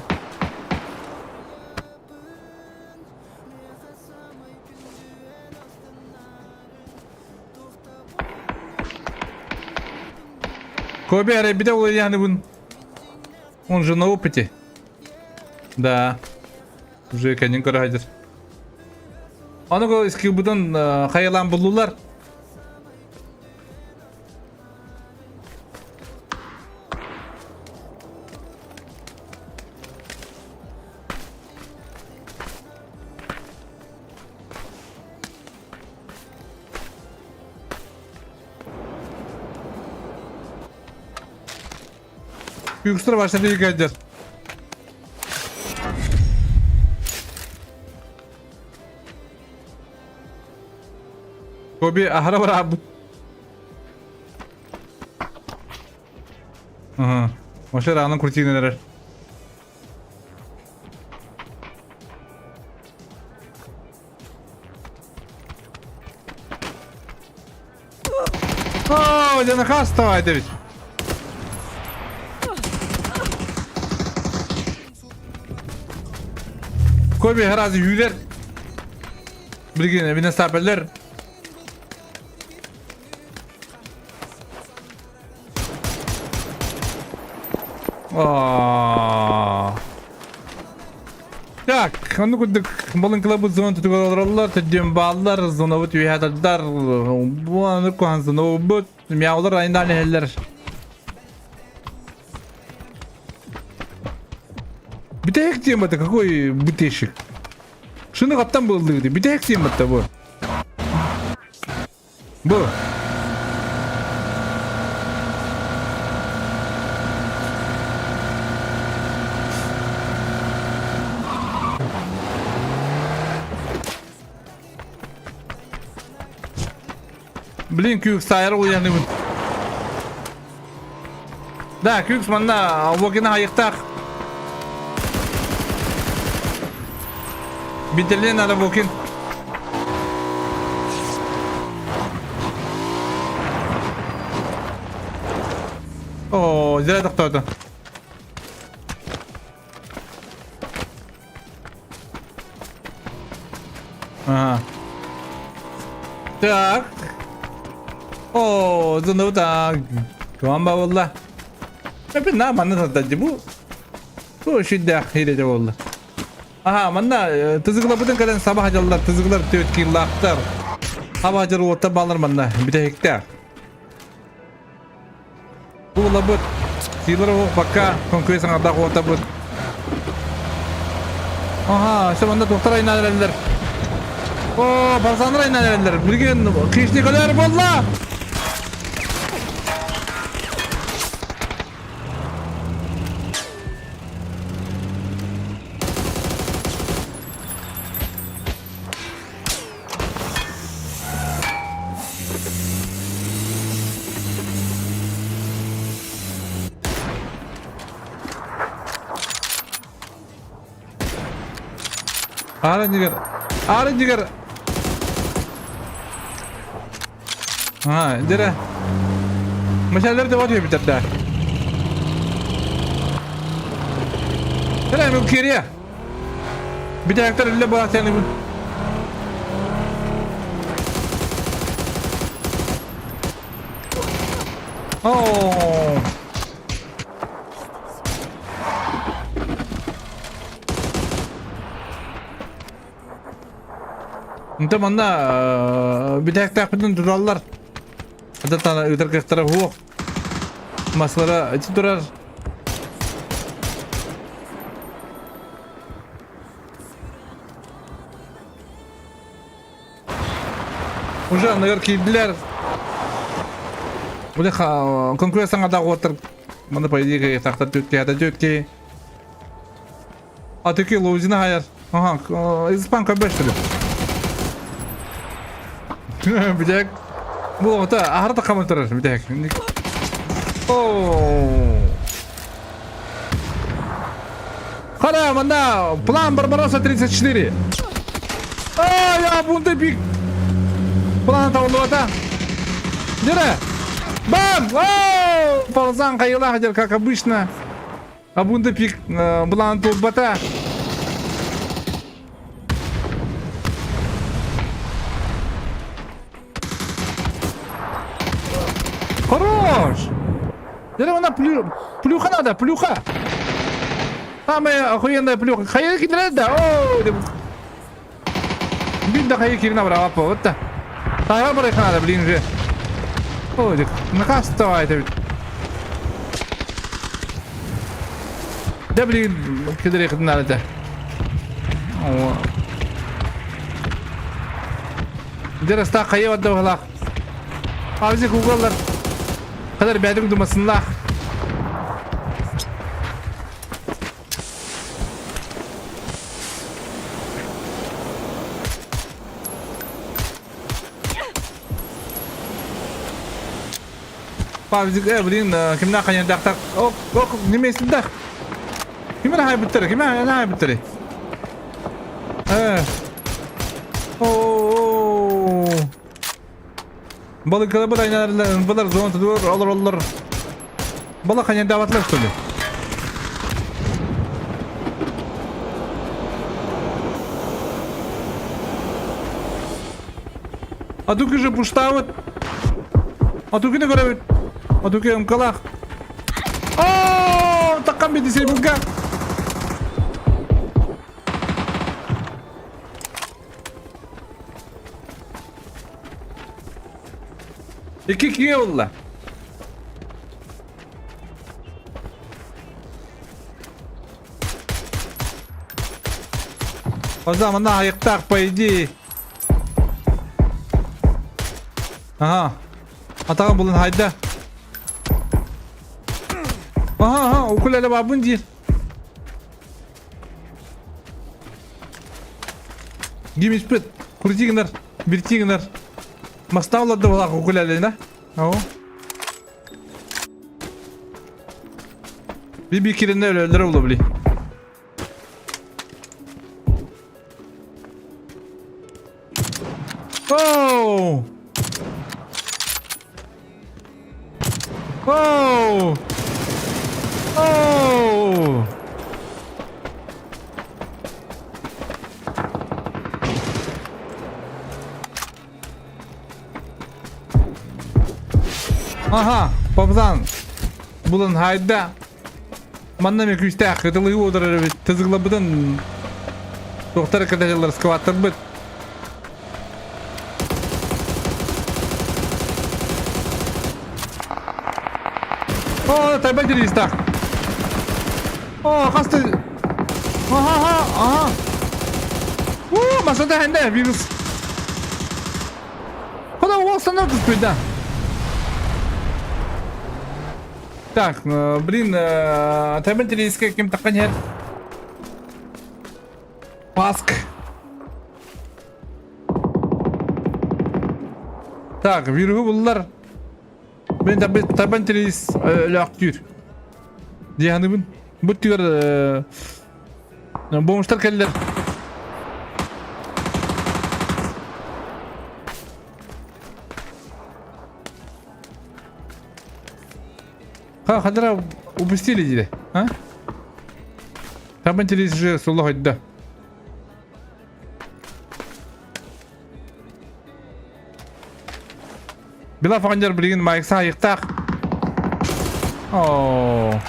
Коби эрэйбитэ уларыйааныбын. Он же на опыте. Да. Уже кэннин көрө сылдьар. Аны скилбытын хайалаан буллулар. Күүкстэр башта кэлдэр. Коби аһара бараабыт. Ага. Машина аанын крутиинен эрэр. О, дьэ наказ эбит. Коби сразу юлер. Билигин эбинен стапеллер. Аа. Так, ону курдук балыҥкаларбыт зона тутугар олороллор, төрдүөн бааллар, зонабыт үөһэ тардар, бу аны куһаҕан зонабыт, мяулар айаннаан иһэллэр. Бүтэһик темата какой бутешик? Шуну каптан булдыгы бүтэһик темата бу. Бу. Блин, Кюкс тайыр уяныбын. Да, Кюкс манна Вокина айықтақ. Битерлен ара Вокин. О, зря тохтоото. Ага. Так. О, зонабыт Туан буолла. Эпи на манна сатадьы бу. Бу шиддэх хирете буолла. Аха, манна тызыгылабытын кэлэн саба хадьаллар, тызыгылар түөт кииллаахтар. Хаба хадьар уоттар баалар манна бүтэһиктээх. Бу булабыт. Сиилэр оһох бакка конкуй саҥардаах уотабыт. Аха, все манна туохтар айнаан эрэллэр. О, барсаннар айнаан эрэллэр. Билигин хищник өлөр буолла. Аара нигер. Аара нигер. А, дere. Meşaleleri de var diyor bir tane. Hemen geriye. Bir tane öyle bana seni. Oh. Онто манна бүтэһиктээхпитин туталлар. Хата ыытар кыахтара суох. Маслара ити турар. Уже аныгар киирдилэр. Бу конкурент саҥата уоттар маны по идее тахтар түкки түкки. Атыки Лоузина хайар. Ага, испан көбөштүлү. Бүтэк. Бу ота ахар да камын турар бүтэк. О. Хара, манда план Барбаросса 34. А, я бунты пик. План табылып Дере. Бам! О! Ползан кайылах как обычно. Абунда пик былаан туолбата. Хорош! Дere она плю... плюха надо, плюха! Самая охуенная плюха. Хайа кидерет да. О, Бин да хайа кирина брава вот да. Тайга барайха надо, блин же. О, наказ давай это. Дэ билигин кэдэриэххитин наада этэ. Дьэ астаах хайа барда быһалаах. Авзи кугаллар. Хадar бэйэтин думасыннаах. Павзик, блин, кимнээх хайыардаахтар? Ок, ок, немецтэх. Ким эрэ хайбыттара, ким эрэ хайбыттары? Э. О. Балыкалабыт айналар, балар зона тур, олор олор. Балак хайырдаабатлар что ли? А тук же пуштаабыт. Атукины көрөбүт. Атуки ымкалаах. Оо, таккан биди сейбылга. Икки киһи булла. О манна айыктаах по идее. Ага. Атаҕын булан хайда. Ага, ага, укулеле бабын диир. Гимиспит, крути гынар, бирти гынар. Мастаулар да булах укулеле, да? Ау. Bir kirinde öyle olabilir. Oh! Oh! Oh! Аха, Павзан. Булан хайда. Манна мен күүстээх кытылыы уодарар эбит. Тызыглабытын туохтар кытачаллар скваттарбыт. О, тайба диристах. О, хаста. Аха, аха, аха. Уу, масата хэнде вирус. Хода уолстанар түспүт Так, блин, тайбан телевизка ким таққан ер? Паск. Так, вируһу буллар. Мен тайбан телевиз өлөктүүр. Диһаныбын. Бу түгэр бомжтар кэллэр. Хадара упустили диде. А? Там интерес же соло хайда. Била фонер билигин майкса айыктаах. Оо.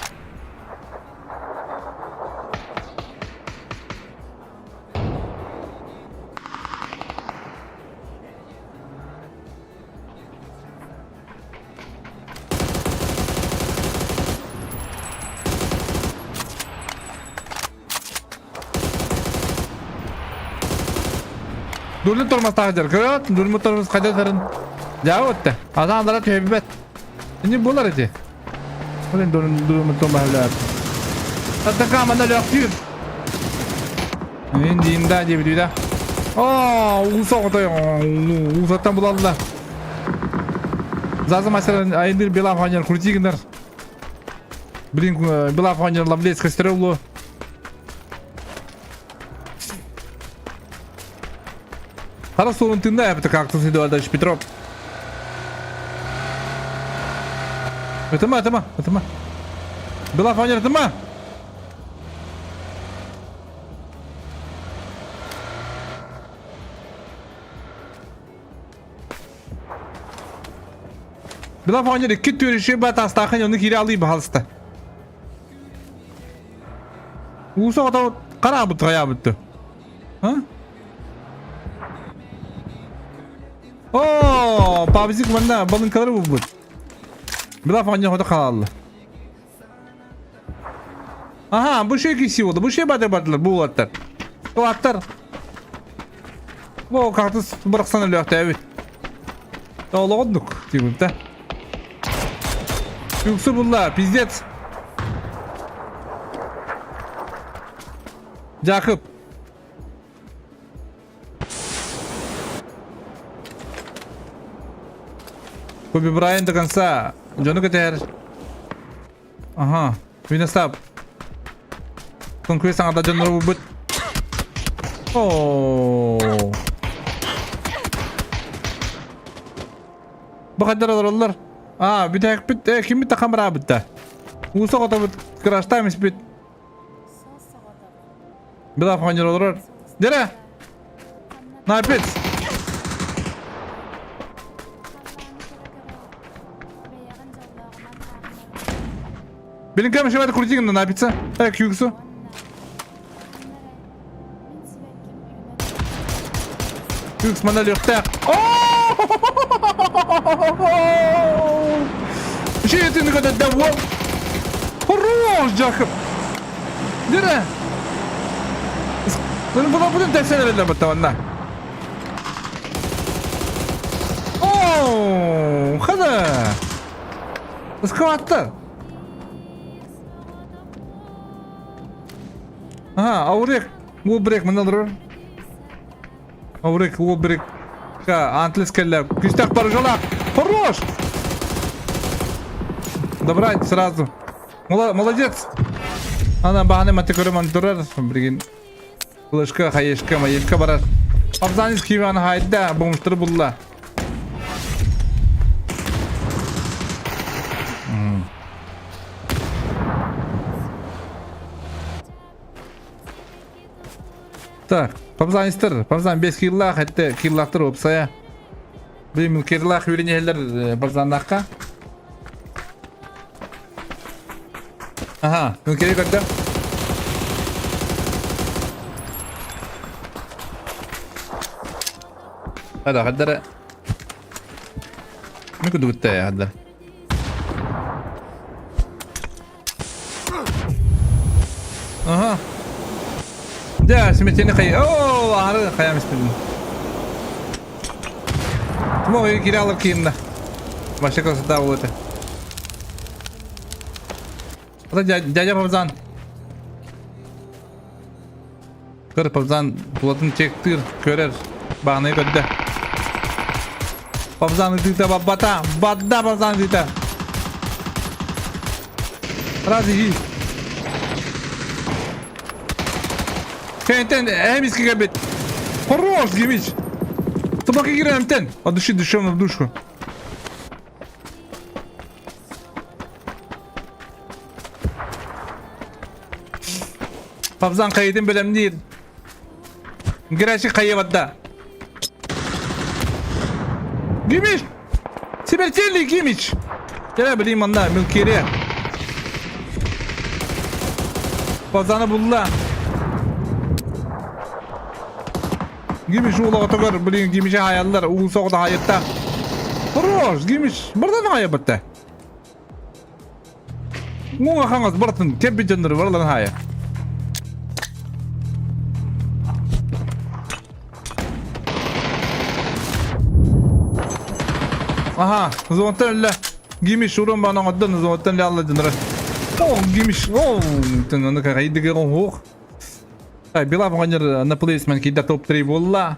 Дурны тормозтаах дьар. Көрөт, дурму тормоз хайда сарын. Дьаа отта. Азан андара түһэбибэт. Ини булар ити. Блин, дурму тормозлар. Атака мана лөктүр. Ин динда диэбит Оо, ууса отой, уусаттан булалла. Заза мастер айындыр бела фанер крутигнер. Блин, бела фанер лавлец костеревлу. Хара суорун тыында эбит кактус Эдуардович Петров. Ытыма, ытыма, ытыма. Бела фанер ытыма. Била фонер икки түөрүшү ба таастаахын ону киирэ алыы баһалыста. Ууса ото хараабыт хайаабытты. А? О, пабзик манна балынкалары булбут. Била фонер хото хаалла. Аха, бу шей киси болды. Бу шей бадыр бардылар, бу улаттар. Улаттар. Бу кактыс бырақсан өлөктө эбит. Олоҕоддук дейбин да. Юксу булла, пиздец. Жакып. Коби Брайан до конца. Дьону кэтэһэр. Аха. Виностап. Конкурент саҥата дьоннору булбут. Оо. Бу хайдар олороллор. Аа, бүтэһикпит, э, киммит да хамыраабыт да. Ууса оҕотобут кыраштаам испит. Была фонер олорор. Дere! Напец! Билин кем шебет крутигин на напица? Так, юксу. Юкс мана лөхтә. Жиэтин көтөдө уол. Хорош, Жакып. Дире. Bunu buna bunu desene öyle баттаванна. Оо, хада. Скваттар. Ага, аурек. Уобрек мына турар. Аурек, уобрек. Антлес кэллэ. Күстэх баржалаах. Хорош! Добрать сразу. Молодец! Ана баһаны маты көрөмөн турар. Билигин флешка, хаешка, маешка барар. Абзанис киван хайда, бомжтары булла. Так, Павзанистер, Павзан 5 киллах, этте киллахтар опсая. Билим киллах үйренелер Павзаннахка. Ага, ну керек көрдө. Hadi хаддара. Мен күдүгүттэ хаддар. Аха. Дьэ, симэтиэни хай... Оо, аһары хайаам испитин. Тума ойы кире алып киинна. Вообще красота был это. Это дядя Павзан. Көр Павзан тулатын чектыр, көрөр. Бағанай көрдө. Павзан ытыта баббата. Бадда Павзан ытыта. Раз иди. Кэнтен эмиски кэбит. Хорош, Гимич. Собака киирэн От души душевно в душу. Павзан хайытын бэлэмниир. Герасик хайа барда. Гимич! Смертельный Гимич! Кэлэ билим манна Милкире. Павзаны булла. Гимич уулаҕытыгар блин Гимичи хаайаллар уу соҕута хаайытта. Хорош, Гимич бардан хаайабытта. Муҥа хаҥас барытын кэппит дьоннору барыларын хаайа. Аха, зонтан өллө. Гимиш урун бана оҥордон зонтан өлө алла дьоннора. О, Гимиш, о, тын аны кайдыгы оһуох. Била оҕонньор на плейсмен киирдэ топ-3 буолла.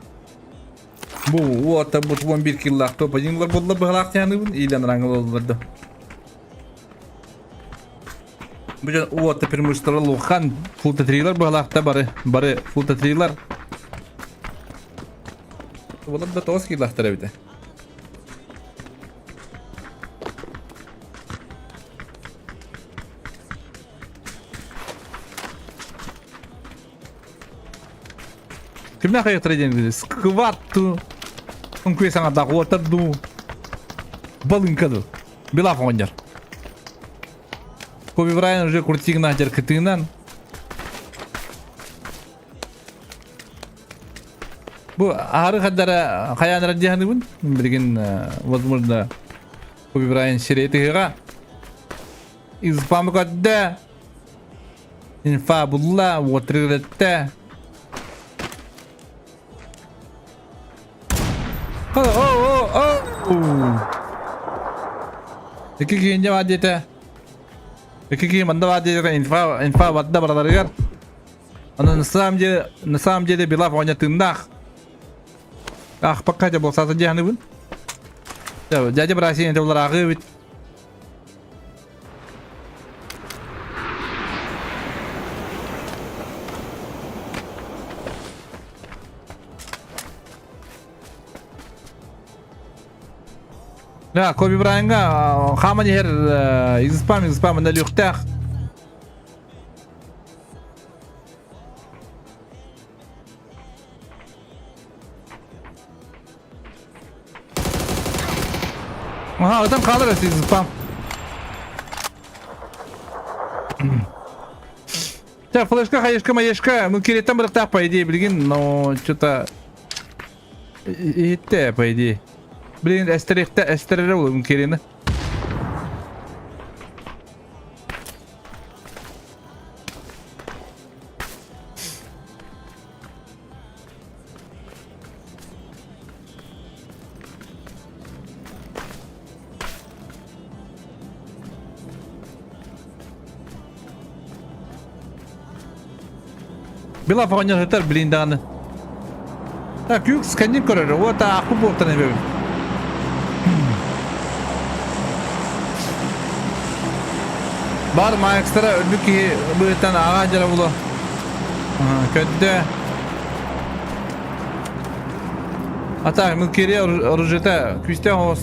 Бу уота бут 11 киллаах топ 1 буолла быһалаах тяаныбын иилэн рангылаллар Бу дьон уота преимущество улахан фултатрилар быһалаахта бары бары фултатрилар. Олар да тоҕус киллаахтар эбитэ. Кимнээх хайыктара диэн скват ту үҥкүү саҥардаах уотар дуу балыҥка дуу Билав оҕонньор. Коби Брайан уже крутигна дьаркытыынан Бу аһары хаддара хайаанара диэханыбын. Билигин возможно Коби Брайан сирэй тыһыга. Изпамы көрдө. Инфа булла, уотрыгырэтте. О, о, о, о! Ики киһинде бар диэтэ. Ики киһи манна бар диэтэ инфа инфа барда бараларыгар. Аны на самом деле на самом деле Белав оҕонньор тыыннаах. Аахпакка дьэ буолсаата дии саныыбын. Дядя Брасин это булар эбит. Да, Коби Брайанга хааман иһэр изыспам изыспам өлүөхтээх. Aha adam kalır изыспам. Так, флешка, хаешка, маешка. Ну, кереттен бырықтақ, по идее, билигин, но что-то... Иһиттэ, по идее. Блин, эстерихте, эстерере ол керені. Била оҕонньор сытар блин даҕаны. Так, юг сканер көрөр. Вот аахпыт буолтан эбэбин. Бар маекстара өлбүт киһи быһыттан ааҕа дьара було. Көддө. А так, Милкире оружиета күүстээх оҕус.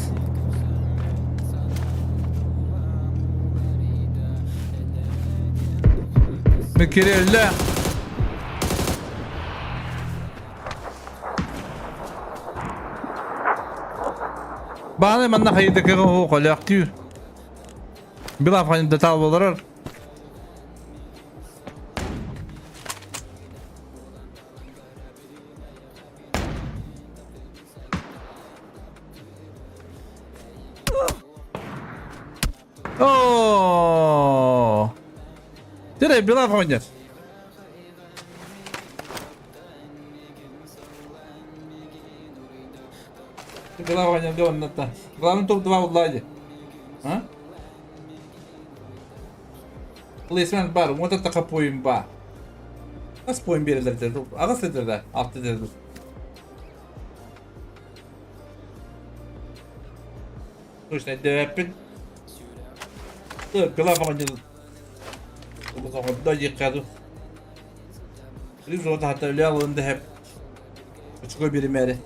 Милкире өллө. Бааны манна хайдыкыга оһо коллектив. Билав детал болорор. Оо! Дьэ, Билав оҕонньор. Билав оҕонньорго оннотто. Главный топ-2 булла дии. А? Плейсмент бар, уонна тахапуйум ба. Хас поин биэрэллэр аҕыс литрда, алта литрда. Точно дэбэппин. Кыла оҕонньор диэххэ дуу. Ризота хата үлэ алын дэһэп. Очко биримээри.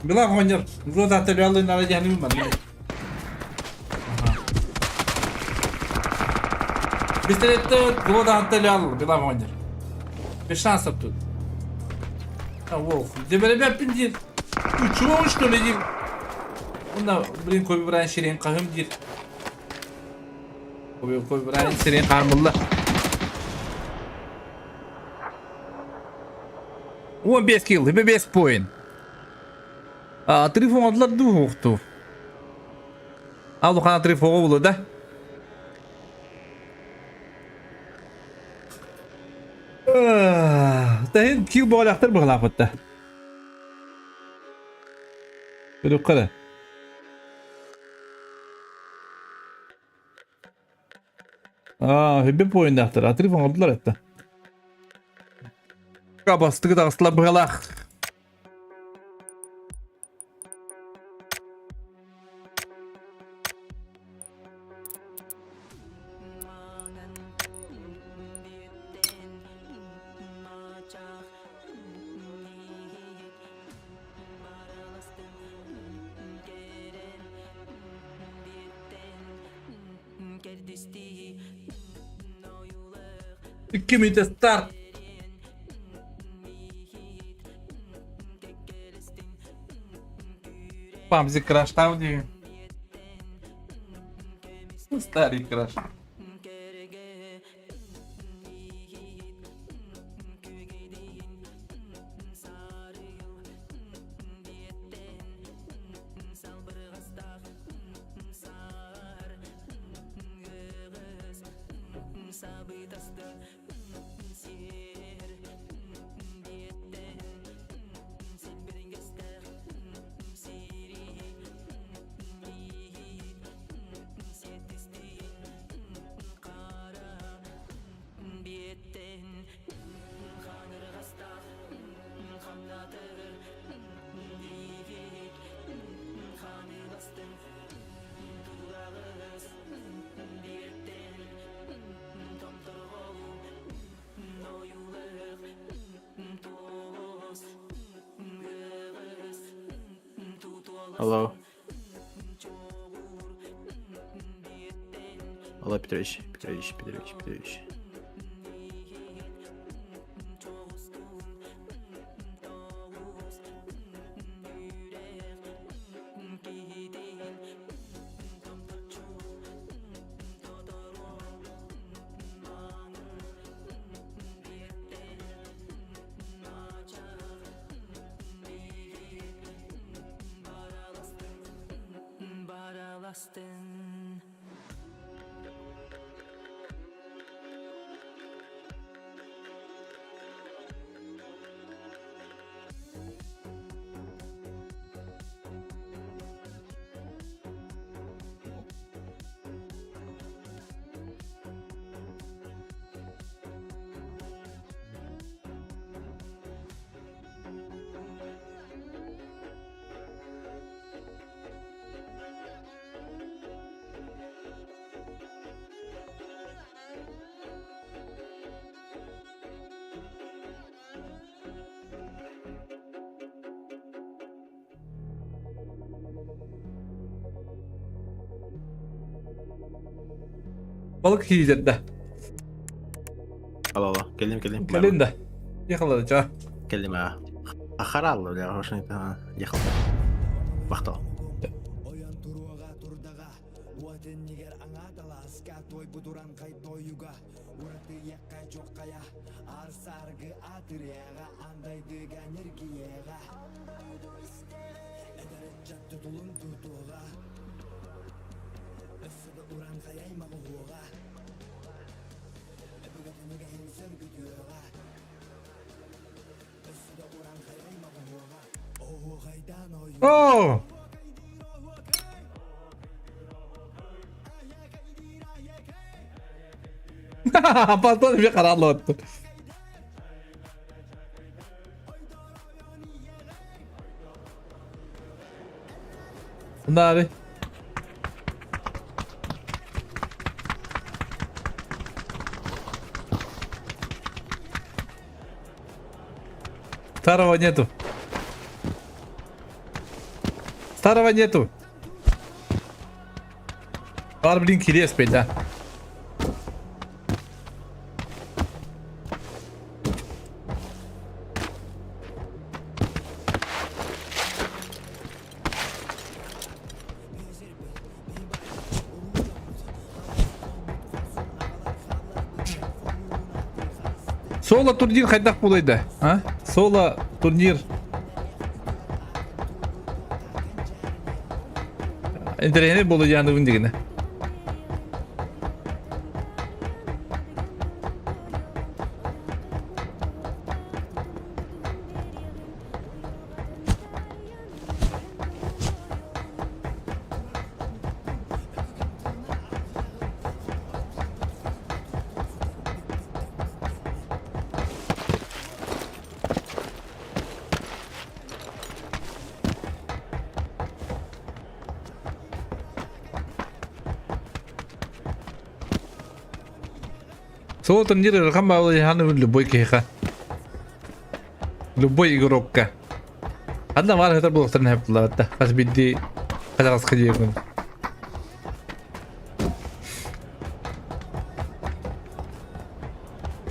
Билан оҕонньор Вроде атталыаллыыннара диэхини манна. Пистолетте вроде атталыал Билан оҕонньор. Без шансов тут. А, волк. Дебелебеппин диир. Ты чего, что ли, диир. Уонна, блин, Коби Брайан сирин хаһым диир. Коби, Коби Брайан сирин хаамылла. 15 килл, 5 поин. А, отрыв оҥордулар дуу уохтуу? А, улахан отрыв оҕо булу да? Таһын кил боҕолаахтар быһалаахпытта. Көрүөххэ эрэ. Аа, хүббэ поиннаахтар. Отрыв оҥордулар этта. Бастыгы таҕыстылар быһалаах. Икки мүнүүтэ старт. Памзи краш там дии. Старый краш. Алло. Алло, Петрович, Петрович, Петрович, Петрович. Балык хийдэрдэ. Алло, алло. Кэллим, кэллим. Кэлин да. Ехала да, Кэллим аа. Ахаралла, бля, ехал. Бахтал. Оо! Пантон эмиэ харааллыбатты. Наары. Второго нету. Старого нету. Бар, блин, кириэспэй да. Соло турнир хайдах буолай да? А? Соло турнир Интэриэһинэй буолуо диэн дигинэ. Сол турнир ыарахан баҕалыйаһан любой киһиэхэ. Любой игрокка. Ханна баар сытар буолуохтарын сөп Хас биирдии хадаҕаска диэкин.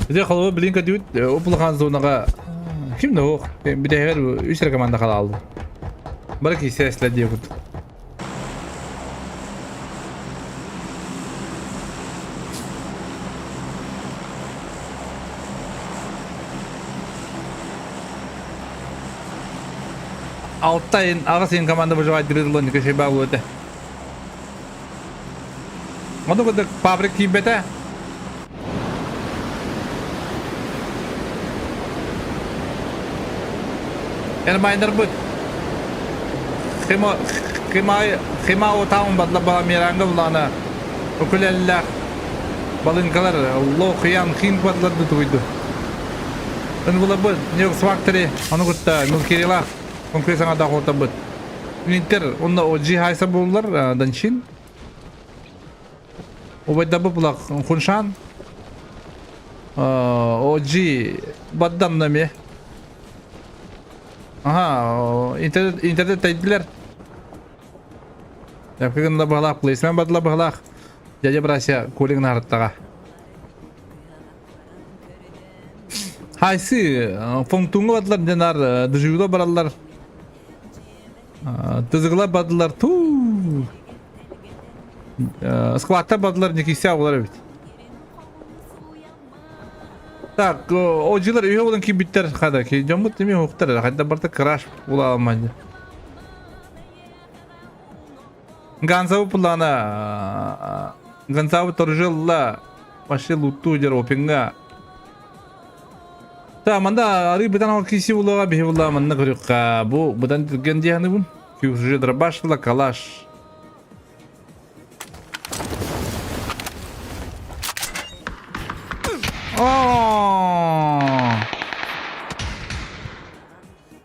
Ити холобур билин көтүбүт уп-улахан зонаҕа ким да суох. Бүтэһигэр үс эрэ команда хаалла. Бары киирсэ эстилэр диэбит. Алта ыйын, аҕыс ыйын команда выживать дырыллан көшөй баа этэ. Ону курдук фабрик киирбэтэ. Эрмайнарбыт Хима Хима Химао таун бадла бала миранга булана укулеллах балынкалар ло хиян хин бадлар тугуйду. Ын булабыт Нью Фактори ону кытта Милкирилах конкурс саҥа хотабыт. Интер онно OG хайса буллар Данчин. Убайдабы булак Хуншан. OG баддам нами. Ага, интернет интернет тайдилер. Япкыгын баһалаах, плейсмен бадла баһалаах. Дядя Брася кулинг нараттаға. Хайсы, фонтуңга бадылар денар, дыжуга бараллар. Тызыгылар бадылар туу. Складта бадылар некися олар бит. Так, ожилар үйе болан кибиттер хада ки жомут неме хуктар хада барта краш була алмайды. Ганзабы пулана Ганзабы торжелла вообще лутту дер опинга. Та манда ары бытан ал киси булага бихи була манна көрүкка бу бытан түрген дияны бун. Кюжы дробаш була калаш. О!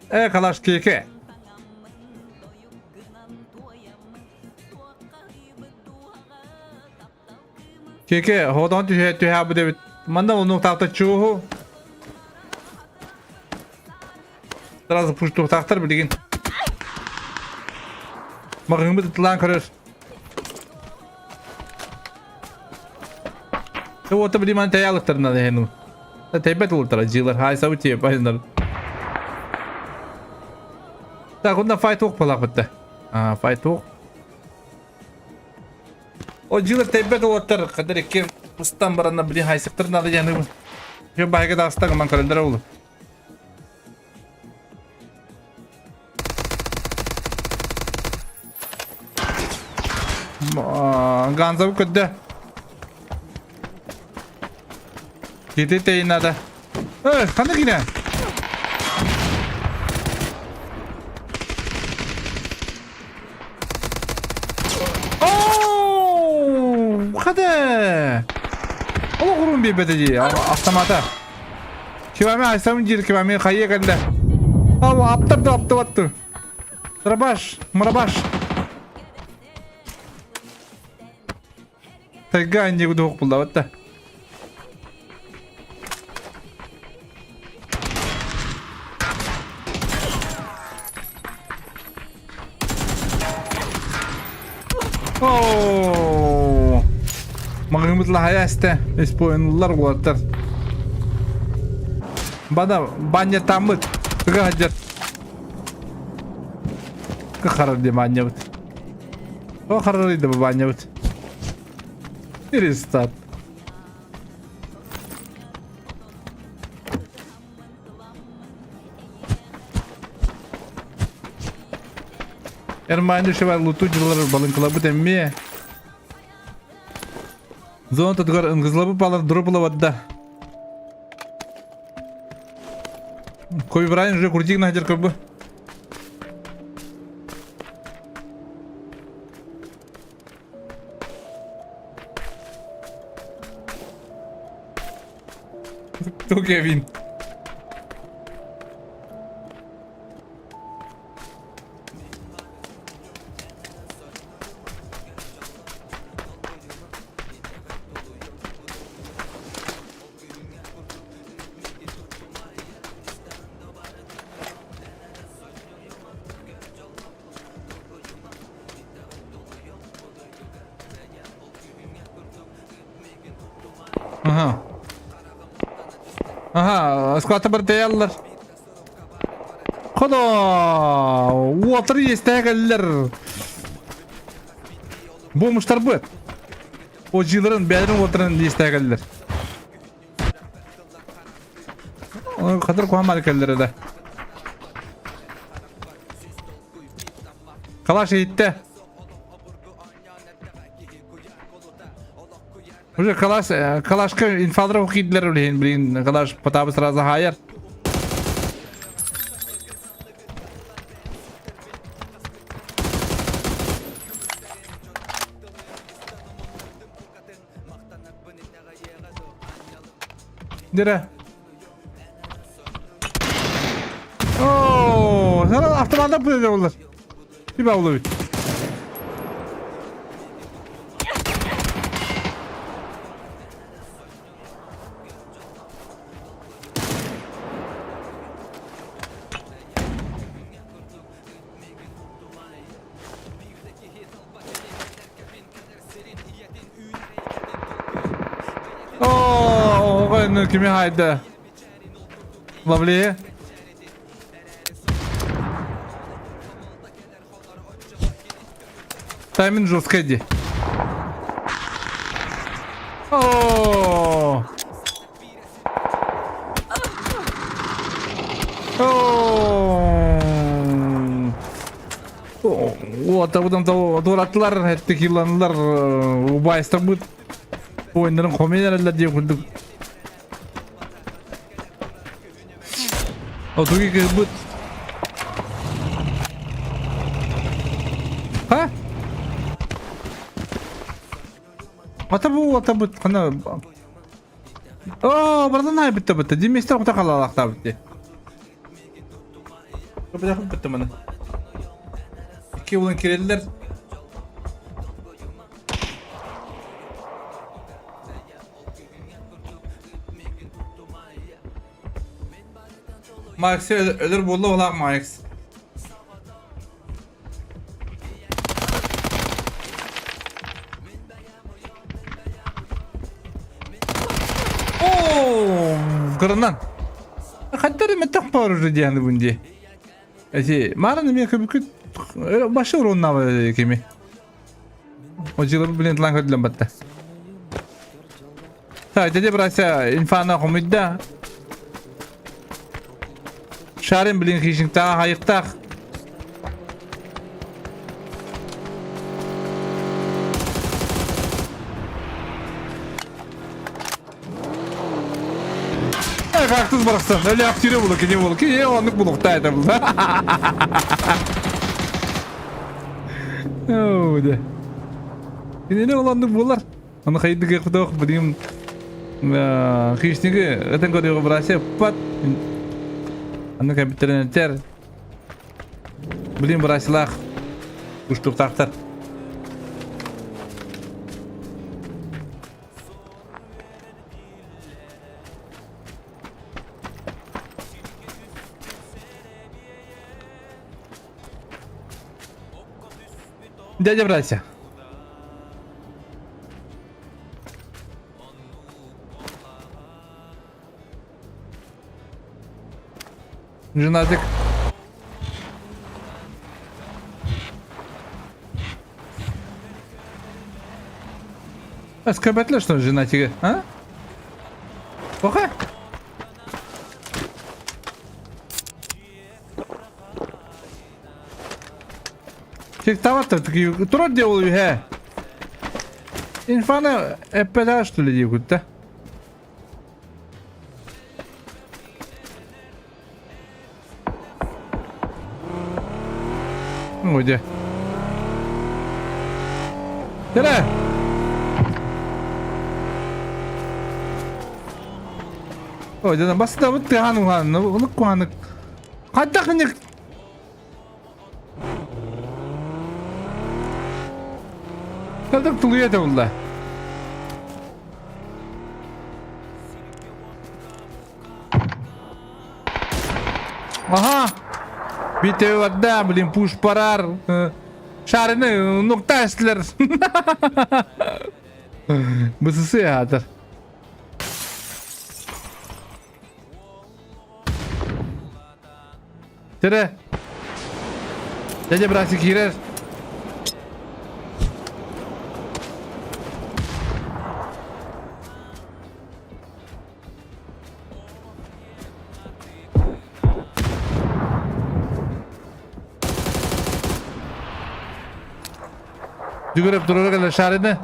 Э, калаш кеке. Кеке, ходон түһэ түһэ бу дебит. Манда оны тахта чуһу. Сразу пуш тахтар билигин. Мағыңбыт тылаан көрөр. Ота билиман таялыктарына дehenu. Тайбет ултара джилар хай саути байнар. Так, онда файт оқ балақ бітті. А, файт оқ. О, джилар тайбет ултар, қадар екке пыстан баранна били хайсықтыр нады яны. Жо байга да астагы ман көрөндөр олу. Ганзабы көдді. Кити тейін надо. Эй, қандай кине? Оу, қады. Ол құрын бейбеті дей, автомата. Кивами айсамын жер, кивами қайы кәлді. Ал, аптырды, апты батты. Мырабаш, мырабаш. Тайга не буду бұлда батты. Оо! Маҕаһыыммыт лаһайа эстэ. Испойнуллар уолаттар. Бана банньатааммыт. Ыга сылдьар. Кыхарар диye банньабыт. О харарыйда бу банньабыт. Перестат. Эрмаани шевай луту дьыллар балыҥкалабыт эмиэ. Зона тутугар ынгызлабы балар дроп да. Коби Брайан уже крутик нахер как бы. Кто Кевин? Aha. Aha, сквата бартаяллар. Хода! Уотар иэстээх Бу муштарбыт. О дьиэлэрин бэйэлэрин уоттарын иэстээх кэллэр. Хатыр куһаан кэллэр да. Калаш иһиттэ. Уже калаш, калашка инфалдыров киирдилэр блин, блин, калаш потабы сразу хайар. Дere. Oo, sen автоматта böyle olur. Bir bavulu bit. Оо, кими хайда? Лавлие. Тайминг жесткий дии. Оо! Оо! Уотабытын туораттылар, эттик ылланылар, убайыстарбыт ойыннарын хомуйан эрэллэр диэн курдук. Отуги кыһбыт. Ха? Ата бу ата бут хана. Оо, бардан ай битте битте. Диместер кута халалахта битте. Битте битте маны. Икки улан киреллер. Макс өлөр буолла олаах Макс. Оо, кырынан. Хаттары меттах бар уже дианы бунди. Эти марын эмиэ көбүкүт башы уруннабы кими. Одьылы блин тлан көрдүлэн батта. Так, дядя Брася инфана хомуйда. Шарин, блин, хищниктаах, хайыктаах. Кактус барахсан. Өлө актері булу, кини булу. Кини оннук булукта это был. Оу, да. Кинини ол оннук булар. Аны хайдыгы кутох билим хищниги этен көрүгө брасе пат. Аны компьютернеттер. Билим браселах уштуктактар. Дядя Брася. Женатик. Эскобетле что женатиги, а? Оха! Чектаваттар турар диэ ол үһэ. Инфаны эппэтэ что ли дии кутта. Ну где? Кэлэ! Ой, дьэ бастабыт тыахан уһаан, улук куһанык. Хайдах инник Хайдах тулуйа этэ булла. Ага! Бите барда, блин, пуш парар. Шарыны нукта эстилер. Бысысы атар. Тире. Дядя братик киирэр. Жүгіріп тұрыр кэлэ шарыны.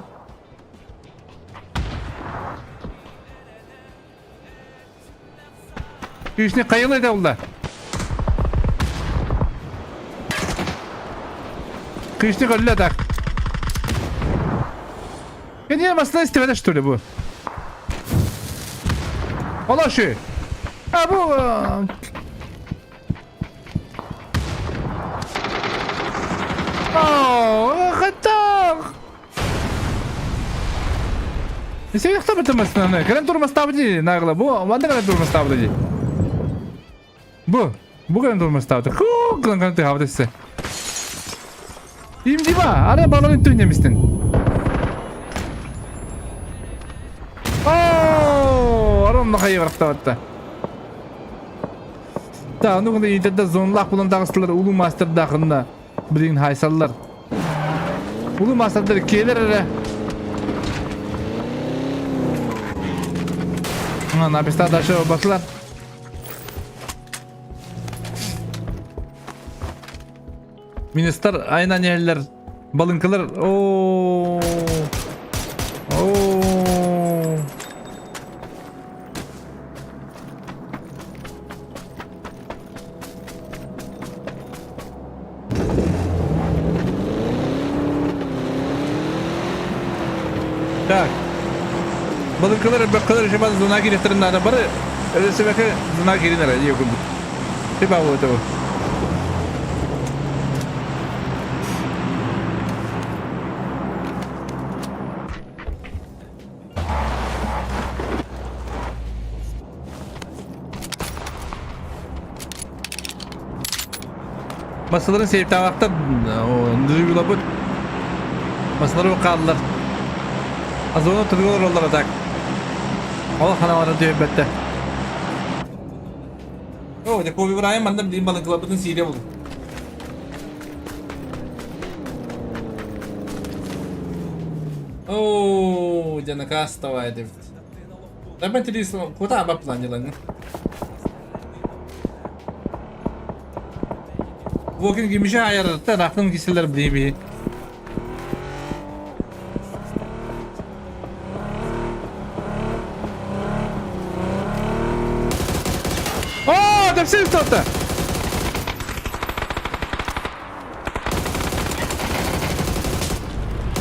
Күүсүнэ хайылай да булла. Күүсүнэ көрүлэ так. Кини масла истибэтэ что ли бу? Олошу. А бу Оо, хаттах. Сен хтабытымасына, кэлэн турмастаабыт дии, наагла. Бу манна кэлэн турмастаабыт дии. Бу, бу кэлэн турмастаабыт. Хуу, кылан кэлэн тыһаабыт өссө. Им дима, ара баларын түннемистин. Оо, арам нахайы барахтабатта. Та, ну гына интерда зонлах булан тагыстылар улуу мастердахынна билигин хайсаллар. Улуу мастердар келер эрэ. Написта дальше басылар. Министр айынан иһэллэр балыҥкалар оо оо Так. Балыҥкалар бэккалар еще зона кириэхтэрин наада бары өлөсөбөкө зона киирин эрэ дии курдук. Типа вот этого. Масаларын сейптаабаттар дужугулабыт. Масалары хааллар. Азону тыргылар оллар так. Ол ханалары түһэрбэттэр. О, дьэ Коби Брайан манна билигин балыҥкаларбытын сиирэ булун. Оо, дьэ наказ давай эбит. Да интересно, куда аба планиланы? Walking gümüşe ayarıtta rakım kişiler bileyim. Оо, тэпсин тотта.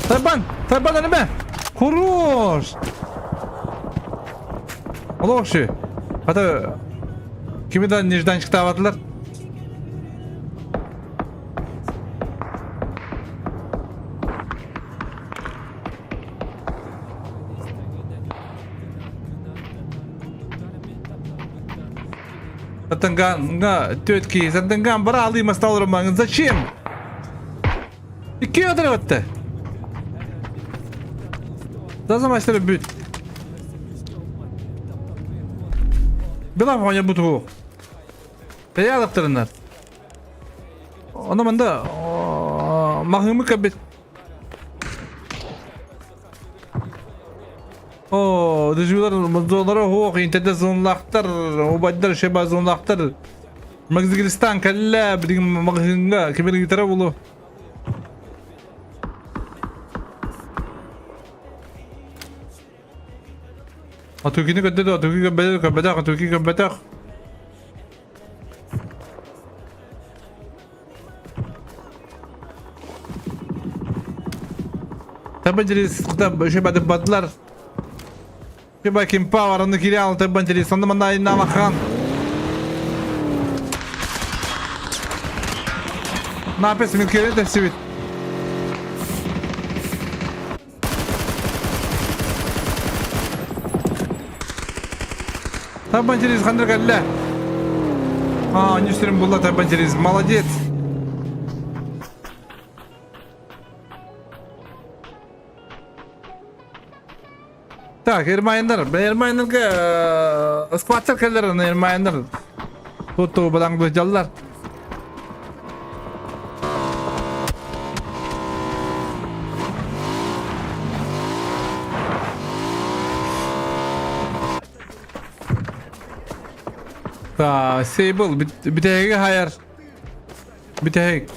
Тайбан, Тайбан аниме. Хорош. Олох Хата кими да нежданчиктаабатылар. Сатынган, тетки, Сатынган брал им стал роман. Зачем? Икки өтөрөттө. Таза мастер бүт. Билам хоня буту. Тэйэ Ону манда маһымы кэбит. О, дежурдар зоналара хуох, интернет зоналаахтар, убайдар шеба зоналаахтар. Магазинистан кэллэ, билигин магазиҥҥа кимир ыытара булу. Атыкини көрдө да, атыки көрбөтөх, көрбөтөх, атыки көрбөтөх. Табадилис бадылар. Киба ким павараны кириал табадилис онда манда инналахан. Напис мен кере тепсибит. Табадилис хандыр кэллэ. А, нюстерин булла Табадилис. Молодец. Так, Эрмайндар. Эрмайндарга скваттар кэллэр, Эрмайндар. Тут бадаң дьаллар. Так, Сейбл, бүтэһиги хайар. Бүтэһик.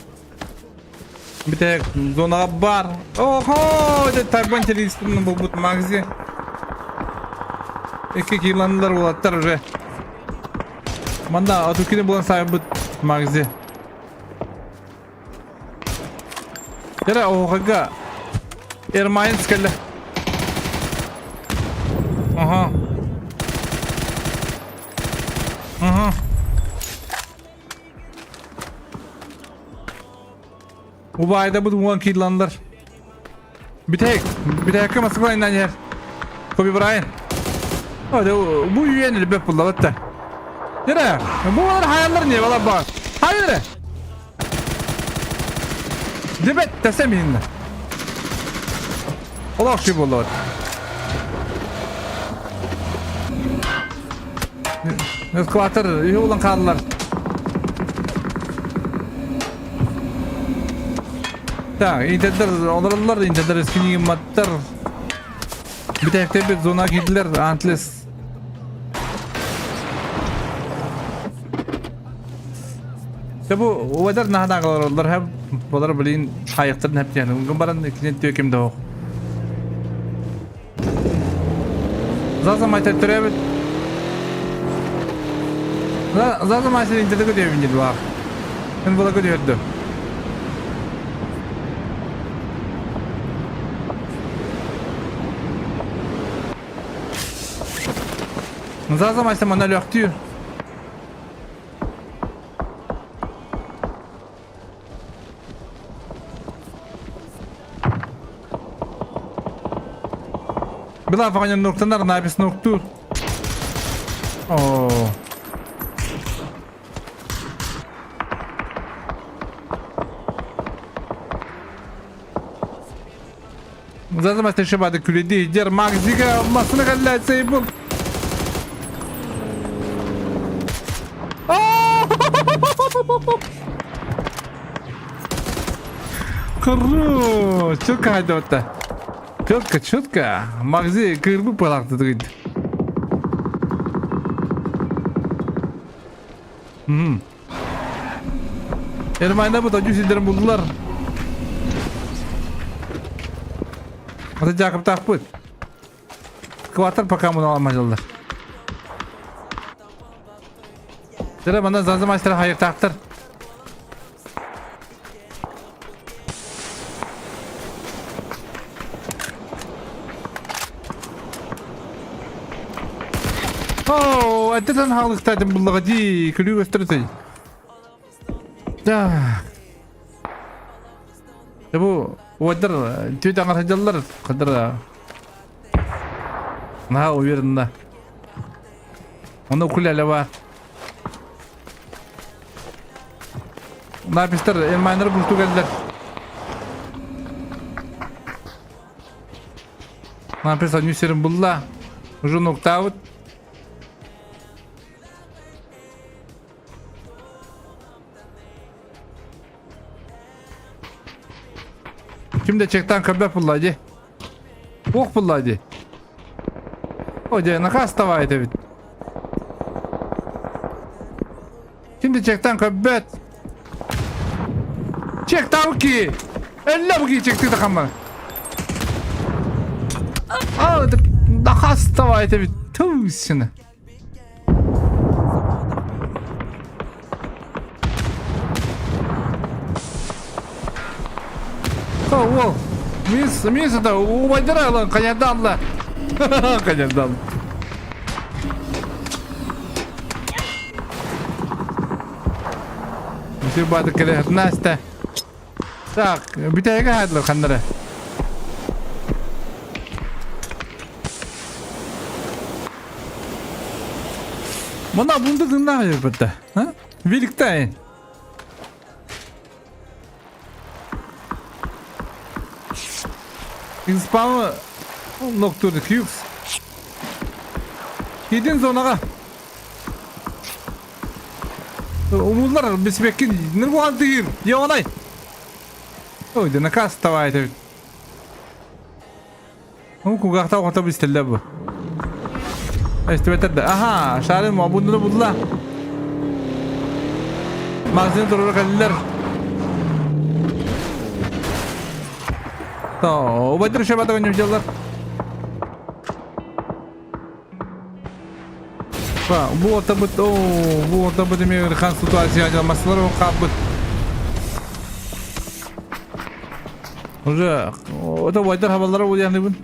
Бүтэһик зонаҕа бар. Охо, дьэ Тайбан телевизорын булбут Магзи. Икки киланылар уолаттар уже. Манна отукини булан сайбыт Магзи. Дere оһоҕа Эрмайнс кэллэ. Аха. Аха. Убайда бу уон килланлар. Бүтэһик, бүтэһиккэ Москва иннан иһэр. Коби Брайан. Бу үйен элбэх буллабат да. Дere, бу олар хаяллар не бала бар. Hayır. Дебет десем инна. Олох ши буллабат. Эскалатор үһү хааллар. Так, интердер олороллор, интердер скинигматтар. Бүтэһиктэр зона киирдилэр, антлес. Дьэ бу убайдар наһаа олороллор, һэм болар блин хайыктарын хэптиэн. Угун баран иккинен түөким да Заза майтар төрөөбүт. Заза майтар интерде көтөбүн диди баар. Мен була көтөрдү. Заза майтар мана лөхтүү. Была фаганyan ноктанар напис ноктур. О. Зазамас тешебады күледи дер магзига масына калла сейбул. Хорош! Четко хайдаватта. Четко, четко. Магзи кырбы палакты дыгыйд. Эрмайна бу тоджу сидерин булдулар. Ата Жакып тахпыт. Кватер пока муну аламажылдар. Дere bana зазы мастер хайыр тахтыр. Оо, әттетен хаалыктаатым буллаҕа дии, күлүү көстөр Так. Бу уойдар түөт аҥар сылдьаллар, хадара наһаа уверенно. Ону күлэлэ баар. Напистар элмайнар булту кэллэр. Напис аню сирин булла. Уже ноктаабыт. Ким да чектан көрбөт булла дии. Ох булла дии. О дьэ, наказ тавай эбит. Ким да чектан көрбөт. Чектан ки. Элле бу ки чекти да А, наказ тавай эбит. Туу сына. О, о, мисс, мисс это убайдара lan kanyardan Kanyardan. Все бады келе Настя. Так, бүтэһигэ хаадылар ханнара. Мына бунды тыңнаа жүрбөттө. А? Великтай. Спамы ноктурды Кьюкс. Кидин зонаға. Умулар бисбеккин ныргуан тыгыр. Яванай. Ой, да наказ тавай это. Ну, кугахта ота бистелле бу. Эстибетер да. Аха, шарын мабундуну булла. Магазин турur каллар. То, убайдыр шабата конем жыллар. Ба, бу орта бут, о, бу орта бут эме хан ситуация алмасылар ол кабыт. Уже, это убайдыр хабалары бу яны бун.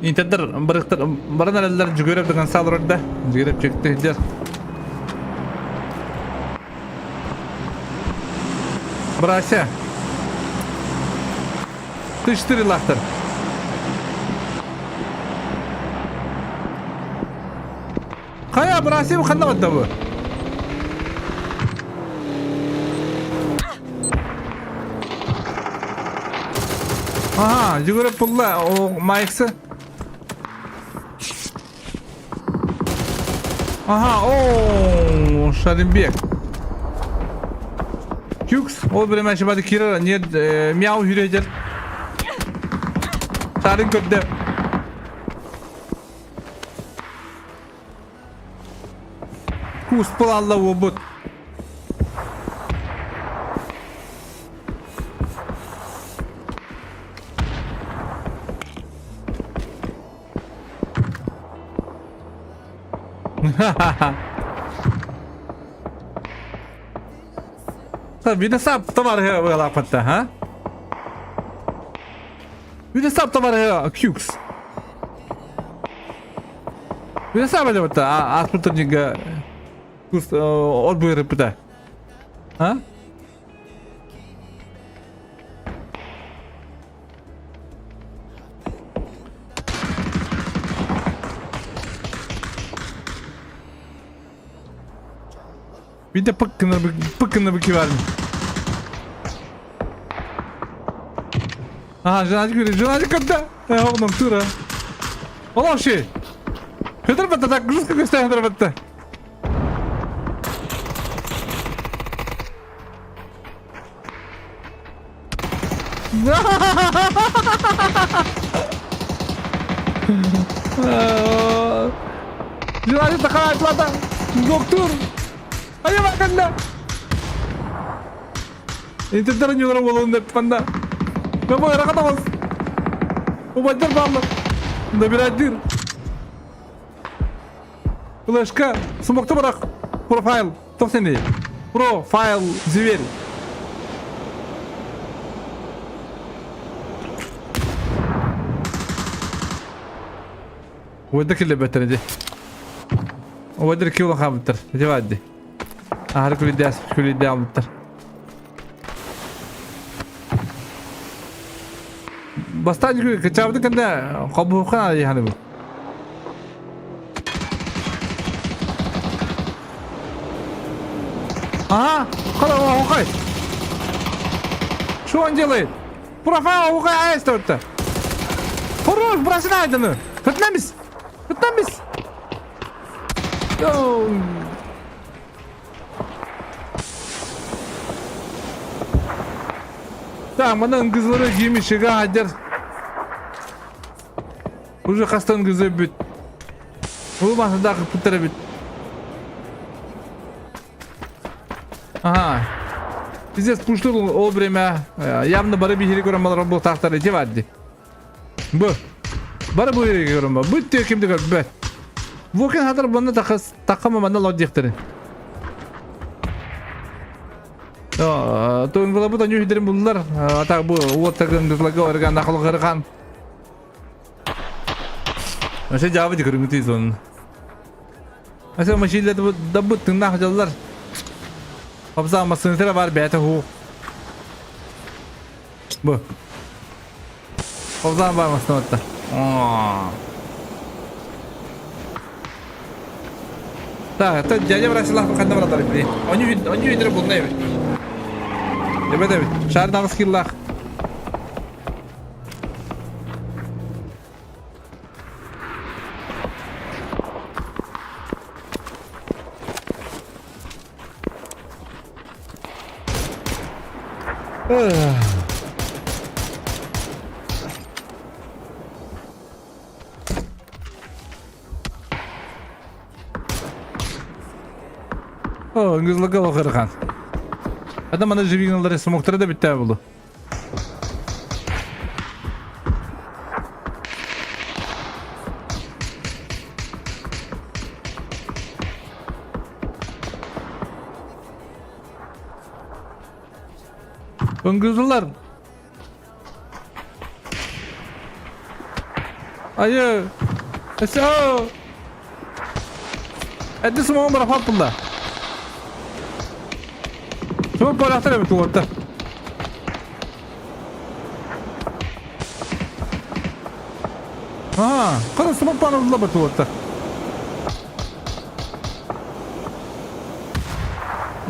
Интердер барыктар баран эллер жүгөрөп деген салыр да. Жүгөрөп чекти дер. Брася. Ты четыре лахтар. Кая Брася ханна батта бу. Ага, жүгөрөп булла о майксы. Ага, о, Шаримбек. Кюкс, ол бір мәші бады кирер, не мяу хүрежер. Шарын көрді. Кус алла обут. Bir de sap var лапатта, ha? Bir de sap var Кюкс. Bir de sap var аспытырника кус отбыры пыта. А? Bir de pıkkını pıkkını bıkıverdim. Aha, жена жена когда? Э, он тура. Олоши. Хыдыр бата так жестко көстә хыдыр бата. Жена такая плата. Доктор. А я bakanda. Интердер нюлар болуын деп панда. Баба рахатамыз. Убайдар баллы. Набирать Флешка. Смокты бірақ. Профайл. Тоқсен Профайл зверь. ودك اللي بتر دي ودك كيلو خابتر جوادي هذا كل داس كل داس بتر Бастан кычабды кында кабухана яны бу. Ага, қара оқай. Что он делает? Профайл оқай айстырды. Хорош, бросай айдыны. Фитнемис. Фитнемис. Так, манна ыңгызлары киймишига хадьар. Уже хастан ыңгызы бүт. Бу масада кыппыттар эбит. Ага. Пиздец, пуштул ол время явно бары биһири көрөн балар буолтаахтар ити бар ди. Бу. Бары бу биһири көрөн ба. Бүт тиэ кимди көрбөт. Вокен хатар бұны таққама манна лор диэхтэрин. Тунгулабыт аню хидерин буллар. Атак бу уоттагын гызлага орган ахалгархан. Вообще жабы дикырынгы сон. Аса машина дабыт тыңнах жаллар. Хапса масынтара бар бәті ху. Бу. Хапса бар масынатта. Так, это дядя Врасилав ханна братар били. Они видели булна эбит. Эбет эбит. Шар нагыс киллах. О, ыңгызлыга лохырхан. Адам аны живигналары смоктары да битте булду. Ыңгызлар. Айы. Эсо. Эдди смогун бырахпат булла. Смог барахтар эбит уоттар. Аа, қара смог барылла бит уоттар.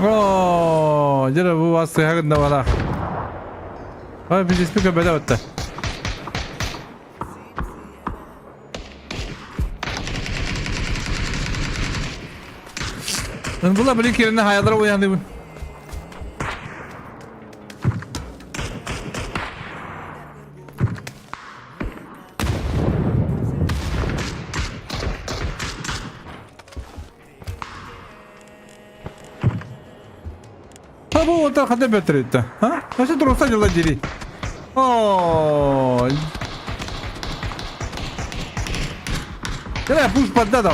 Оо, дьэ бу вас сыһагын да барах. Ой, билиспи көбөдө отта. Була билин киринне хаялара уяндыбын. Ha bu otar хата бөтүрүттэ. А? Вообще труса дела дери. О. Кэлэ пуш подда да.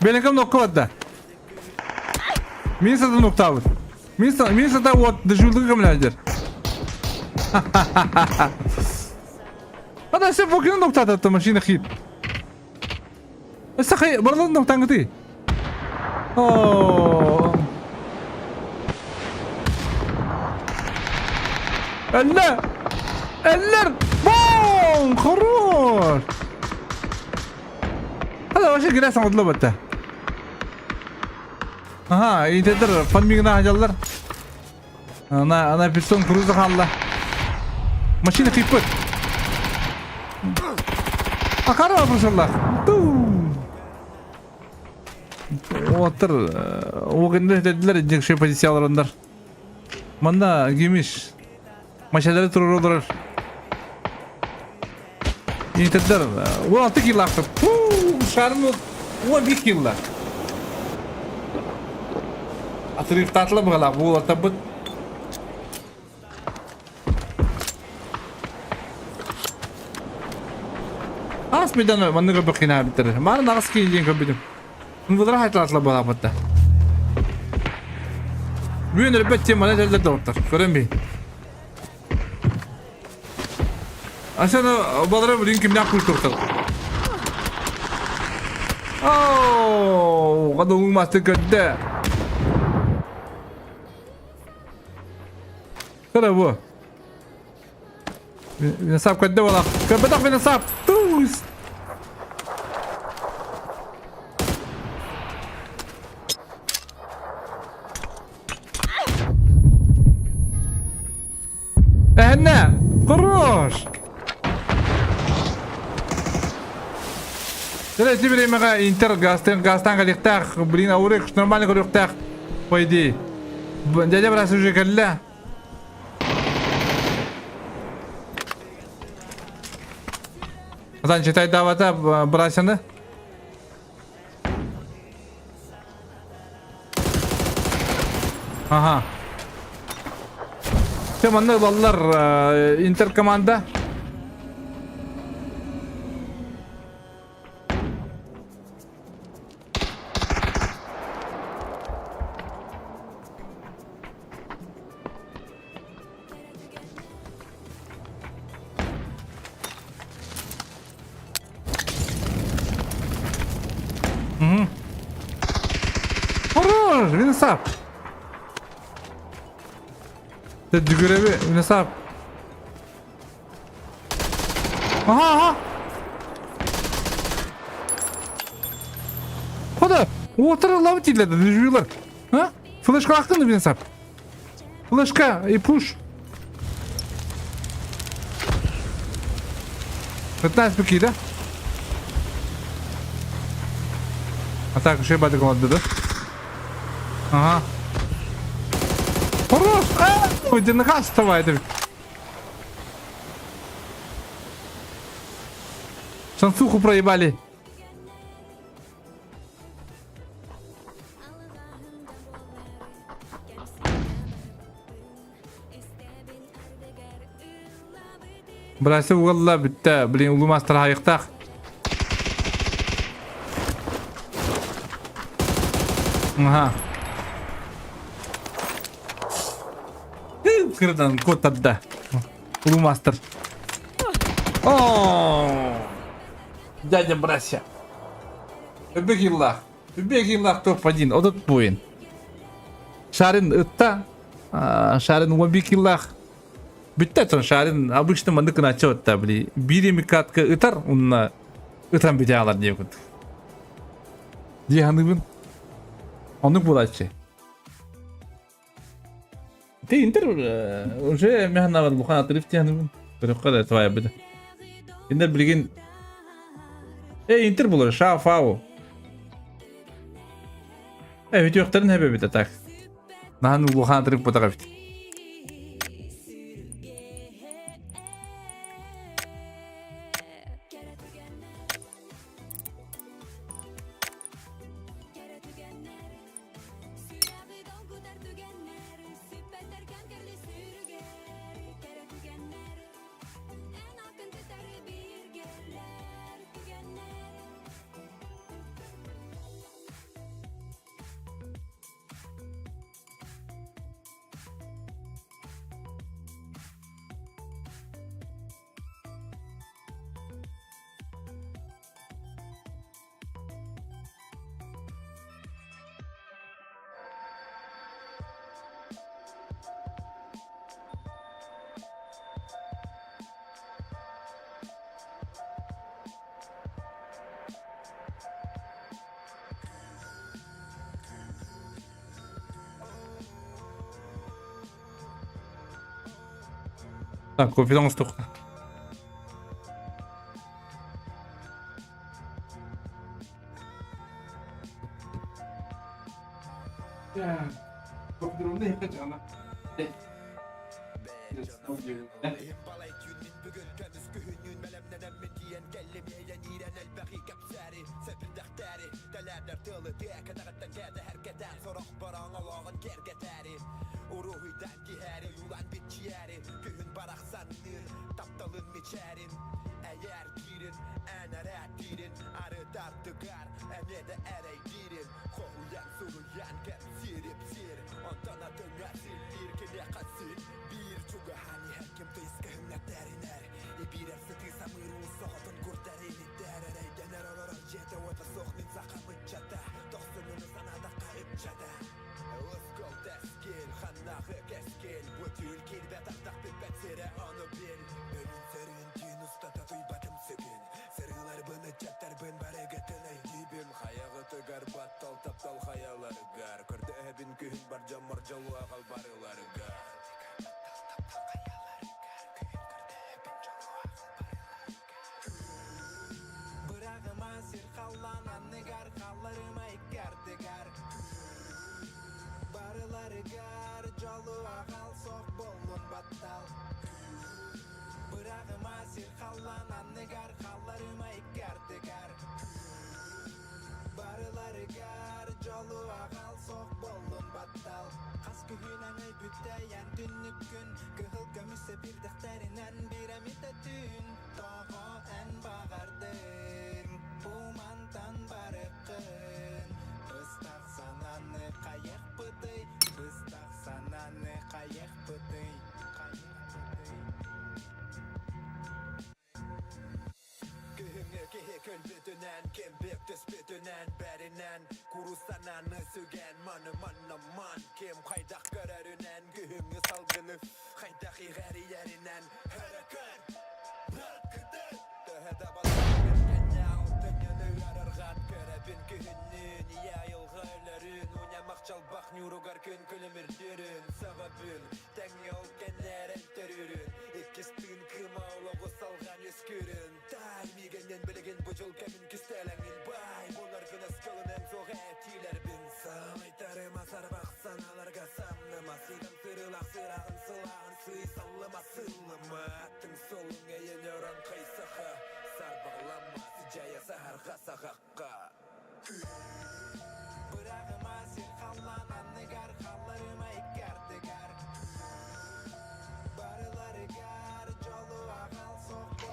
Белекам нокка бадда. Мин сата ноктаабыт. Мин сата вот дежурдык кэмлээдер. Ада сен фокины ноктаататта машина хит. Сахай барлан ноктаңыты. Оо. Эллэ! Эллэр! Бом! Хорош! Хада вообще грязь оҥодло батта. Аха, интедер фанмигна хажаллар. Ана, ана пистон круза хаалла. Машина кыйппыт. Акара бұрсаллах. Уоттар уогиннер этедилер дьиҥ позицияларындар. Манна гимиш машиналары турар олорор. Интердер 16 киллаахтар. Шарын 11 килла. Атырыктаатыла быгалаах буолаттарбыт. Аас мидан манны көрбөх кинаабиттэр. Мааны аҕыс киин диэн көрбүтүм. Мындылара хайталаатыла быһааппытта. Бүгүн өлбөт диэн маны этэллэр доҕоттор. Көрөн бий. Асана балара билин кимнээх куустуохтар. Оо, гадуҥ масты көрдө. Кыра бу. Виносап көрдө буолах. Көрбөтөх виносап. Туус. Эһэннэ! Хорош! Дьэ, ити бириэмэҕэ Интер газтан газтан кэлиэхтээх, блин, аурек нормально көрүөхтээх, по идее. Дядя Брас уже кэллэ. Хатан читайдаабата Брасяны. Ага. Все, манна ылаллар интеркоманда. Угу. Хорош, Винсап. Дүгүрэби Винсап. Ага, ага. Хода, отыры лав тиледі, дүжүлер. А? Флешка ақтын Винсап. Флешка и пуш. 15 пики, да? А так, еще батик да? Ага. Хорош! А! Ой, ты нога вставай, ты. Шансуху проебали. Бырасы уолла бүттэ, блин, улуу мастер хайыктаах. Ага. Кырдан код тарда. Улуу мастер. О! Дядя Брася. Үбек иллах. Үбек иллах топ-1. Одот буин. Шарин ытта. Шарин 11 иллах. Бүттэ тон Шарин обычно маннык гынааччы отта били биир эмит катка ытар уонна ытан бүтэ аалар диэбит курдук. Дии саныыбын. Оннук буолааччы. Ты Интер уже механавар лухан отрыв дии саныыбын. Көрүөххэ да твоя быда. Интер билигин Э Интер булар Шао Фао. Э бүтүөхтэрин хэбэ эбит так. Наһан улахан отрыв ботах эбит. Так, кофе оҥостуохха.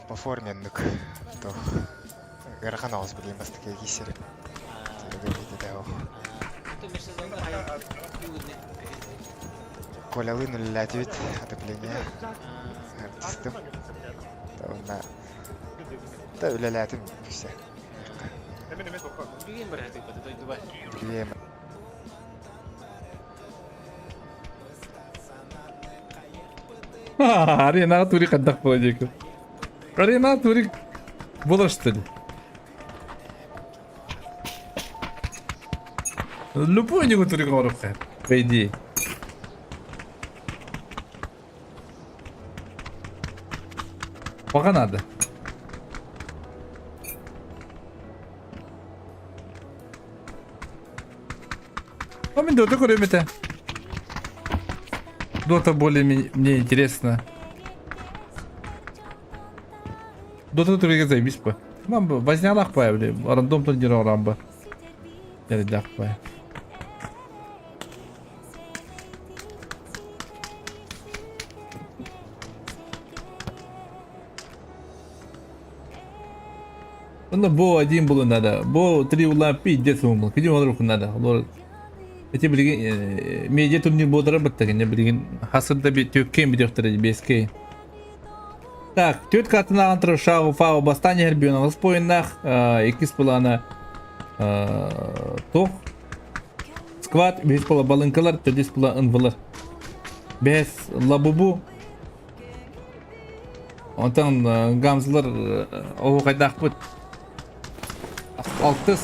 По форме оннук туох ыарахан оҕус билигин бастакы киирсэрим. Колялыын үлэлээтибит отопление артистым. Уонна да үлэлээтим үксэ. Билиэм. Аренаҕа турик хайдах буола диэки. Аренаҕа турик буолар что ли? Любой него турик оҥоруохха, по идее. Пока надо. А мин Дота көрүөм этэ. Дота более мне интересно. Дота турыга заебись по. Мам вознялах по, бля, рандом турнир орамба. Ярдах по. Онно бу один булу надо. Бу три ула пиздец умыл. Киди олору надо. Олор Эти билигин медиа турнир буолара баттагын билигин хасырда би түөккээн бүтүөхтэрэ бескей. Так, түөрт картынааҕын турар Шау Фао бастаан иһэр Бионалыс поиннаах иккис былаана туох сквад үһүс була балыҥкалар төрдүс була ынвылар бэһэс лабубу Онтон гамзылар оһуохайдаахпыт алтыс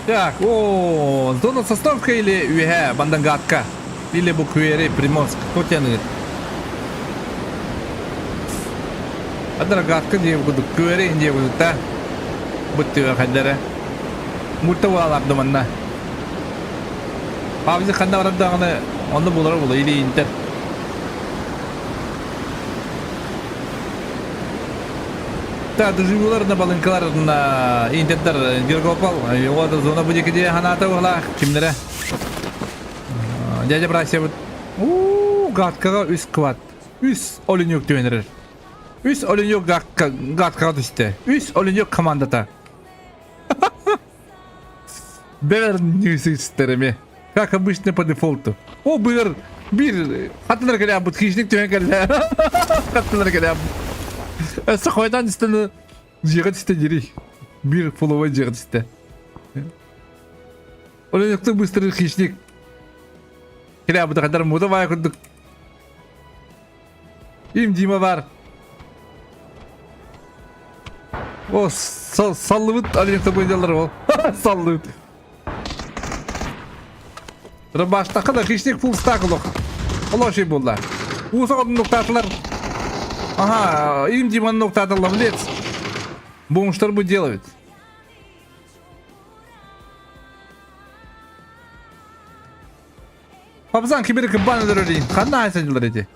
Так, о, зона Сосновка или үөһэ Бандангатка? Или Буквери, Приморск. Кто тянет? Адрагатка диye кудук, күөри диye кудукта. Буттыга хайдара. Мурта буолалар манна. Павзи ханна барар даҕаны онно булара була или Интер. Та доживулар на балынкалар на Интердер Гергопал, его зона будет где ханата угла, кимнере. Дядя Брасия Уу, гадкаға үс квад. Үс оленек түөнерер. Үс оленек гадкаға түсті. Үс оленек командата. Бэр ньюсистерами. Как обычно по дефолту. О, быр бир хаттылар кэлэбут хищник түһэн кэллэ. Хаттылар кэлэбут. Өссө хойдан истэн дьиэҕэ түстэ дири. Бир фуловой дьиэҕэ түстэ. Оленектің быстрый хищник. Кэлэбут хандар муда баай курдук. Им Дима бар. О, саллыбыт оленектің бойдалар ол. Саллыбыт. Рыбаштаққа да хищник фулл стак олох. Олох şey буолла. Уусах оннуктаатылар. Ага, им Диман ноктата ловлец. Бомжтар бу делают. Папзан кибер кыбан өлөрөрин. Ханна айсадылар эти?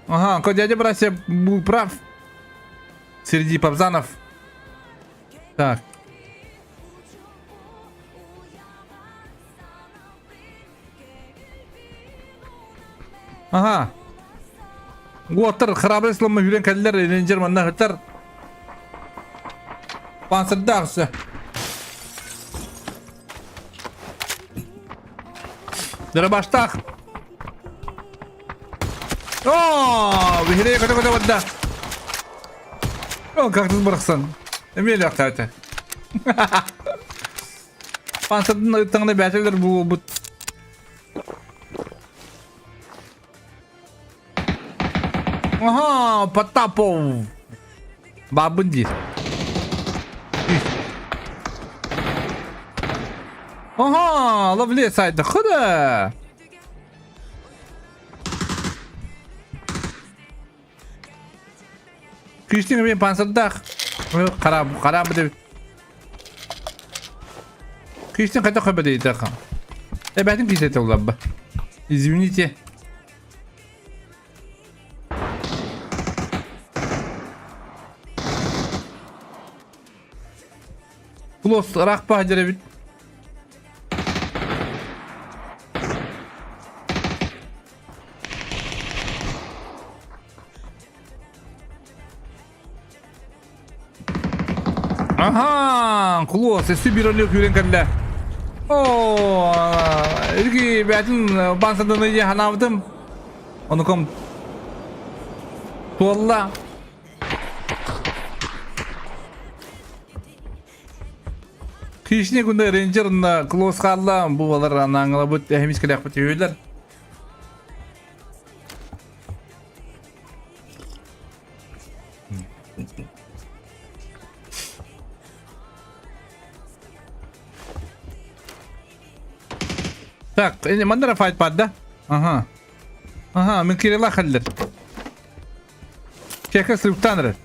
Ага, ко дядя братья был прав. Среди папзанов. Так. Ага. Уоттар храбрый сломы хүрен кэллэр, рейнджер манна хытар. Панцирдаах все. Дырабаштаах. О, биһири көтө көтө барда. О, как тут бырахсан. Эмиэ лэхтаата. Панцирдын ыттаҥна бээтэлэр буолбут. Ага, Потапов. Бабын диир. Ага, ловле сайда худа. Күүстүн мен пансырдаах. Хара хара бу Күүстүн қайта қойба дейді. Эбәтин кисете уларба. Извините. Клос рахпа деребит. Аха, клос, өссө биир олег үүрэн кэллэ. Оо, ирги бэйэтин баансаданы дии санаабытым. Онуком туолла. Хищник унда рейнджер на клос хаалла бу балар анааңылабыт эһэмис кэлэхпит үһүлэр. Так, манна файт баар да? Ага. Ага, мин Кирилла халлер. Чека срыптан эрэр.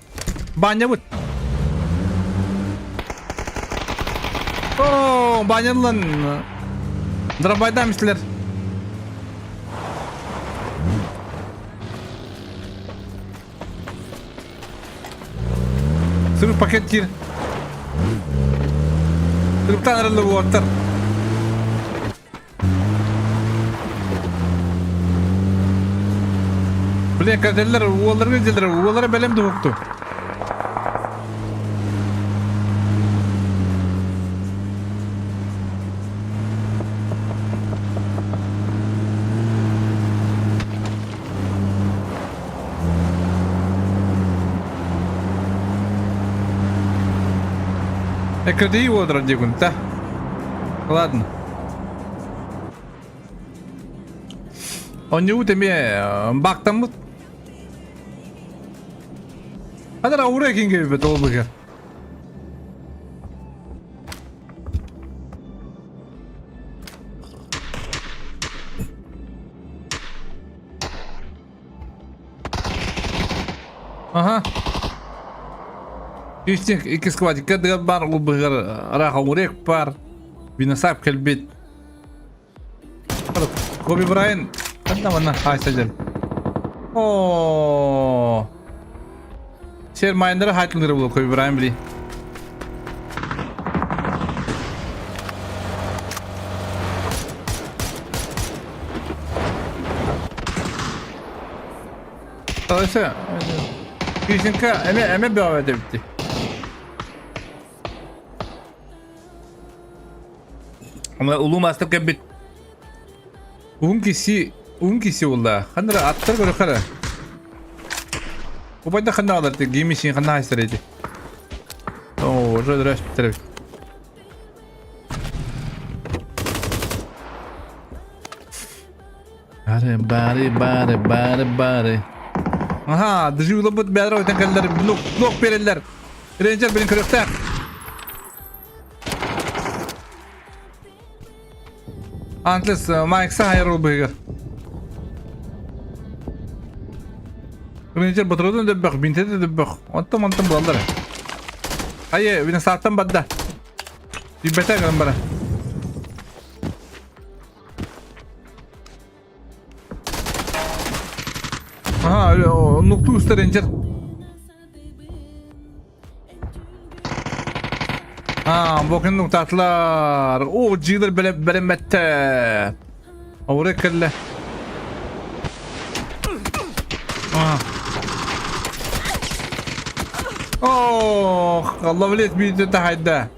Баннябыт. О, баннялан. Дробайдам истилер. Сырып пакет кир. Сырыптан эрэллэр уоттар. Блин, кадерлер, уолларга дьэлэр, уоллара бэлэм дуһукту. Эккирдии уоллара диэкун, та. Ладно. Онньугут эмиэ баактаммыт. Хадара ура кинге бит ол быгар. Ага. Үстик икки сквадикка дыгар бар, ол быгар араха урек бар. Виносап кэлбит. Коби Брайан ханна манна хаайса дьэн. Оо. Сер майндара хайтылдыр буолуо Коби Брайан били. Өсө. Күүсүнкэ эме эме бөҕө эбитти. Ама улуу мастер кэлбит. Уһун киси, уһун киси буолла. Ханна аттар көрө хара. Убайда ханна алар геймишин ханна хайсар эти. Оо, уже драш битер. Бары, бары, бары, бары, бары. Аха, дежурлабыт бэдэр өтөн кэллэр, блок, блок береллер. Рейнджер билин көрүөхтээх. Антлес Майкса хайыр ол быһыгар. Рейнджер батырыдан дөббөх, бинтede дөббөх. Онтон мантан булаллар. Айы, бина сааттан барда. Билбэтэ гынан бара. Aha, нукту уста рейнджер. Аа, бокин нуктатлар. О, джилер бэлэммэттэр. Аура кэллэ. Аа. Ох, Алла билет биирдэ таһайда.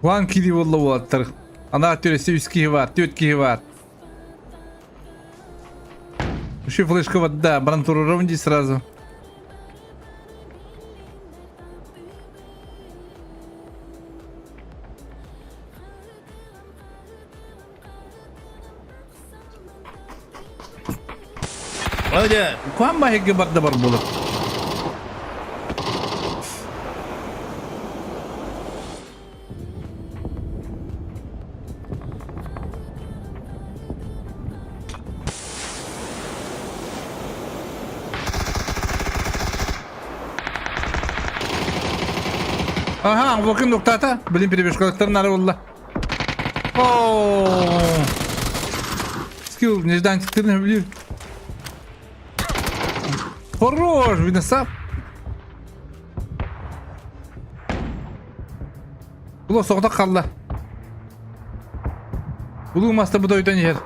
Ван кири буолла уолаттар. Анаа түресе үс киһи бар, түөрт киһи бар. Еще флешка вода, баран турурабын дии сразу. Öyle, kuan bahigi барда бар булып. Аха, Вокин нуктата. Блин, перебежкалыктарын ары булла. О! Скилл нежданчиктырын билир. Хорош, видно сап. Було соҕотох хаалла. Улуу маста бу дойдон иһэр.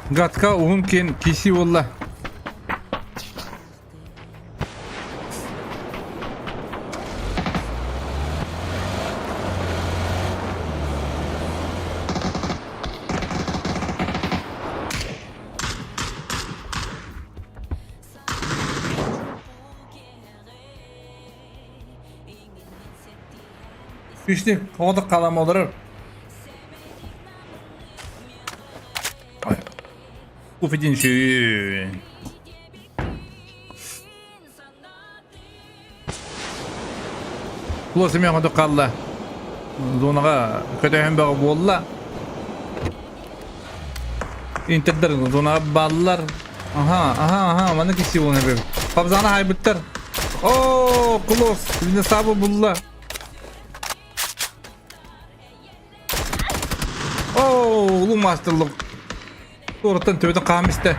Гатка уһун киэн киси буолла. Үчник оҕотох хаалан олорор. Уфидин шүүн. Тула семья хоту хаалла. Зонаҕа көтөһөн бөҕө буолла. Интердер зонаҕа бааллар. Аха, аха, аха, манна киси буолан эбит. Пабзаны хайбыттар. Оо, клосс, бини сабы булла. Оо, улуу мастерлык. Туораттан төбөтүн хаам истэ.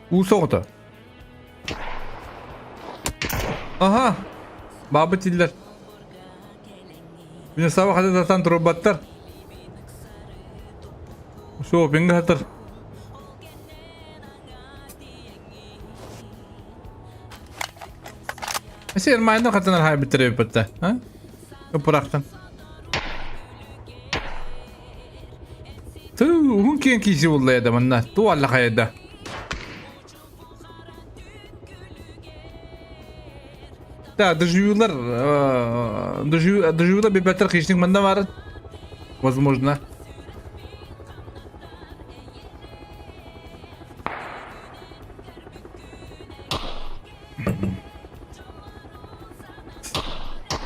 Уу соҕото. Аха, баабыт дииллэр. Минусаба хата сатаан турбаттар. Шопинга сатар. Сер майна хатанар хай биттер эбиппетте. А? Ыпырахтан. Ту, уһун киэн киси булла еді манна. Ту алла хайда. Да, доживюлар, доживюлар бибеттер хищник манна бар. Возможно.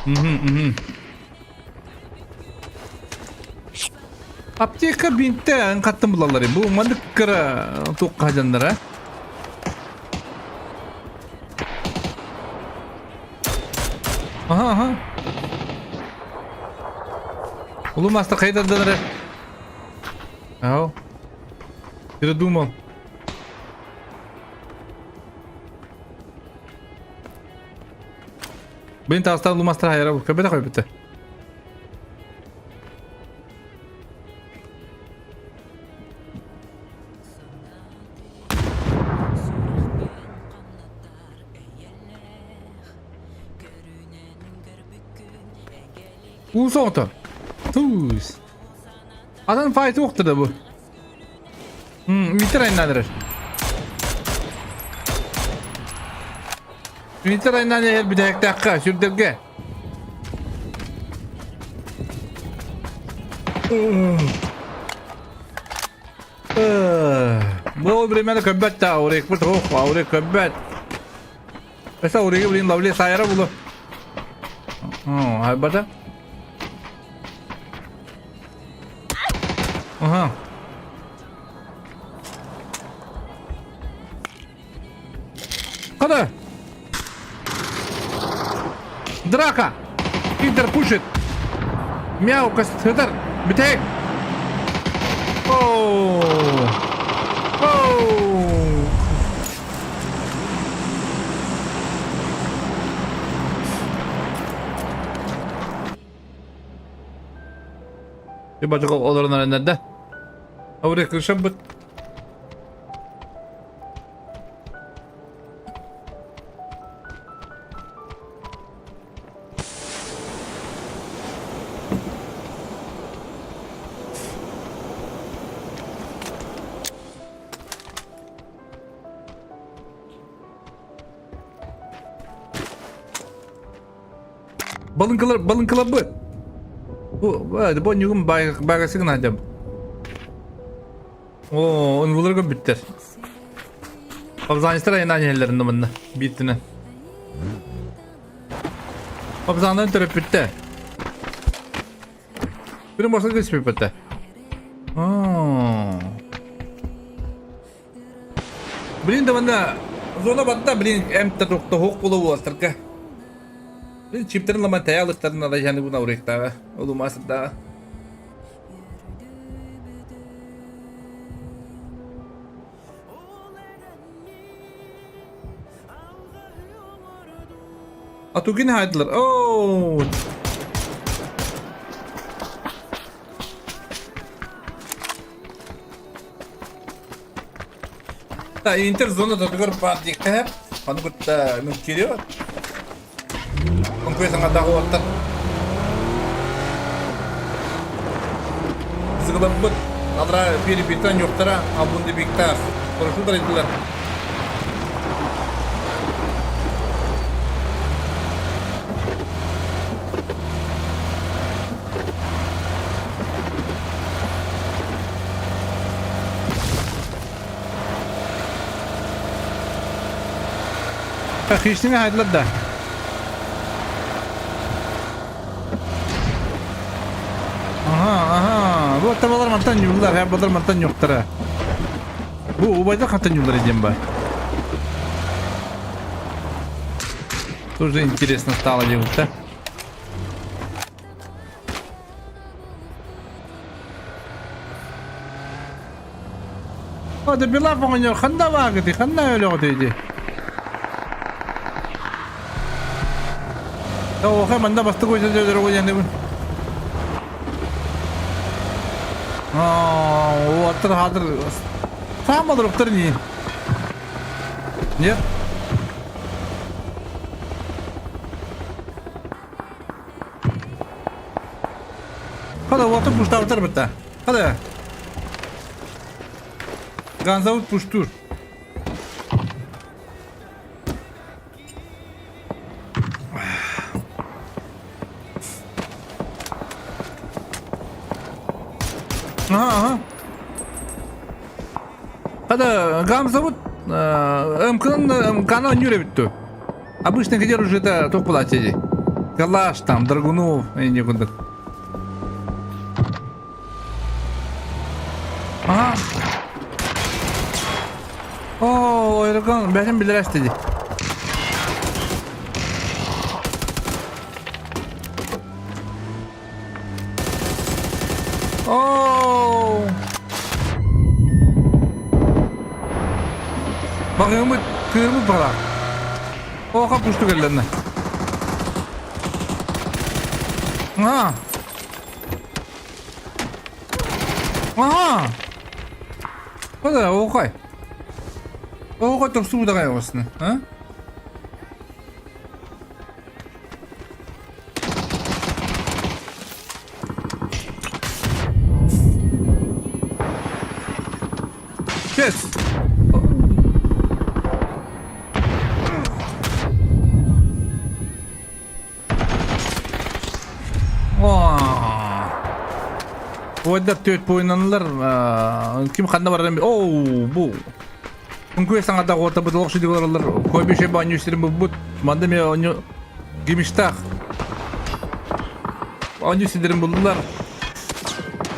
Мгм, мгм. Аптека бинтэ хаттан булаллар. Бу маннык кыра туохха дьоннора. Аха, аха. Улуу маста хайдардан эрэ. Ау. Передумал. Блин, таастан улуу мастар хайара көбөтө көбөтө. Уу соҕото. Туус. Атын файт уохтара бу. Витер айнаан эрэр. Витер айнаан иһэр бүтэһиктээххэ, сүрдэргэ. Бу времена көббөт да, Аурикпыт ох, Аурик көббөт. Өсө Ауриги блин ловли сайара булу. Айбата. Ага. Куда? Драка! Интер пушит! Мяу, кастетер! Битек! Оу! Оу! Бачык олорон эрэннэрдэ. Аурик крышабыт. Балыҥкалар, балыҥкаларбыт. Бу, бу ньугум байгасы гына дьам. Оо, оннулар көрбүттэр. Абзанистар айаннаан иһэллэрин манна бииртинэ. Абзаннан төрөппүттэр. Бiri морса көспүппүттэр. Блин, да манна зона батта, блин, эмтэ тухта хук була буолтарга. Блин, чиптерин лама тәялыктарын ала яны буна урыктага. Олумасыдага. Атугин хайдылар. Ооо. Та Интер зона татыгар партикка Аны кытта мүмккириот. Конкурент саҥардаах уолаттар. Сыгылаппыт алра перепиттан юктара албын дебиктаах. Хорошо дарайдылар. Хищниҥэ хайдылар да. Ага, ага. Бу табалар мантан ньууллар, һэ мантан ньуктара. Бу убайдар хантан ньууллар диэн ба. Тоже интересно стало делать, да? О, да Белав оҕонньор ханна баагыты, ханна өлөҕүтүй дии? Оха манна бастык ойдон дьоннору Уоттар хадыр саамалар уктар не? Нет? Хада уоттар пуштабытар бытта. Хада. Ганзавут пуштур. Ага, ага. Хада Гамзавут МК-ны МК-ны нюре бүттү. Обычно где уже это только платили. Калаш там, Драгунов, и некуда. Ага. Оо, ойрокон, бэһин билэрээс диди. Оо! Багымыт кыырбыт бара. Оха пушту келленне. Ага. Ага. Куда, оохай. Оохай тохсуу даҕай оҕусна, а? Kes. Уойдар түөрт буойунанылар ким ханна барарын Оу, бу. Күнкү саҥата уота бытылық шүдік олороллар. Көбүше баню сирин булбут. Манда ме оню гимиштах. Оню сидерин булдулар.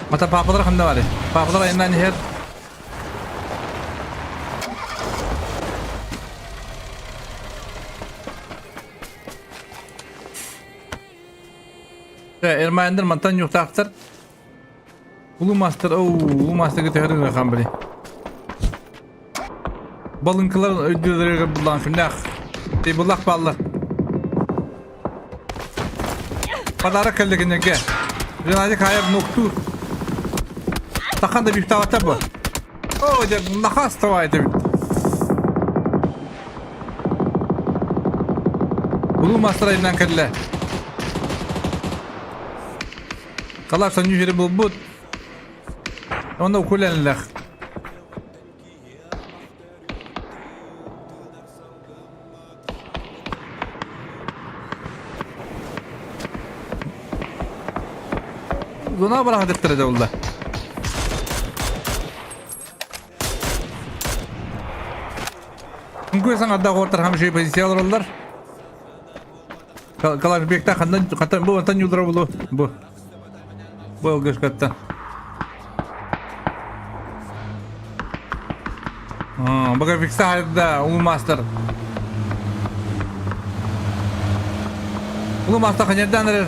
Мата папалар ханна бары. Папалар айынан иһэр. Эрмайындар мантан юқтақтар. Улуу мастер, оу, улуу мастерга төһөрүн ыахан били. Балыҥкалар өйдүүлэригэр буллаан күннээх. Тейбуллах бааллар. Подарок кэллэ кинилэргэ. Геннадий Хаев нуктуур. Тахан да бүүхтаабаттар бу. Оо, дьэ, нахаас тавай эбит. Улуу мастер айынан кэллэ. Калаш сонньу сири булбут. Онно укулэнлэх. Зона бырахатыктара да булла. Үҥкүү саҥардаах уолаттар хамшыы позиция олороллор. Калашбекта хандан хантан бу антан юлдара булу бу. Бу ылгышкаттан. Бага фикса да улуу мастер. Улуу мастер ханердан эрэр.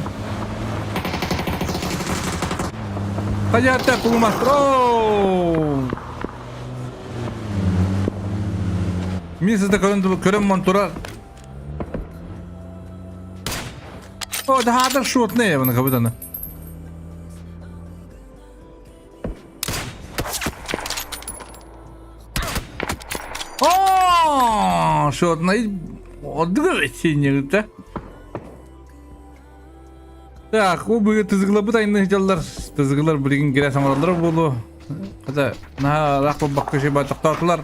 Ханерда улуу мастер. Ооо! Мин сызда көрөн көрөн монтурар. О, да хатар шотный вон как будто. О, шотный. Одгы Так, ол быгы тызгылабыт айны дьаллар, тызгылар билигин кирэ саҥараллара буолуо. Хата, наһаа ыраах буолбакка үчүгэй тохтоотулар.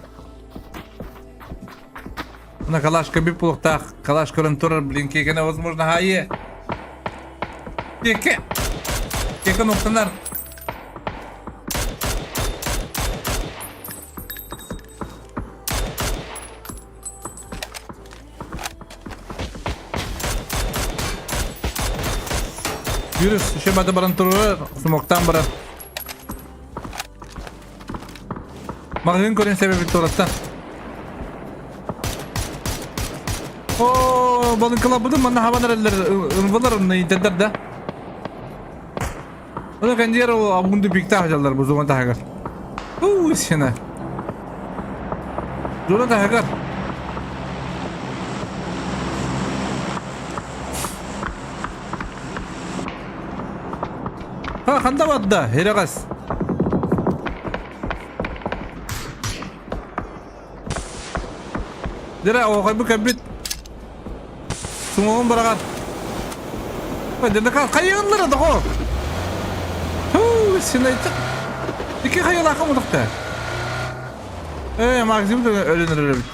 Мына калашка бүп буолуохтаах. Калаш көрөн турар, блин, киэкэнэ возможно хаайы. Киэкэ! Киэкэ нуктанар. Yürüs, шебады баран турар, смоктан баран. Маҕаһыын көрөн себебин туораттан. Оо, балыҥкаларбытын манна хабан эрэллэр, ымвалар онно иитэллэр да. Оны кандиер ол абунду биктаах дьаллар бу зона таһыгар. Уу, сена. Зона таһыгар. Ха, ханда барда, херегас. Дера, оҕойбу кэлбит. Суҥуоҕун быраҕар. Дедека хайыыллара доҕор. Хуу, синайты. Ики хайылаахым утахта. Э, Максим да өлөн эрэр эбит.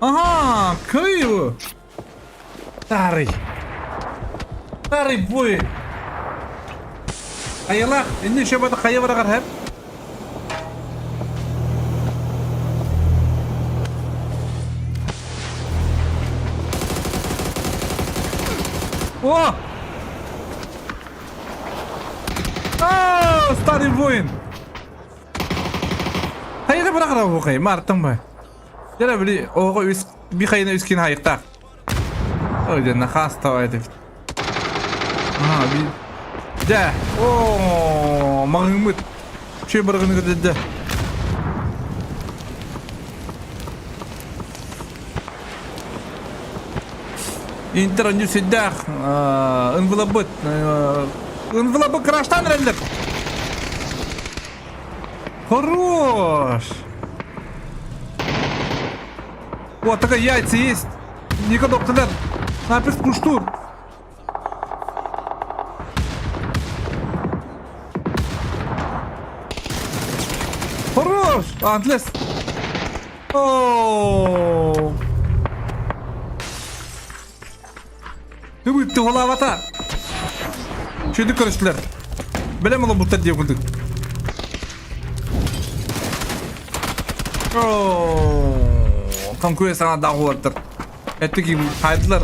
Ага, кыйы. Старый. Старый бой. Хайалаах, инни еще бата хайа бараҕар хэп. О! А, старый воин. Хайа бараҕар оҕой, мартын бай. Дьэ били оҕо үс би хайына үс кин хайыктаах. Ой, дьэ нахаас тавай эбит. Аха, би Дьэ, оо, маҕыҥмыт. Үчүгэй барыгыны көрдөрдө. Интер онньу сүрдээх ынвылабыт. Ынвылабыт краштан эрэллэр. Хорош! О, такая яйца есть. Ника доктор, напис пуштур. Хорош! Антлес. О! Ой, туһалаабата. Чүдү көрүстүлэр. Бэлэм олорбуттар диye курдук. Конкурент саҥа даҕулартар. Эттик хайдылар.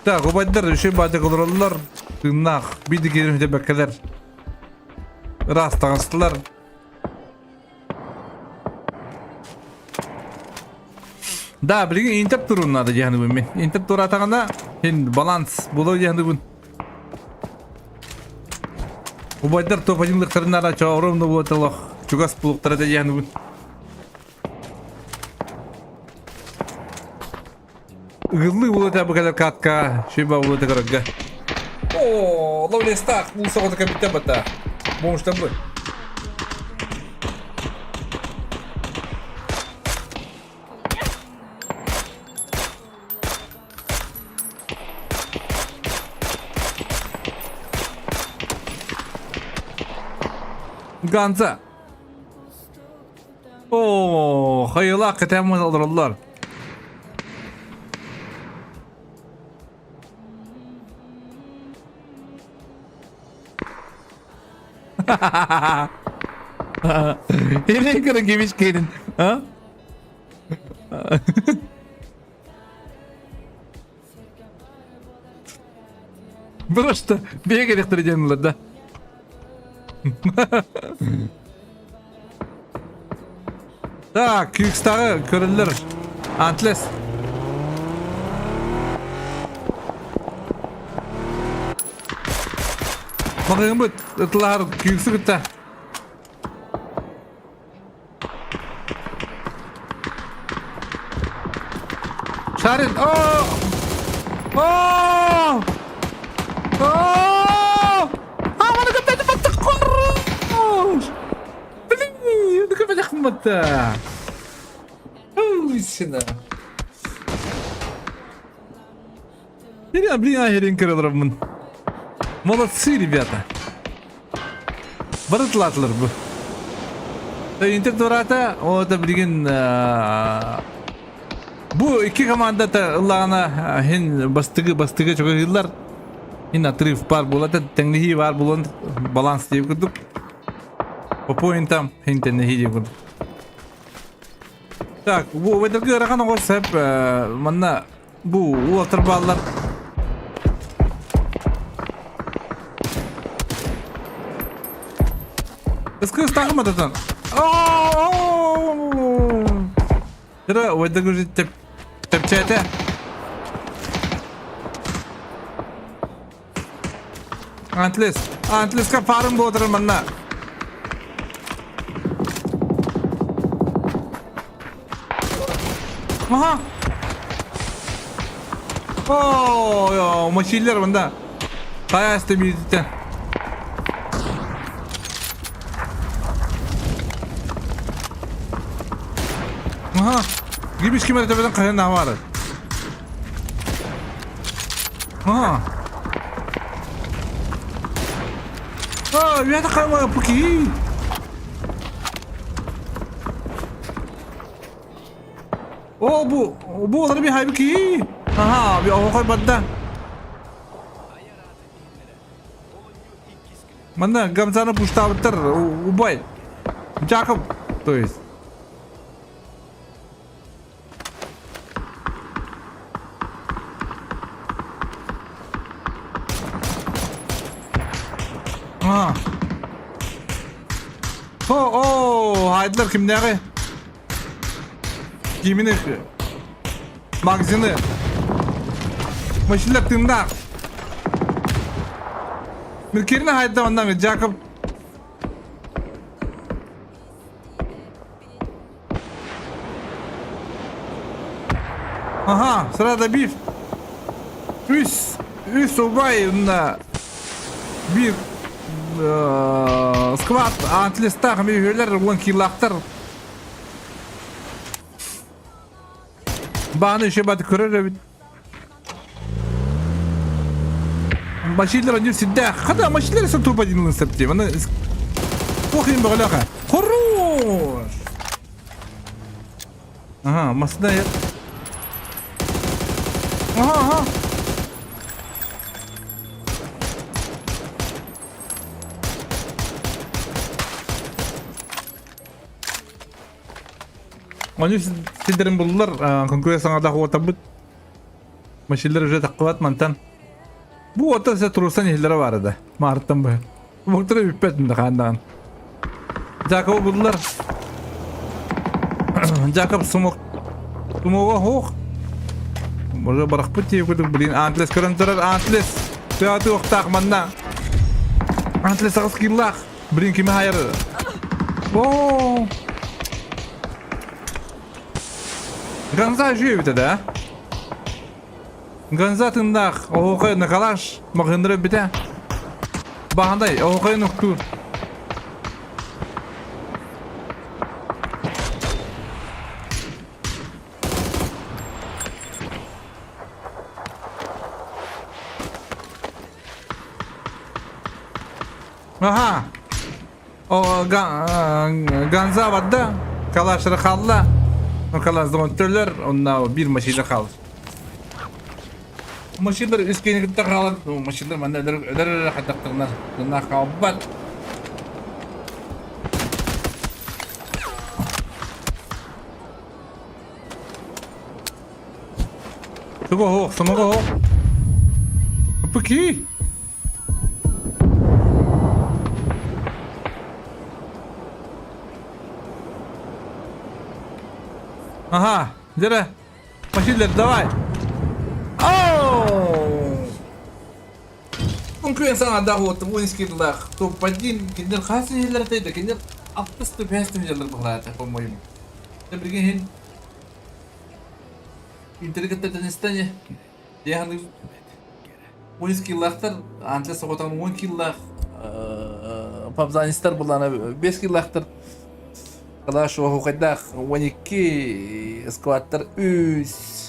Так, убайдар үчүгэй баадьак олороллор. Тыыннаах, биир киирэн бүтэрбэккэлэр. Ыраас таҥастылар. Да, билигин Интер турун надо диэханыбын мин. Интер туратаҕына хин баланс буолар диэханыбын. Убайдар топ-1 лыктарын чоорум да буоталох чугас булуктара да диэханыбын. Ыгыллыы буолуо бу кэлэр катка, шиба буолуо көрөргө. Оо, ловлестах, бу соҕото кэбиттэ бата. Бомжтан бу. Ганза. Оо, хайылаах кэтээн олороллор. Или көрөн кэлин, а? Просто бегали диэн да. Так, QX-тағы көрілдер. Антлес. Мағығын ытылар QX-і күтті. Шарин! О! О! О! А, маны кытта хорош! Блин, ну как бата. Уйсина. Блин, блин, көрөлөрмүн. Молодцы, ребята. Барытлаатылар бу. Интер турата, о, билигин бу икки командата ыллаҕына хин бастыгы бастыгы чогыһыыллар. Хин отрыв бар буолата, тэҥнэһии бар буолан баланс диэбит курдук. По поинтам хин тэҥнэһии диэбит курдук. Так, бу убайдарга ыарахан оҕо сөп манна Бу уолаттар бааллар. Ыскы ыстаахым ататан. Тыра ойда уже тепчээтэ. Антлес. Антлеска фарм буотар манна. Аха. О, мочиллер мында. Тая истемейді. Аха. Гибиш кимер төбеден қайдан бар. Аха. А, үөтэ хаама пуки. О, бу, бу олар би хайбы ки. Аха, би оҕо барда. Манна Гамзаны пуштабыттар, убай. Жакоб, то есть. А. О, о, хайдылар кимнээҕи? Кимини магазины. Машина тыыннаах. Милкирин хайда оннан Жакоб Аха, сразу биф. Үс, үс убай на биир сквад антлистаах үһүлэр уон киилаахтар. Бааны еще бат көрөр эбит. Машиналар они всегда. Хата машиналар сату подинлын септи. Аны Ох, им бөҕөлөөх. Хорош! Ага, масына. Aha, aha. Ону сидерин буллар, конкурент саҥалаах уотарбыт. Машиналар уже таххыбат мантан. Бу уота сэ турусан иһиллэрэ баар да. Маартан быһа. Муктара бүппэт да хаандаан. Жаков буллар. Жаков сумок. Сумога хоох. Уже барахпыт тиэ курдук блин Антлес көрөн турар Антлес. Тыаты охтаах манна. Антлес аҕыс киллаах. Блин кими хайар? О! Ганза жүйе да? Ганза тындаах, оһуохай Накалаш маҕаһыыннара өлбүтэ. Баһандай, оһуохайын уктуур. Аха. О, Ганза барда, Калашра хаалла. Калашда төлөр, онна бир машина хаалар. Машиналар үс киһини кытта хаалар. Машиналар манна өлөр өлөр хатахтарына тынна хаалбат. Туга хоох, самага хоох. Пыки! Ага, дere. Машинлер, давай. Оу! Конкурент саҥардаах уоттум уинскидлаах топ-1 кинилэр хас иһиллэр этэй кинилэр алтыс түбэс түһэллэр быһылаата по-моему. Билигин иһин Интернеттен теннистен яғни 10 киллаахтар анча соҕотон 10 киллаах пабзанистар буллана 5 киллаахтар Калаш оһуохайдаах 12 складтар үс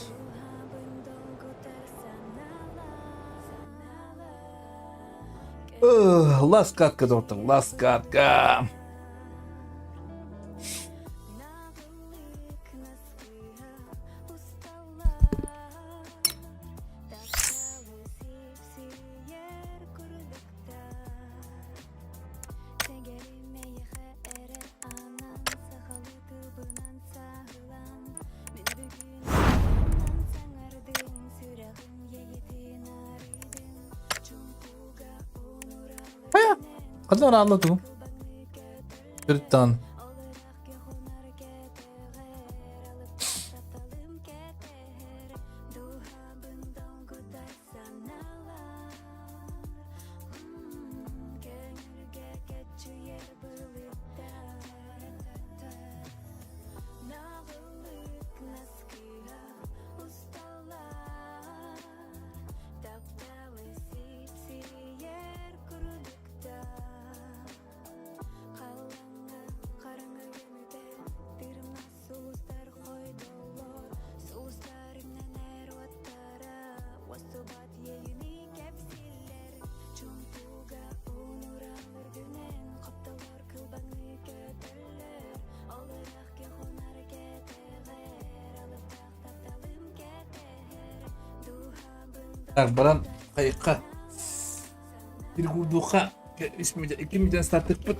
Ласкатка доктор, ласкатка. Ханна араалла тугум? Төрүттан. Так, баран хайыкка bir курдуха икки миден стартыкпыт.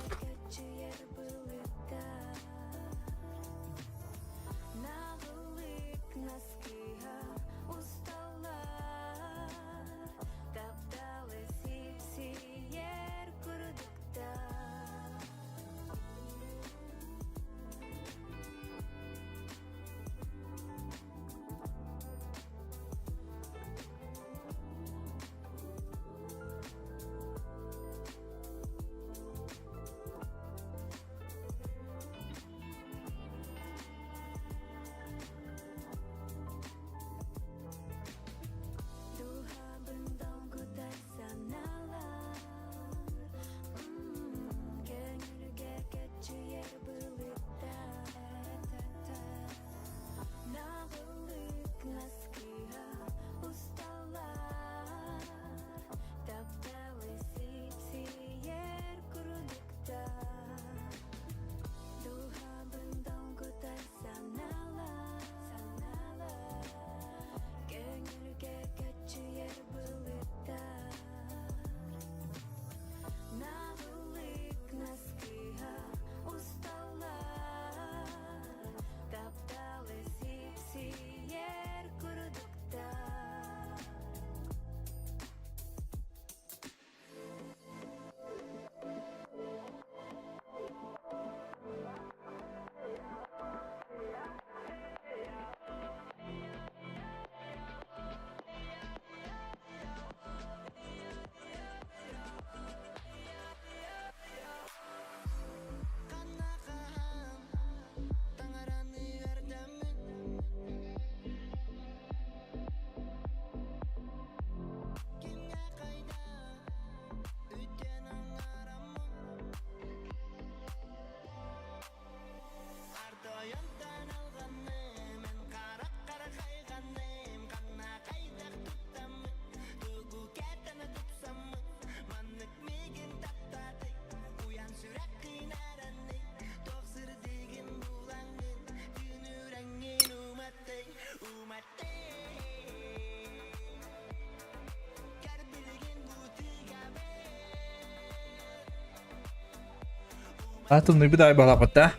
Атымныйбыт аай баҕалаабыт да.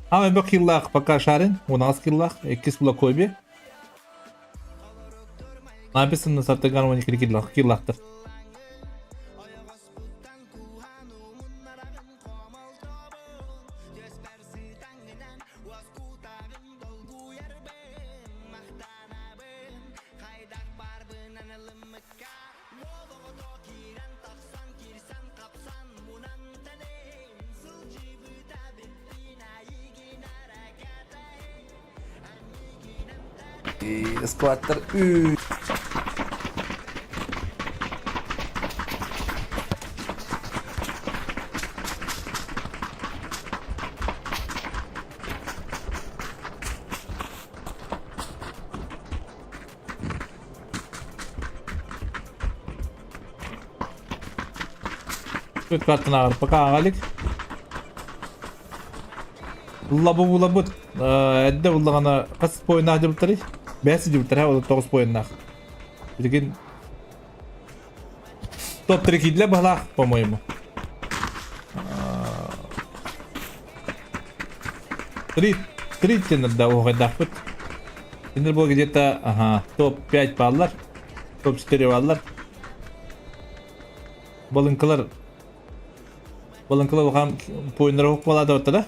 Аҕа элбэх киллаах пока шарин, 16 киллаах, иккис була Коби. Написано Сартаган 12 киллаах, киллаахтар. Складтар Картынааҕар пока ааҕа Лабы-булабыт эрдэ буллаҕына хас поиннаах дьыбыттарый? Бэс дьыбыттар ол тоҕус поиннаах. Билигин топ-3 киирдилэр быһалаах, по-моему. Три, три теннерда уһугайдаахпыт. Тендер был где-то, ага, топ-5 бааллар, топ-4 бааллар. Балыҥкалар Балыҥкалар улахан поиннара укпалаата да?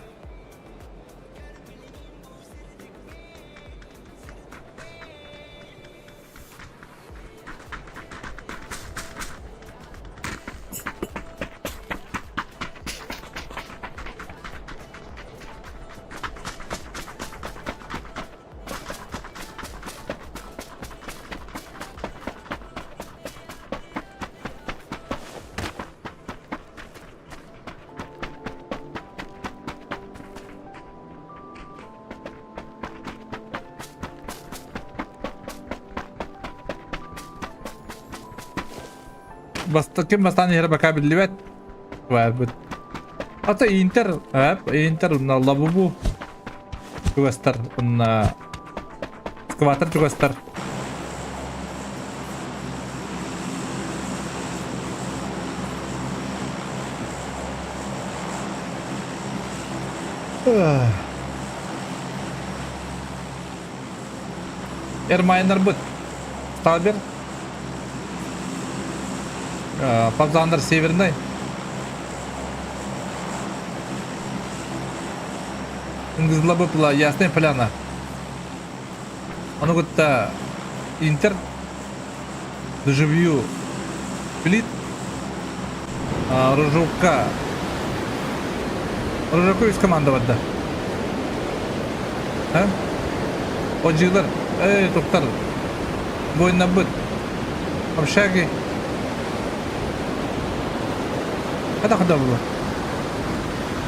Бастакы бастаан иһэрэ пока биллибэт. Баарбыт. Ата Интер, Интер на Лабубу чугастар, на Скватер чугастар. Эрмайнарбыт. Сталбер. Павзандар Северный. Ыңгызлабыпла Ясная Поляна. Ону кытта Интер Дежавю Плит Рожовка Рожовка үс команда барда. А? Одьыылар, эй, туттар, буойнарбыт, общаги. Хата хата было.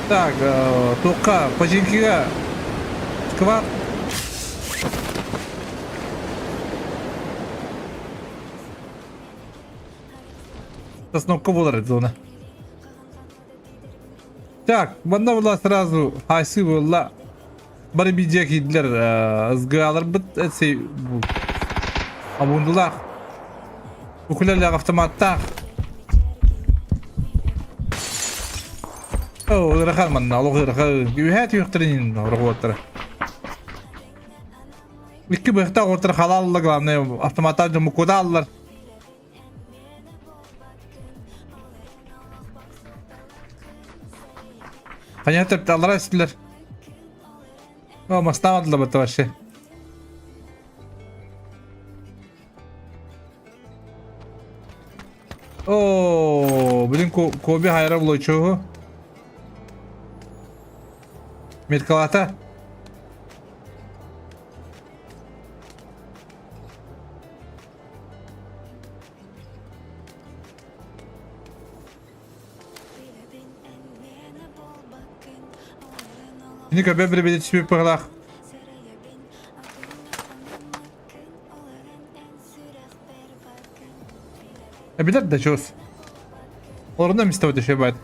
Так, туохха, Починкига сквад Сосновка буолар зона. Так, манна була сразу хайсы буолла. Бары видео киирдилэр СГАларбыт эсэй абундулаах укулелелээх автоматтаах Оо, ыарахан манна, олох ыарахан. Үһээ түһүөхтэрин ороҕуоттара. Икки быһахтаах уоттара халаалла, главное, автоматтаах дьон мукудааллар. Понятно, аллара истилэр. О, мастаабатылар бата вообще. О, блин, Коби хайра булочугу. Меткалата. Кини көбө бирибити түспүт быһылаах. Эбэтэр да чуос. Олорунна мистэ бат.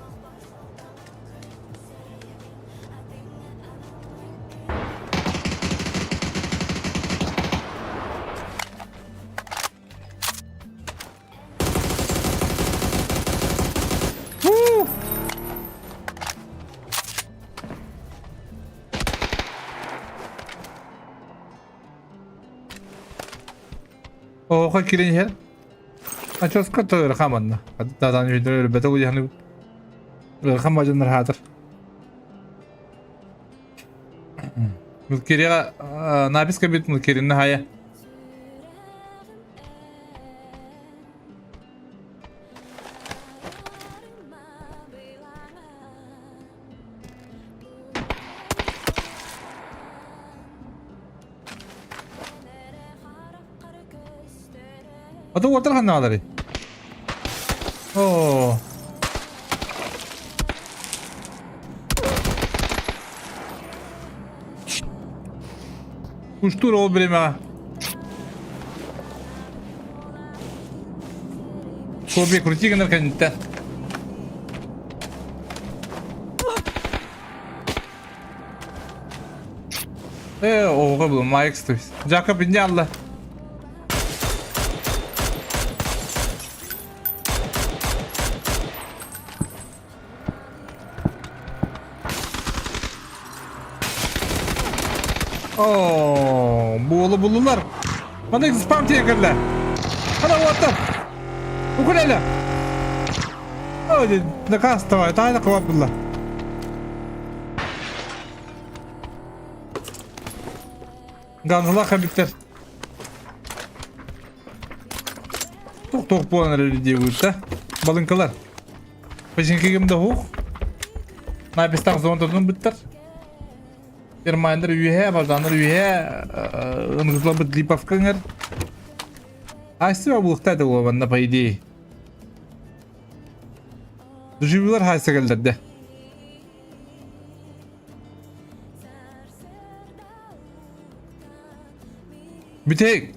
Оҕо киирэн иһэр. Ачоска ыарахан манна. Дадан үйдер өлбөтө уйаны. Ыарахан бажаннар хаатыр. Мылкирига написка бит мылкиринна хая. Ата уотар ханнаалары? Оо. Куштур ол биремеҕэ. Коби крути гынар кэнниттэн. Э, оҕо был Майк то есть. Жакоб инде алла. О, буолу буллулар. Мана спам тиэкерле. Ана уоттар. Укулеле. О, наказ давай, тайна кылап булла. Ганзалах эбиттэр. Тух-тух буолан эрэр диэбит да. Балыҥкалар. Печенкигим да ух. Напистах зонтотун бүттэр. Термайндар үөһэ, баждандар үөһэ, ынғызлабыт липовка ыңыр. Айсы булықта да болғанда, по идее. Дуживилар хайсы келдерде. Бүтэһик.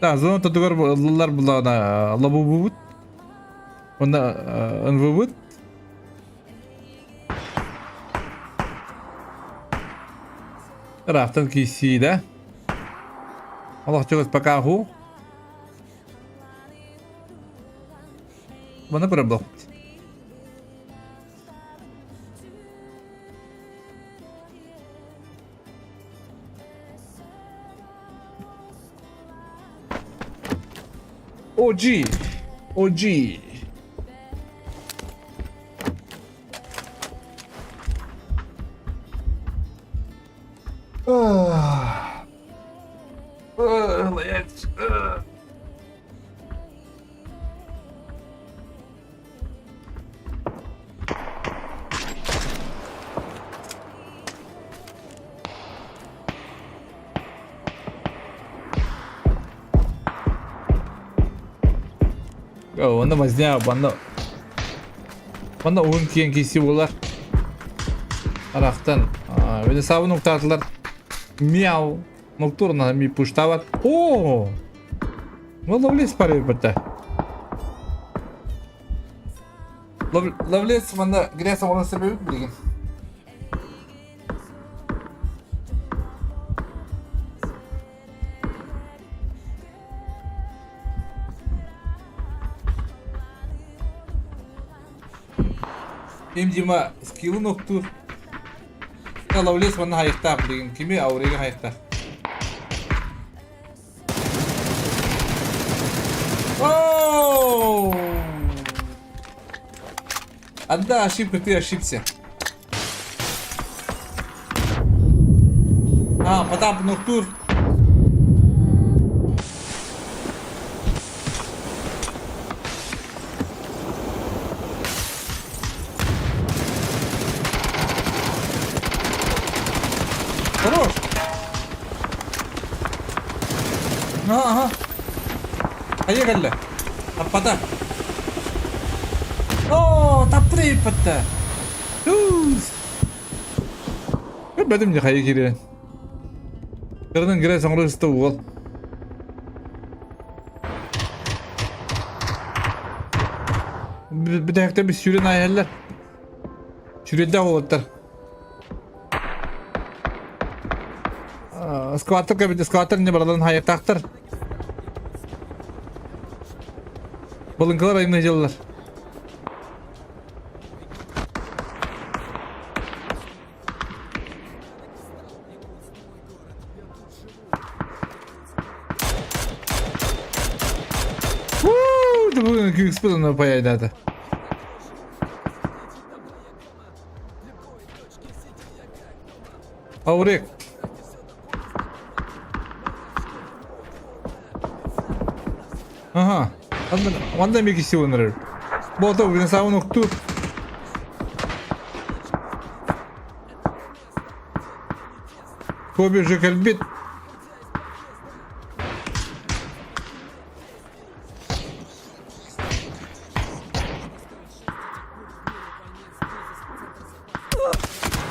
Да, зона тотугар ыллылар булана лабубубут. Онда НВБут. Ыраахтан киирсии да. Олох чугас пока ху. Маны көрөр OG! OG! Онно возня, манна манна уһун киэн киси буолар. Арахтан Вені сабын уктаатылар. Мяу. Ноктурна ми пуштават. О! Ну ловлес пари бата. Ловлес манна грязь оҥорон сөбүбүт билигин. Ким Дима скиллын оттуур. Ловлес манна хайыктаах билигин. Кими Аурега хайыктаах. Оу! Одна ошибка, ты ошибся. А, Потап Нуртур. Хорош! Ага. Хайа кэллэ. Таппата. Оо, таптыры иппэтэ. Туус. Көрбөтүм дьэ хайа киирэн. Кырынан кире соҥру ысты уол. Бүтэһиктэ bir сүүрэн айаллар. Сүүрэллэх уолаттар. Скваттар кэбит, скваттар не бараларын хайыктаахтар. Балыҥкалар айымны дьыллар. Бүгүн күүспүт онно паяйдаата. Аурик. Ага. Онда меки силынырыр. Болта бүгүн сауын уктур. Коби же кэлбит.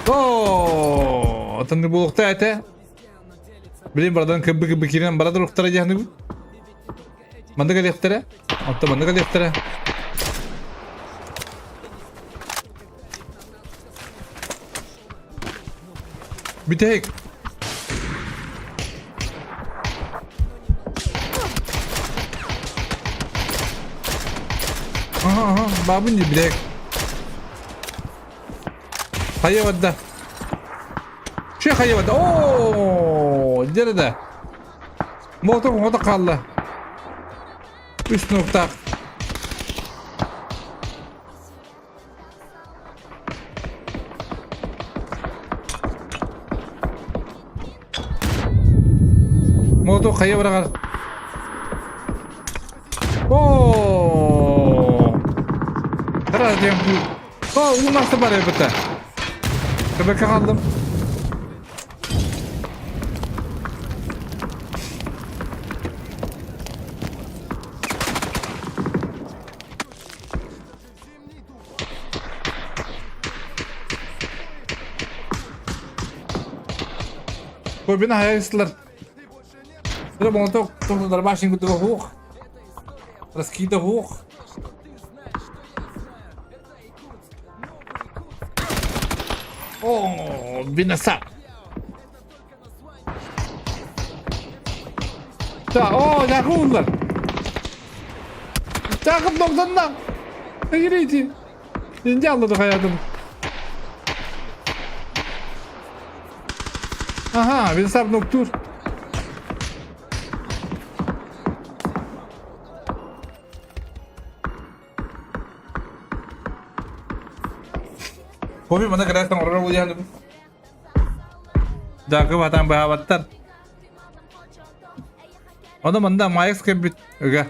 Оо, атынны буолуохта этэ. Билин барадан кыбы-кыбы киирэн бара туруохтара диэхнигин. Манна кэлиэхтэрэ. Оттон манна кэлиэхтэрэ. Бүтэһик. Aha aha бабын дии бүтэһик. Хайа барда. Че хайа барда. Оо, дьэ да. Мотор оҥото хаалла. Үс нуктаах. Мотор хайа быраҕар. Оо! Раз диэн О, уу мasta бар эбитэ. Көбөккө хааллым. Кобина хайысылар. Тыра молоток тоқталар башын күтігі хуқ. Раскида хуқ. О, бинаса. Та, о, Яков Яков 90-на. Играйте. Инде аллады хаятым. Ага, Винсар Ноктур. Кофе мана кырастан орор буолуйаным. Дагы батан баабаттар. Ону манда Майкс кэлбит ыга.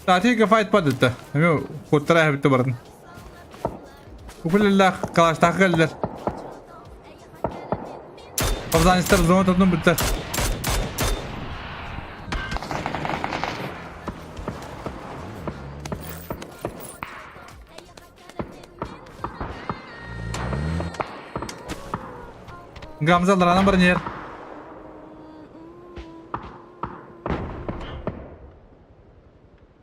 Таатига файт падыта. Эми куттара эбитте барын. Укулеллах калаштаах кэллэр. Афганистар зона тотун бүттэ. Гамзалар анан баран иһэр.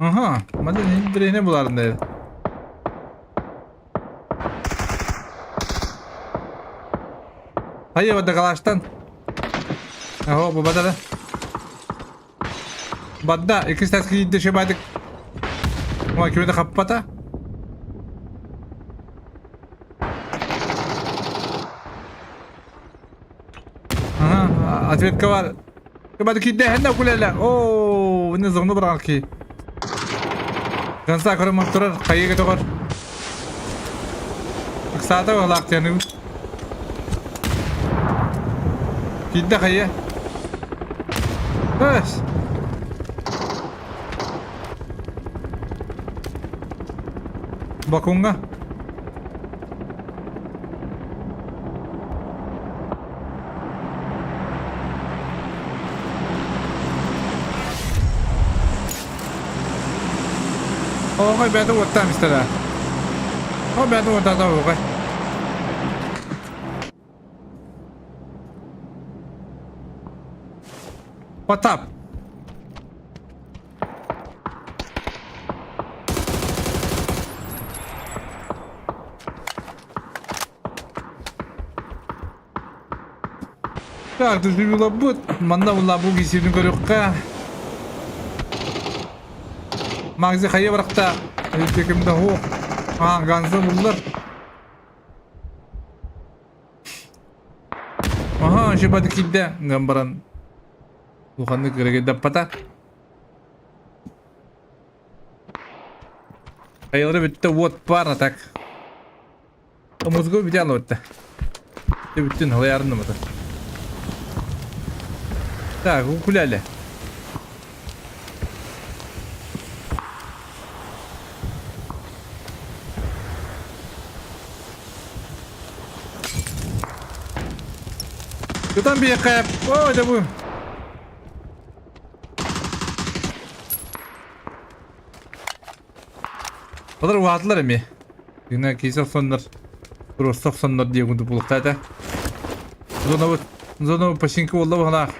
Аха, манна интэриэһинэй буларын да. Хайа бада калаштан. Аһо, бу бада да. Бадда, иккис тас киирдэ шебадык. Ой, кимэ да хаппата. Ага, ответка бар. Кыбады киддээһиннэ кулэлэ. Оо, не зону бырал ки. Ганса көрө турар, хайыга тоҕор. Ыксаата баҕалаах диэн Кидде хайа. Эс. Бакунга. Оҕо бэйэтэ уоттаан истэ да. О бэйэтэ уоттаата оҕо. Потап. Так, түһүлэбит. Манна була бу кисиитин көрүөххэ. Магзи хайа барахта. Ким да хуох. Аа, ганза буллар. Аха, шибады кидде. Ган баран. Улаханнык кырыгыдаппата. Хайалары бүттэ уот бар а так. Музыка бүтэ алыбытта. Бүттүн халаярын Так, укулеле. Тутан биэхэ. О, это бу. Олар уһаатылар эмиэ. Дьиҥэ киһи охсоннор, туруорса охсоннор диэн курдук булуохтаата. Зонабыт, зона починка буолла быһалаах.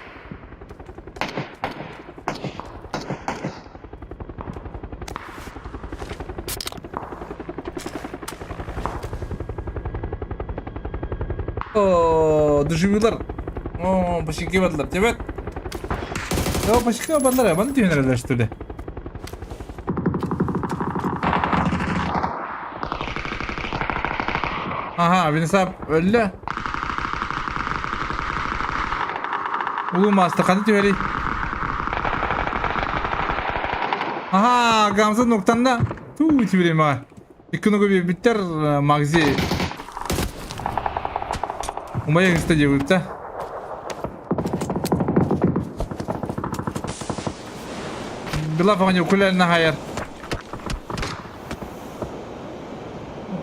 О, доживилар. О, починки бардылар. Тебет. О, починки бардылар. Маны түйенерелер что ли? Аха, Винсап өллө. Улуу маастар ханна түһэрий? Аха, Гамза нуктанна. Туу түбүрей мага. Икки ногу биэрбиттэр Магзи. Умайа гыста диэбиттэ. Билафаҕа күлэн хайар.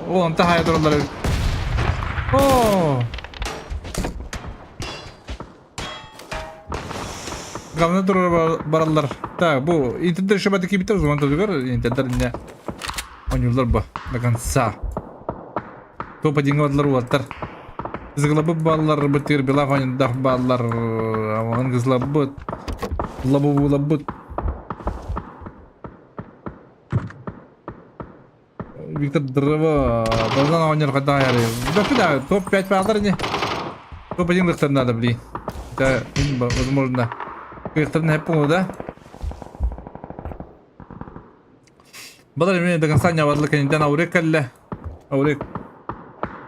Ол онто хайа тураллар эбит. Оо! Главное турар бараллар. Так, бу интердер шабаты кибитер зона тудугар интердер не оонньууллар бу до конца. Топ один бааллар уолаттар. Зыглабыт бааллар бытыр Белав оонньуурдаах бааллар ангызлабыт лабубулабыт Виктор Дрова должна оонньуур хайдах айарый. Да, топ-5 бааллар ини. Топ-1 лыхтар надо, блин. Это возможно. Кыахтарын хэп да? Балар эмиэ до конца не аварлы кэнниттэн Аурек кэллэ. Аурек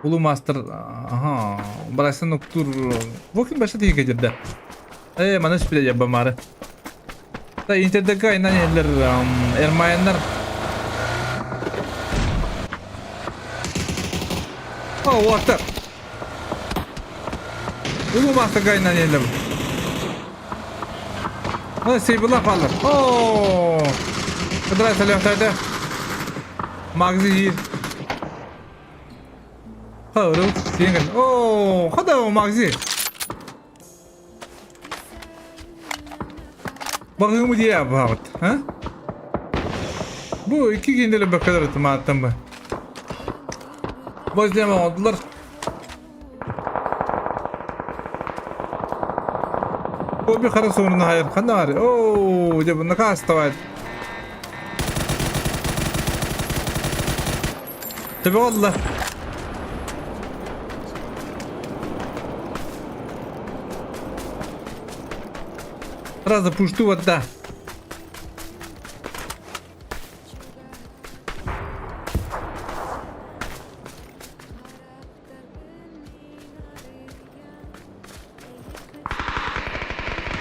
Улуу мастер, аха, барайсан уктур. Вокин баша тиги кедирде. Э, маны спиле жабамары. Та интердега айнан еллер эрмаяннар. О, уаттар. Улуу мастер гайнан еллер. Сейбила қалыр. О! Кыдырай сәлемтайды. Магзи жир. Хөрү, тиңген. О, хада Магзи. Багымы дия багыт, а? Бу икки киндели бөккелер тымааттан бу. Бозлема олдулар. Оби хара суурна хайыр ханна бар. Оо, дьэ накаастабайт. Төбө олла. Сразу пушту вода.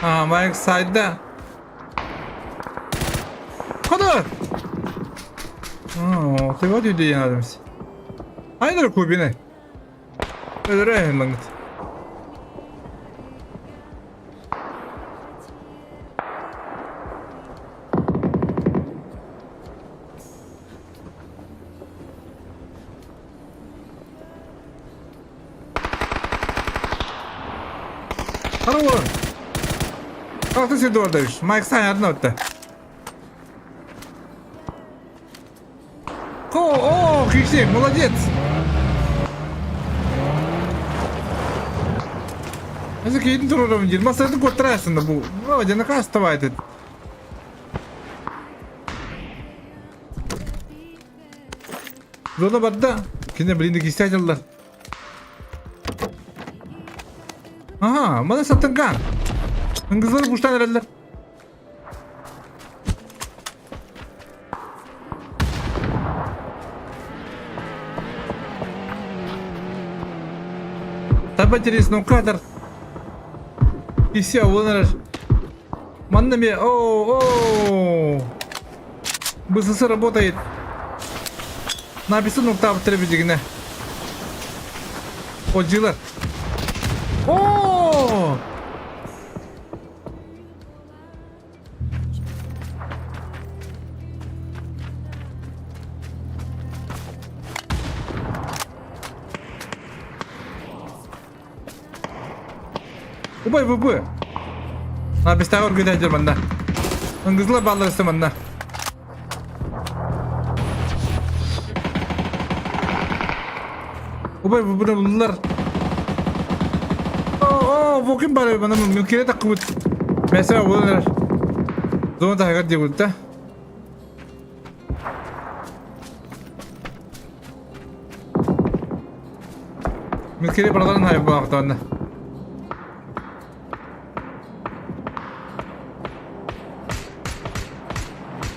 Аа, Майк сайда. Хода! Аа, ты вот иди надо. Айнер кубины. Өлөрө лаңыт. Харуун! Как ты Эдуардович? Майк Сайн одно-то. О, о, Киси, молодец! Эсэ киһитин туруорабын диир. Массажын куоттараасың да бу. О, дьэ накаастабай этот. Зона барда. Кине блин кисте айтыллар. Ага, мана саттынган. Ыңгызлар куштан эрэллэр. Таба интересный кадр. И все, вон эрэр. Манна ме, о, о, БСС работает. Написан уктаабыт билигинэ. Одьилар. О! Убай ВБ. А, бестағы үргеде жүр мында. Ыңгызлар балалар өсті мында. Убай ВБ-ны булдылар. О, о, бу ким бар мына мүмкүнэ таккыбыт. Мәсә булар. Зона таһыгар диэбит да. Мүмкүнэ бараларын хайы буолаахтаҕына.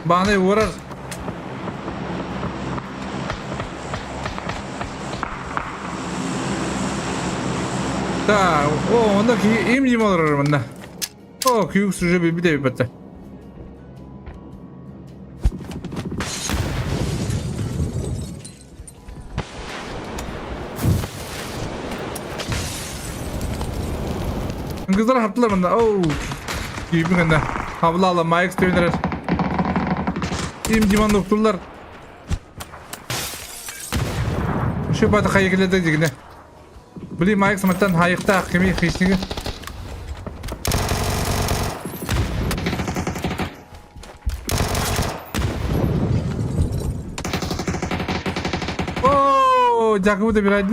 Баанай уорар. Так, о, онно киһи им дьим олорор манна. О, күүс уже билбит эбит Кыздар хаптылар мында. Оу. Күйбүн гана. Хабла ала майк стөйнер. Им диман уктулар. Şu бата хайыклады дигне. Били майк саматтан хайыкта кими хишниги. О, Дякую добирать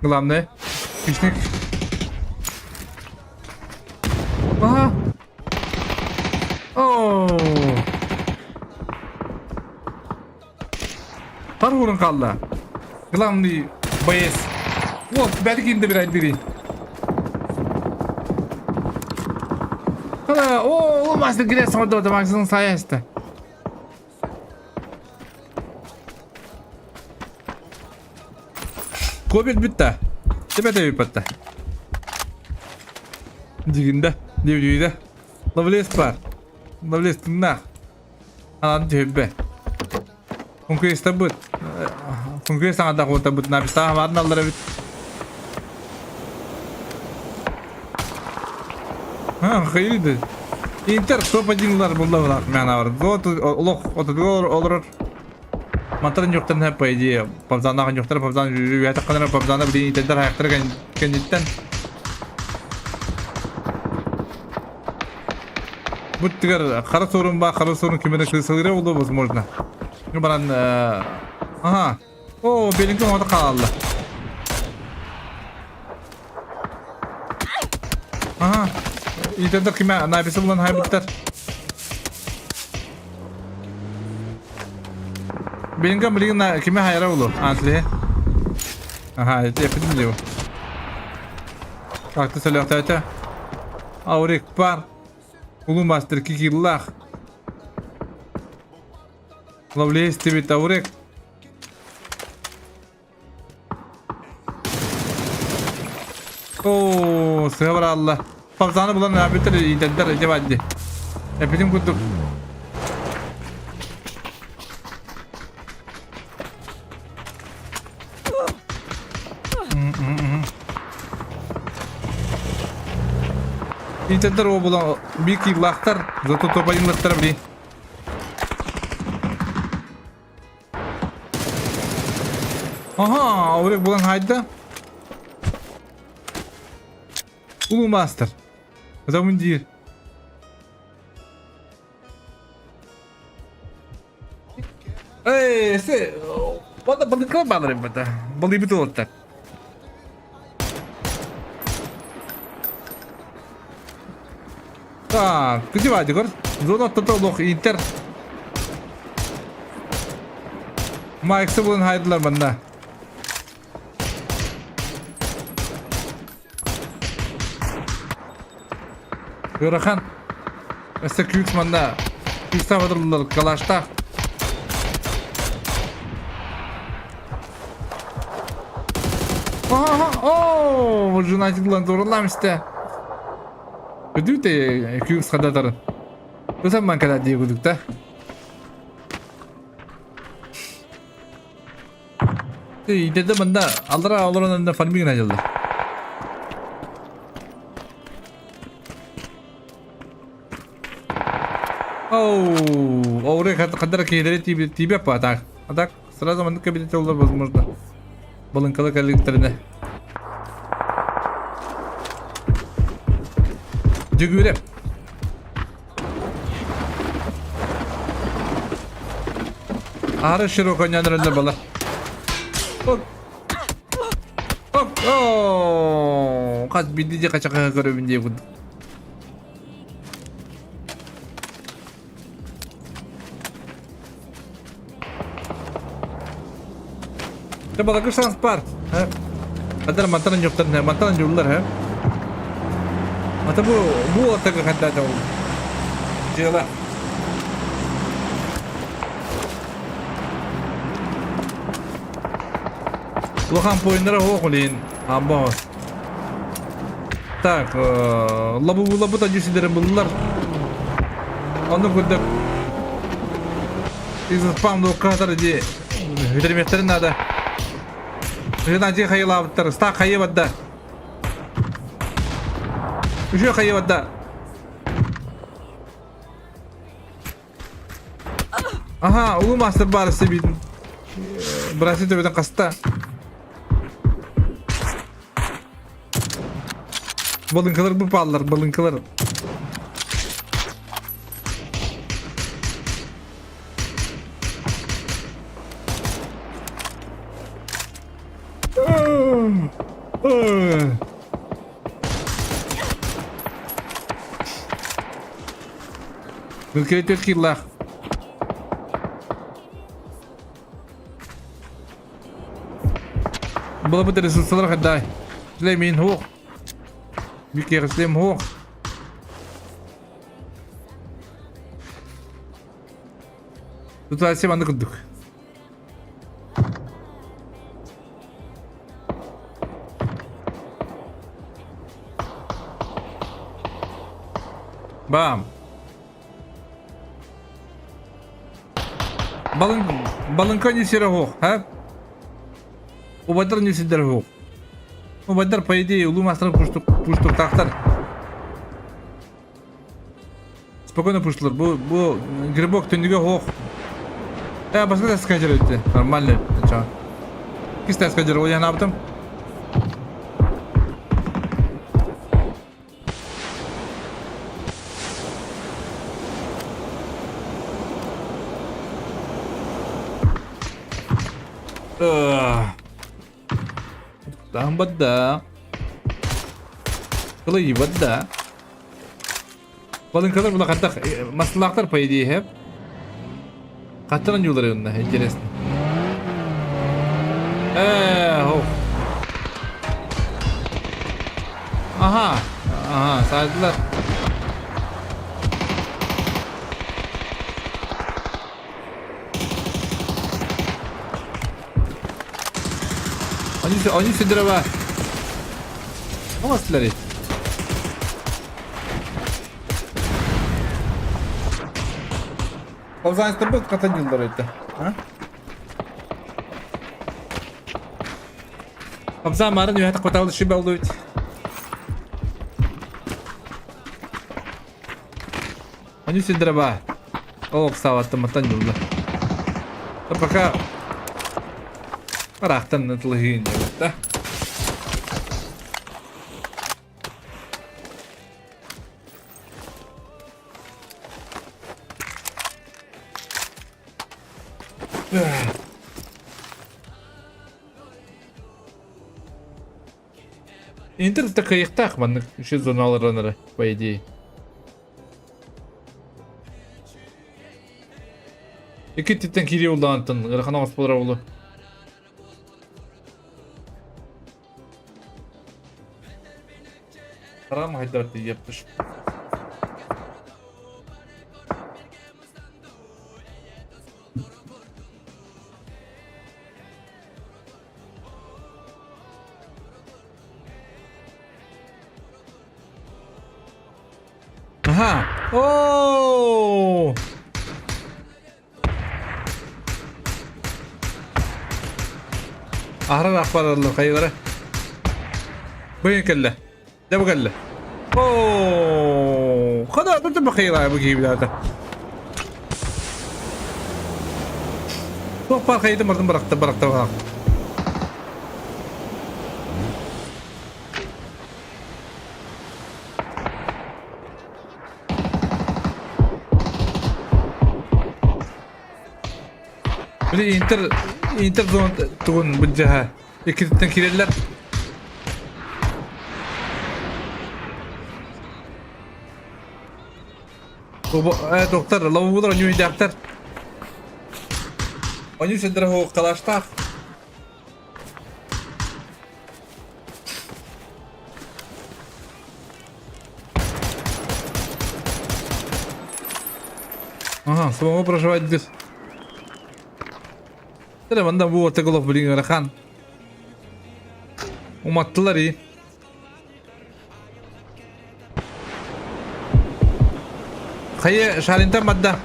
Главное. Хищник. Ага. О. Тар уурун хаалла. Главный боец. Вот, бәлки инде бир айдыри. О, мастер грязь смотрел, Максим саясты. Ковид бүттэ. Тебете бүттэ. Дигинде, дивдүйде. Ловлес бар. Ловлес тыннах. Анан түһүбэ. Конкреста быт. Конкрест саҥарда куота быт. Напистаах баарын аллара бит. А, хайды. Интер топ-1 булла булар мен бар. Вот олох отодугар олорор. Мантан юктан һэ по идее. Павзана юктар павзан жү такканара павзана билин итендер хаяктар кенниттен. Бу тигэр хара суорун ба хара суорун кимэрэ кырсалыра буолуо возможно. Баран ага. О, белинки оҥото хаалла. Ага. Итендер кимэ написы булан хайбыттар. Белинка билигин кимэ хайра буолуо. Атле. Ага, это я подумал. Как-то сөлөөхтөөтө. Аурик пар. Улуу мастер кикиллах. Ловлес тебе Таурек. Оо, сыа алла. Павзаны булан бүтер идәддер ите бадди. Эпитим курдук. Интердер о булан бир киллахтар, зато топайынлыктар били. Ага, аурек булан хайда. Улуу мастер. Замундир. Эй, се... Уонна балыыҥкалар бааллар эбит Балыйбыт уолаттар. Так, где Вадик? Зона ортото олох Интер. Майксы булан хайдылар манна. Ыарахан. Өссө күүс манна күүстээх отыруллар калаштаах. О, жунатик лан зорлам исте. Өдүте күүс хадатарын. Өсөм ман када дии кудук да. Идеде мында алдыра олорон фарминг началды. Оу, оуры хадара кейлери тибе па так. А так сразу маннык кабинете олар возможно. Балынкалы коллекторына. Дүгүреп. Аһары широко нянырында бала. Оп. Оп. О, хас бидди де качака көрөбүн дии курдук. Те балакы шанс бар. Адар мантан жоктар, мантан жуллар, ха. Ата бу бу атага хадда ол. Дела. Улахан поиннара хоох олин. Амбос. Так, лабу лабу та жүсүдерин булдулар. Онну курдук из спам катар ди бүтүрмехтерин надо. Жына хайылаабыттар, ста хайы бадда. Үшө хайы бадда. Аха, улуу мастер баар себитин. Браси төбөтөн хаста. Балыҥкалар бу пааллар, балыҥкалар. Мүлкеретер киллах. Была ресурсалар хаддай. Слемин хух. Бикер слем хух. Ситуация манны курдук. Бам! Балын, балынка не сире ha? Убайдар не сидер хоқ. Убайдар, по идее, улуу мастер пуштук тахтар. Спокойно пуштулар. Бу, бу грибок түннүгэ хоох. Э, баска скажер өтті. Нормально. Ча. Киста скажер, ой, я потом. Бадда. Кылый бадда. Балынкалар була хаттах маслахтар по идее хеп. Хаттан юлары интересно. Э, хоп. Ага, ага, саадылар. Они они дрова. Алмастылар Ползанстыр кatan yıllar ötті. Хамза марын үйәті қоталды шиб алды өт. Они все дрова. Ол саватты матан юлда. Пока Парахтан натылыгын да. Интер кыайыахтаах маннык үчүгэй зоналарынан эрэ, по идее. Икки өттүттэн киирии буллаҕыттан ыарахан оҕус буолара буолуо. Харам хайдар тиийэптиш. Aha! Oo! Аһарар ахпараллар хайалара. Быйын кэллэ. Дьэ бу кэллэ. Оо! Хада тут бахайла бу киһи билата. Туох баар хайытын бардым барахта барахта барахта. Били Интер Интер зон тугун былдьаһа иккититтэн киирэллэр. Доктор, ловуулар онньуу Онньуу сендер калаштаах. Ага, самому проживать здесь. Тәрә манда бу ортаголов билин ыарахан. Уматтылар и. Хайы шаринтан бадда.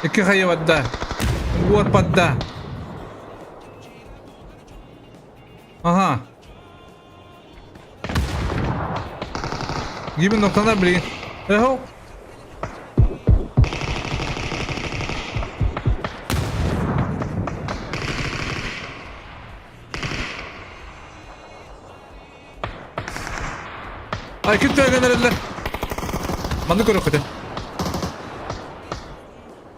Икки хайы бадда. Уот бадда. Ага. Гибин ноктанар билигин. Эхо. Ай, ким төлөгөн эрэллэр? Манны көрөххүтэ.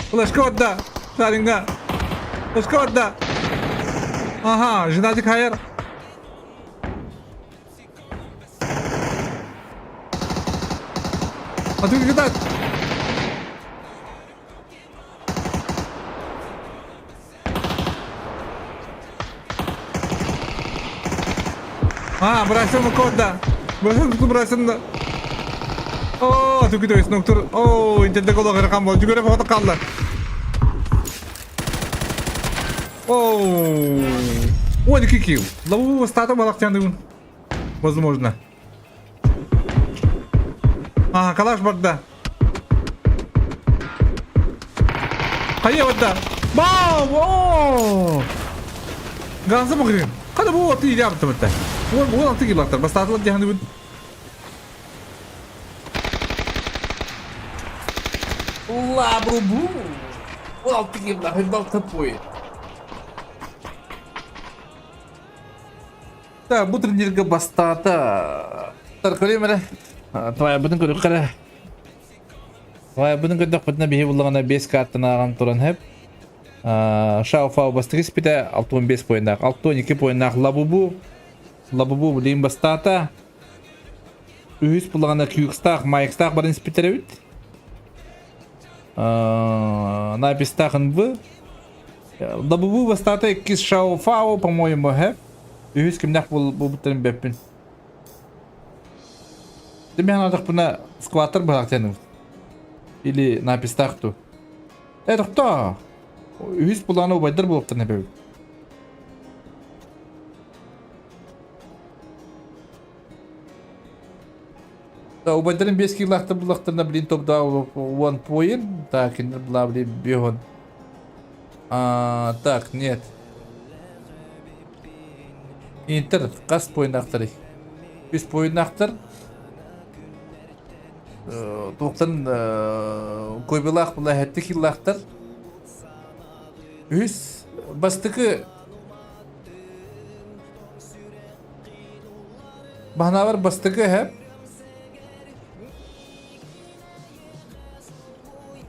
Флешка барда. Шаринга. Флешка барда. Ага, женатик хайар. А ты куда? А, бросил кода. Бросил, бросил. О, ты куда ноктур. О, интернет коло кыркан бол. Жүгөрө фото калды. О, 12 килл. Лаву стата балактяндыгын. Возможно. Ага, калаш барда. Хайа барда. Бам! О! Газы бugün. Hadi bu atı iyi yaptı bitti. Bu bu atı gibi atlar. Bas tatlı diye hani bu. Лабрубу. 16 килла хайдал тупой. Так, бу турнирга бастаата. Таркалым эрэ. Твайбытын көрүөххэ эрэ. Твайбытын көрдөхпүтүнэ биһи буллаҕына 5 картаны ааҕан туран хэп. Шао Фао бастакы испитэ 65 поиннаах. 62 поиннаах Лабубу. Лабубу билигин бастаата. Үһүс буллаҕына Кьюкстаах, Майкстаах баран испиттэр эбит. Напистаах НВ. Лабубу бастаата иккис Шао Фао, по-моему, хэп. Үһүс кимнээх буолбуттарын билбэппин. Мен аатахпына скваттар быһаахтыаным. Или напистаах дуу. Э, тохтоо! Үһүс булааны убайдар буолуохтарын эбэбит. Да, убайдарын 5 килаахтар буллахтарына блин топ-2 one point. Так, кинилэр бла блин бион. А, так, нет. Интер хас поиннаахтарый? Үс поиннаахтар. Туохтан Койбилаах була хэттик хиллаахтар. Үһүс бастакы Баһанаабар бастакы эһэ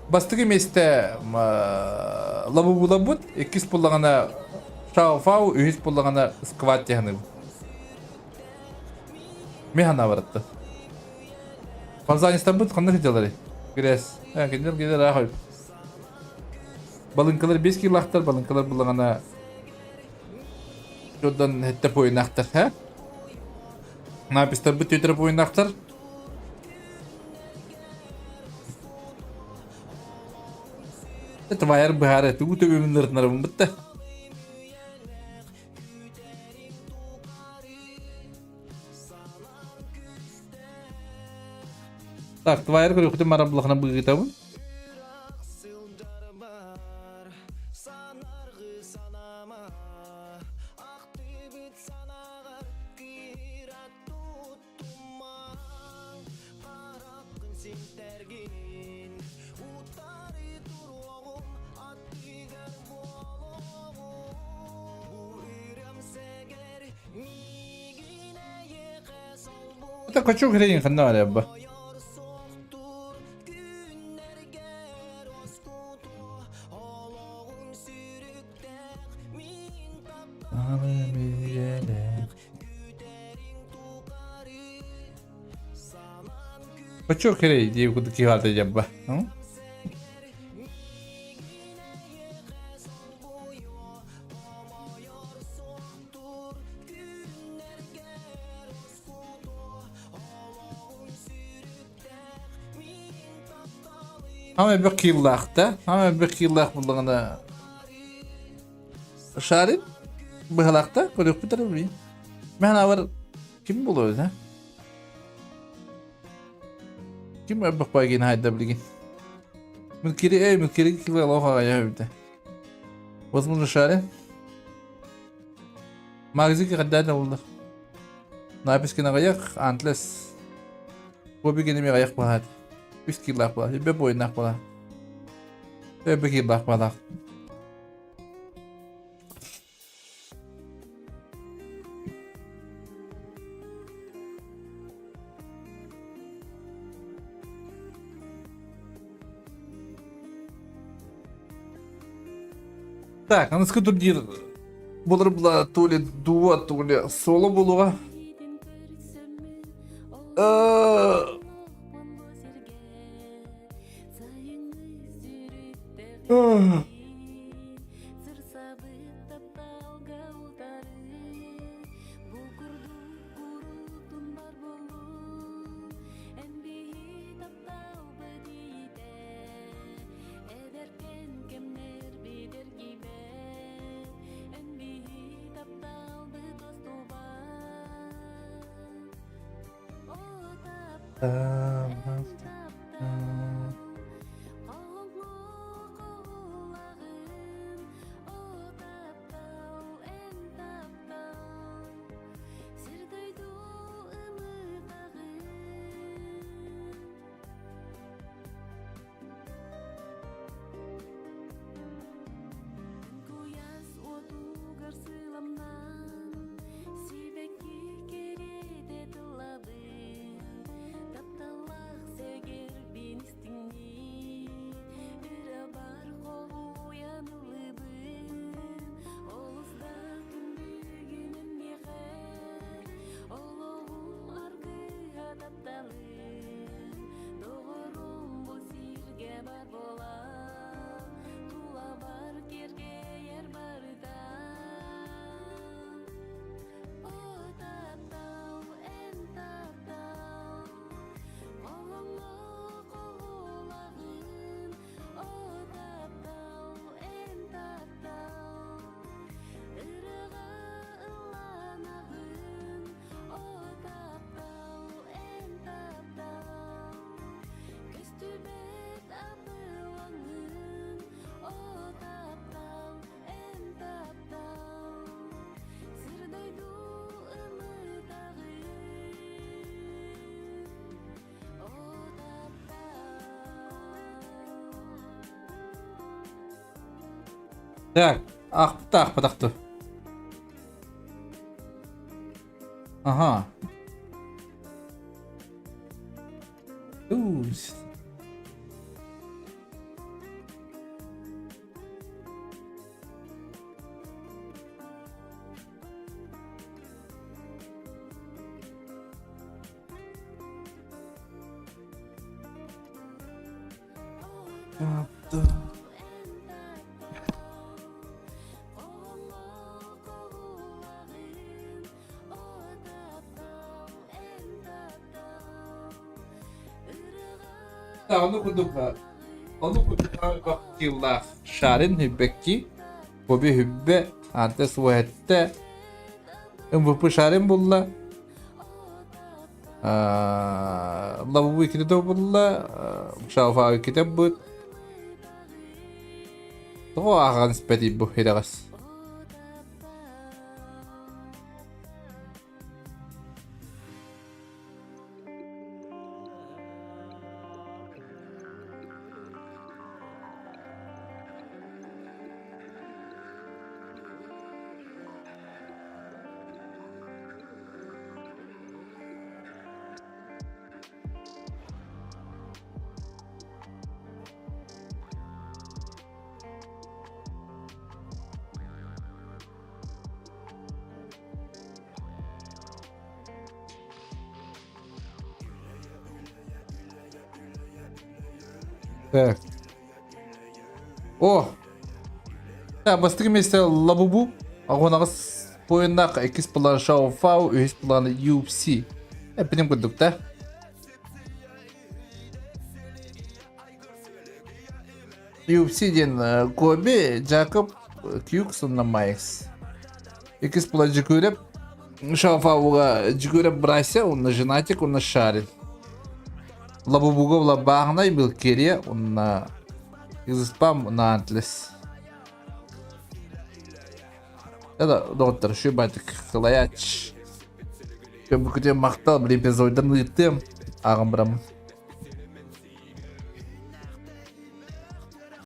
Бастакы миэстэ лабубулабыт, иккис буллаҕына Шаофау үһүс буллаҕына сквад дьаһаныбын. Мен санаабарытта. Фонзанистарбыт ханна сылдьалларый? Грязь. Э, кинилэр кинилэр аах Балыҥкалар 5 килахтар, балыҥкалар буллаҕына Жордан хетте пойунахтар, ха? Напистарбыт түөтэрэ пойунахтар. Твайар быһаара тугу төбөмүн ырытынарабын бытта. Так, твайар көрүөхтүн баран булахына быгытабын. Это качок хрень ханна барабба. Качок хрень диye куду кихата жабба. Хам элбэх кииллаах да, хам элбэх кииллаах буллаҕына шарит быһалаахта көрүөхпүт эрэ билин. Мен авар ким булуо ha? Ким элбэх байгин хайда билигин? Мүлкири эй мүлкири киле лоха я бите. Возможно шарит. Магазинге қайда болдық. Напискин аҕыйах, антлес. Бобигин эмиэ аҕыйах буолаат. Үс киилээх буолар, үбэ буойуннаах буолар. Өбө киилээх буолар. Так, аныскы турнир Булар була то ли дуо, то ли соло булуға. Так, аахпыт аахпатахту. Ага. Уус. Ону курдук ону курдук киллаах Шарин Хүббэкки Боби Хүббэ Антес Уэхэтте МВП Шарин булла Лабубу иккитэ да булла Шауфа иккитэ быт Тоҕо ааҕан испэтий бу ирэҕэс Так. О! Так, бастакы миэстэ Лабубу, аҕыс поиннаах иккис план Шао Фау, үһүс план UFC. Эппитим курдук да. UFC диэн Коби, Джакоб, Кьюкс уонна Майкс. Иккис була Дьүкүүрэп, Шафауга Дьүкүүрэп Брася уонна Женатик уонна Шарин. Лабубуга була Бааһынай, Милкерия уонна Изыспам уонна Антлес. Это доҕоттор шибатик кылайач. Көмүкүтүн махтал, билим эпизоддан ыыттым. Ааҕан бараммын.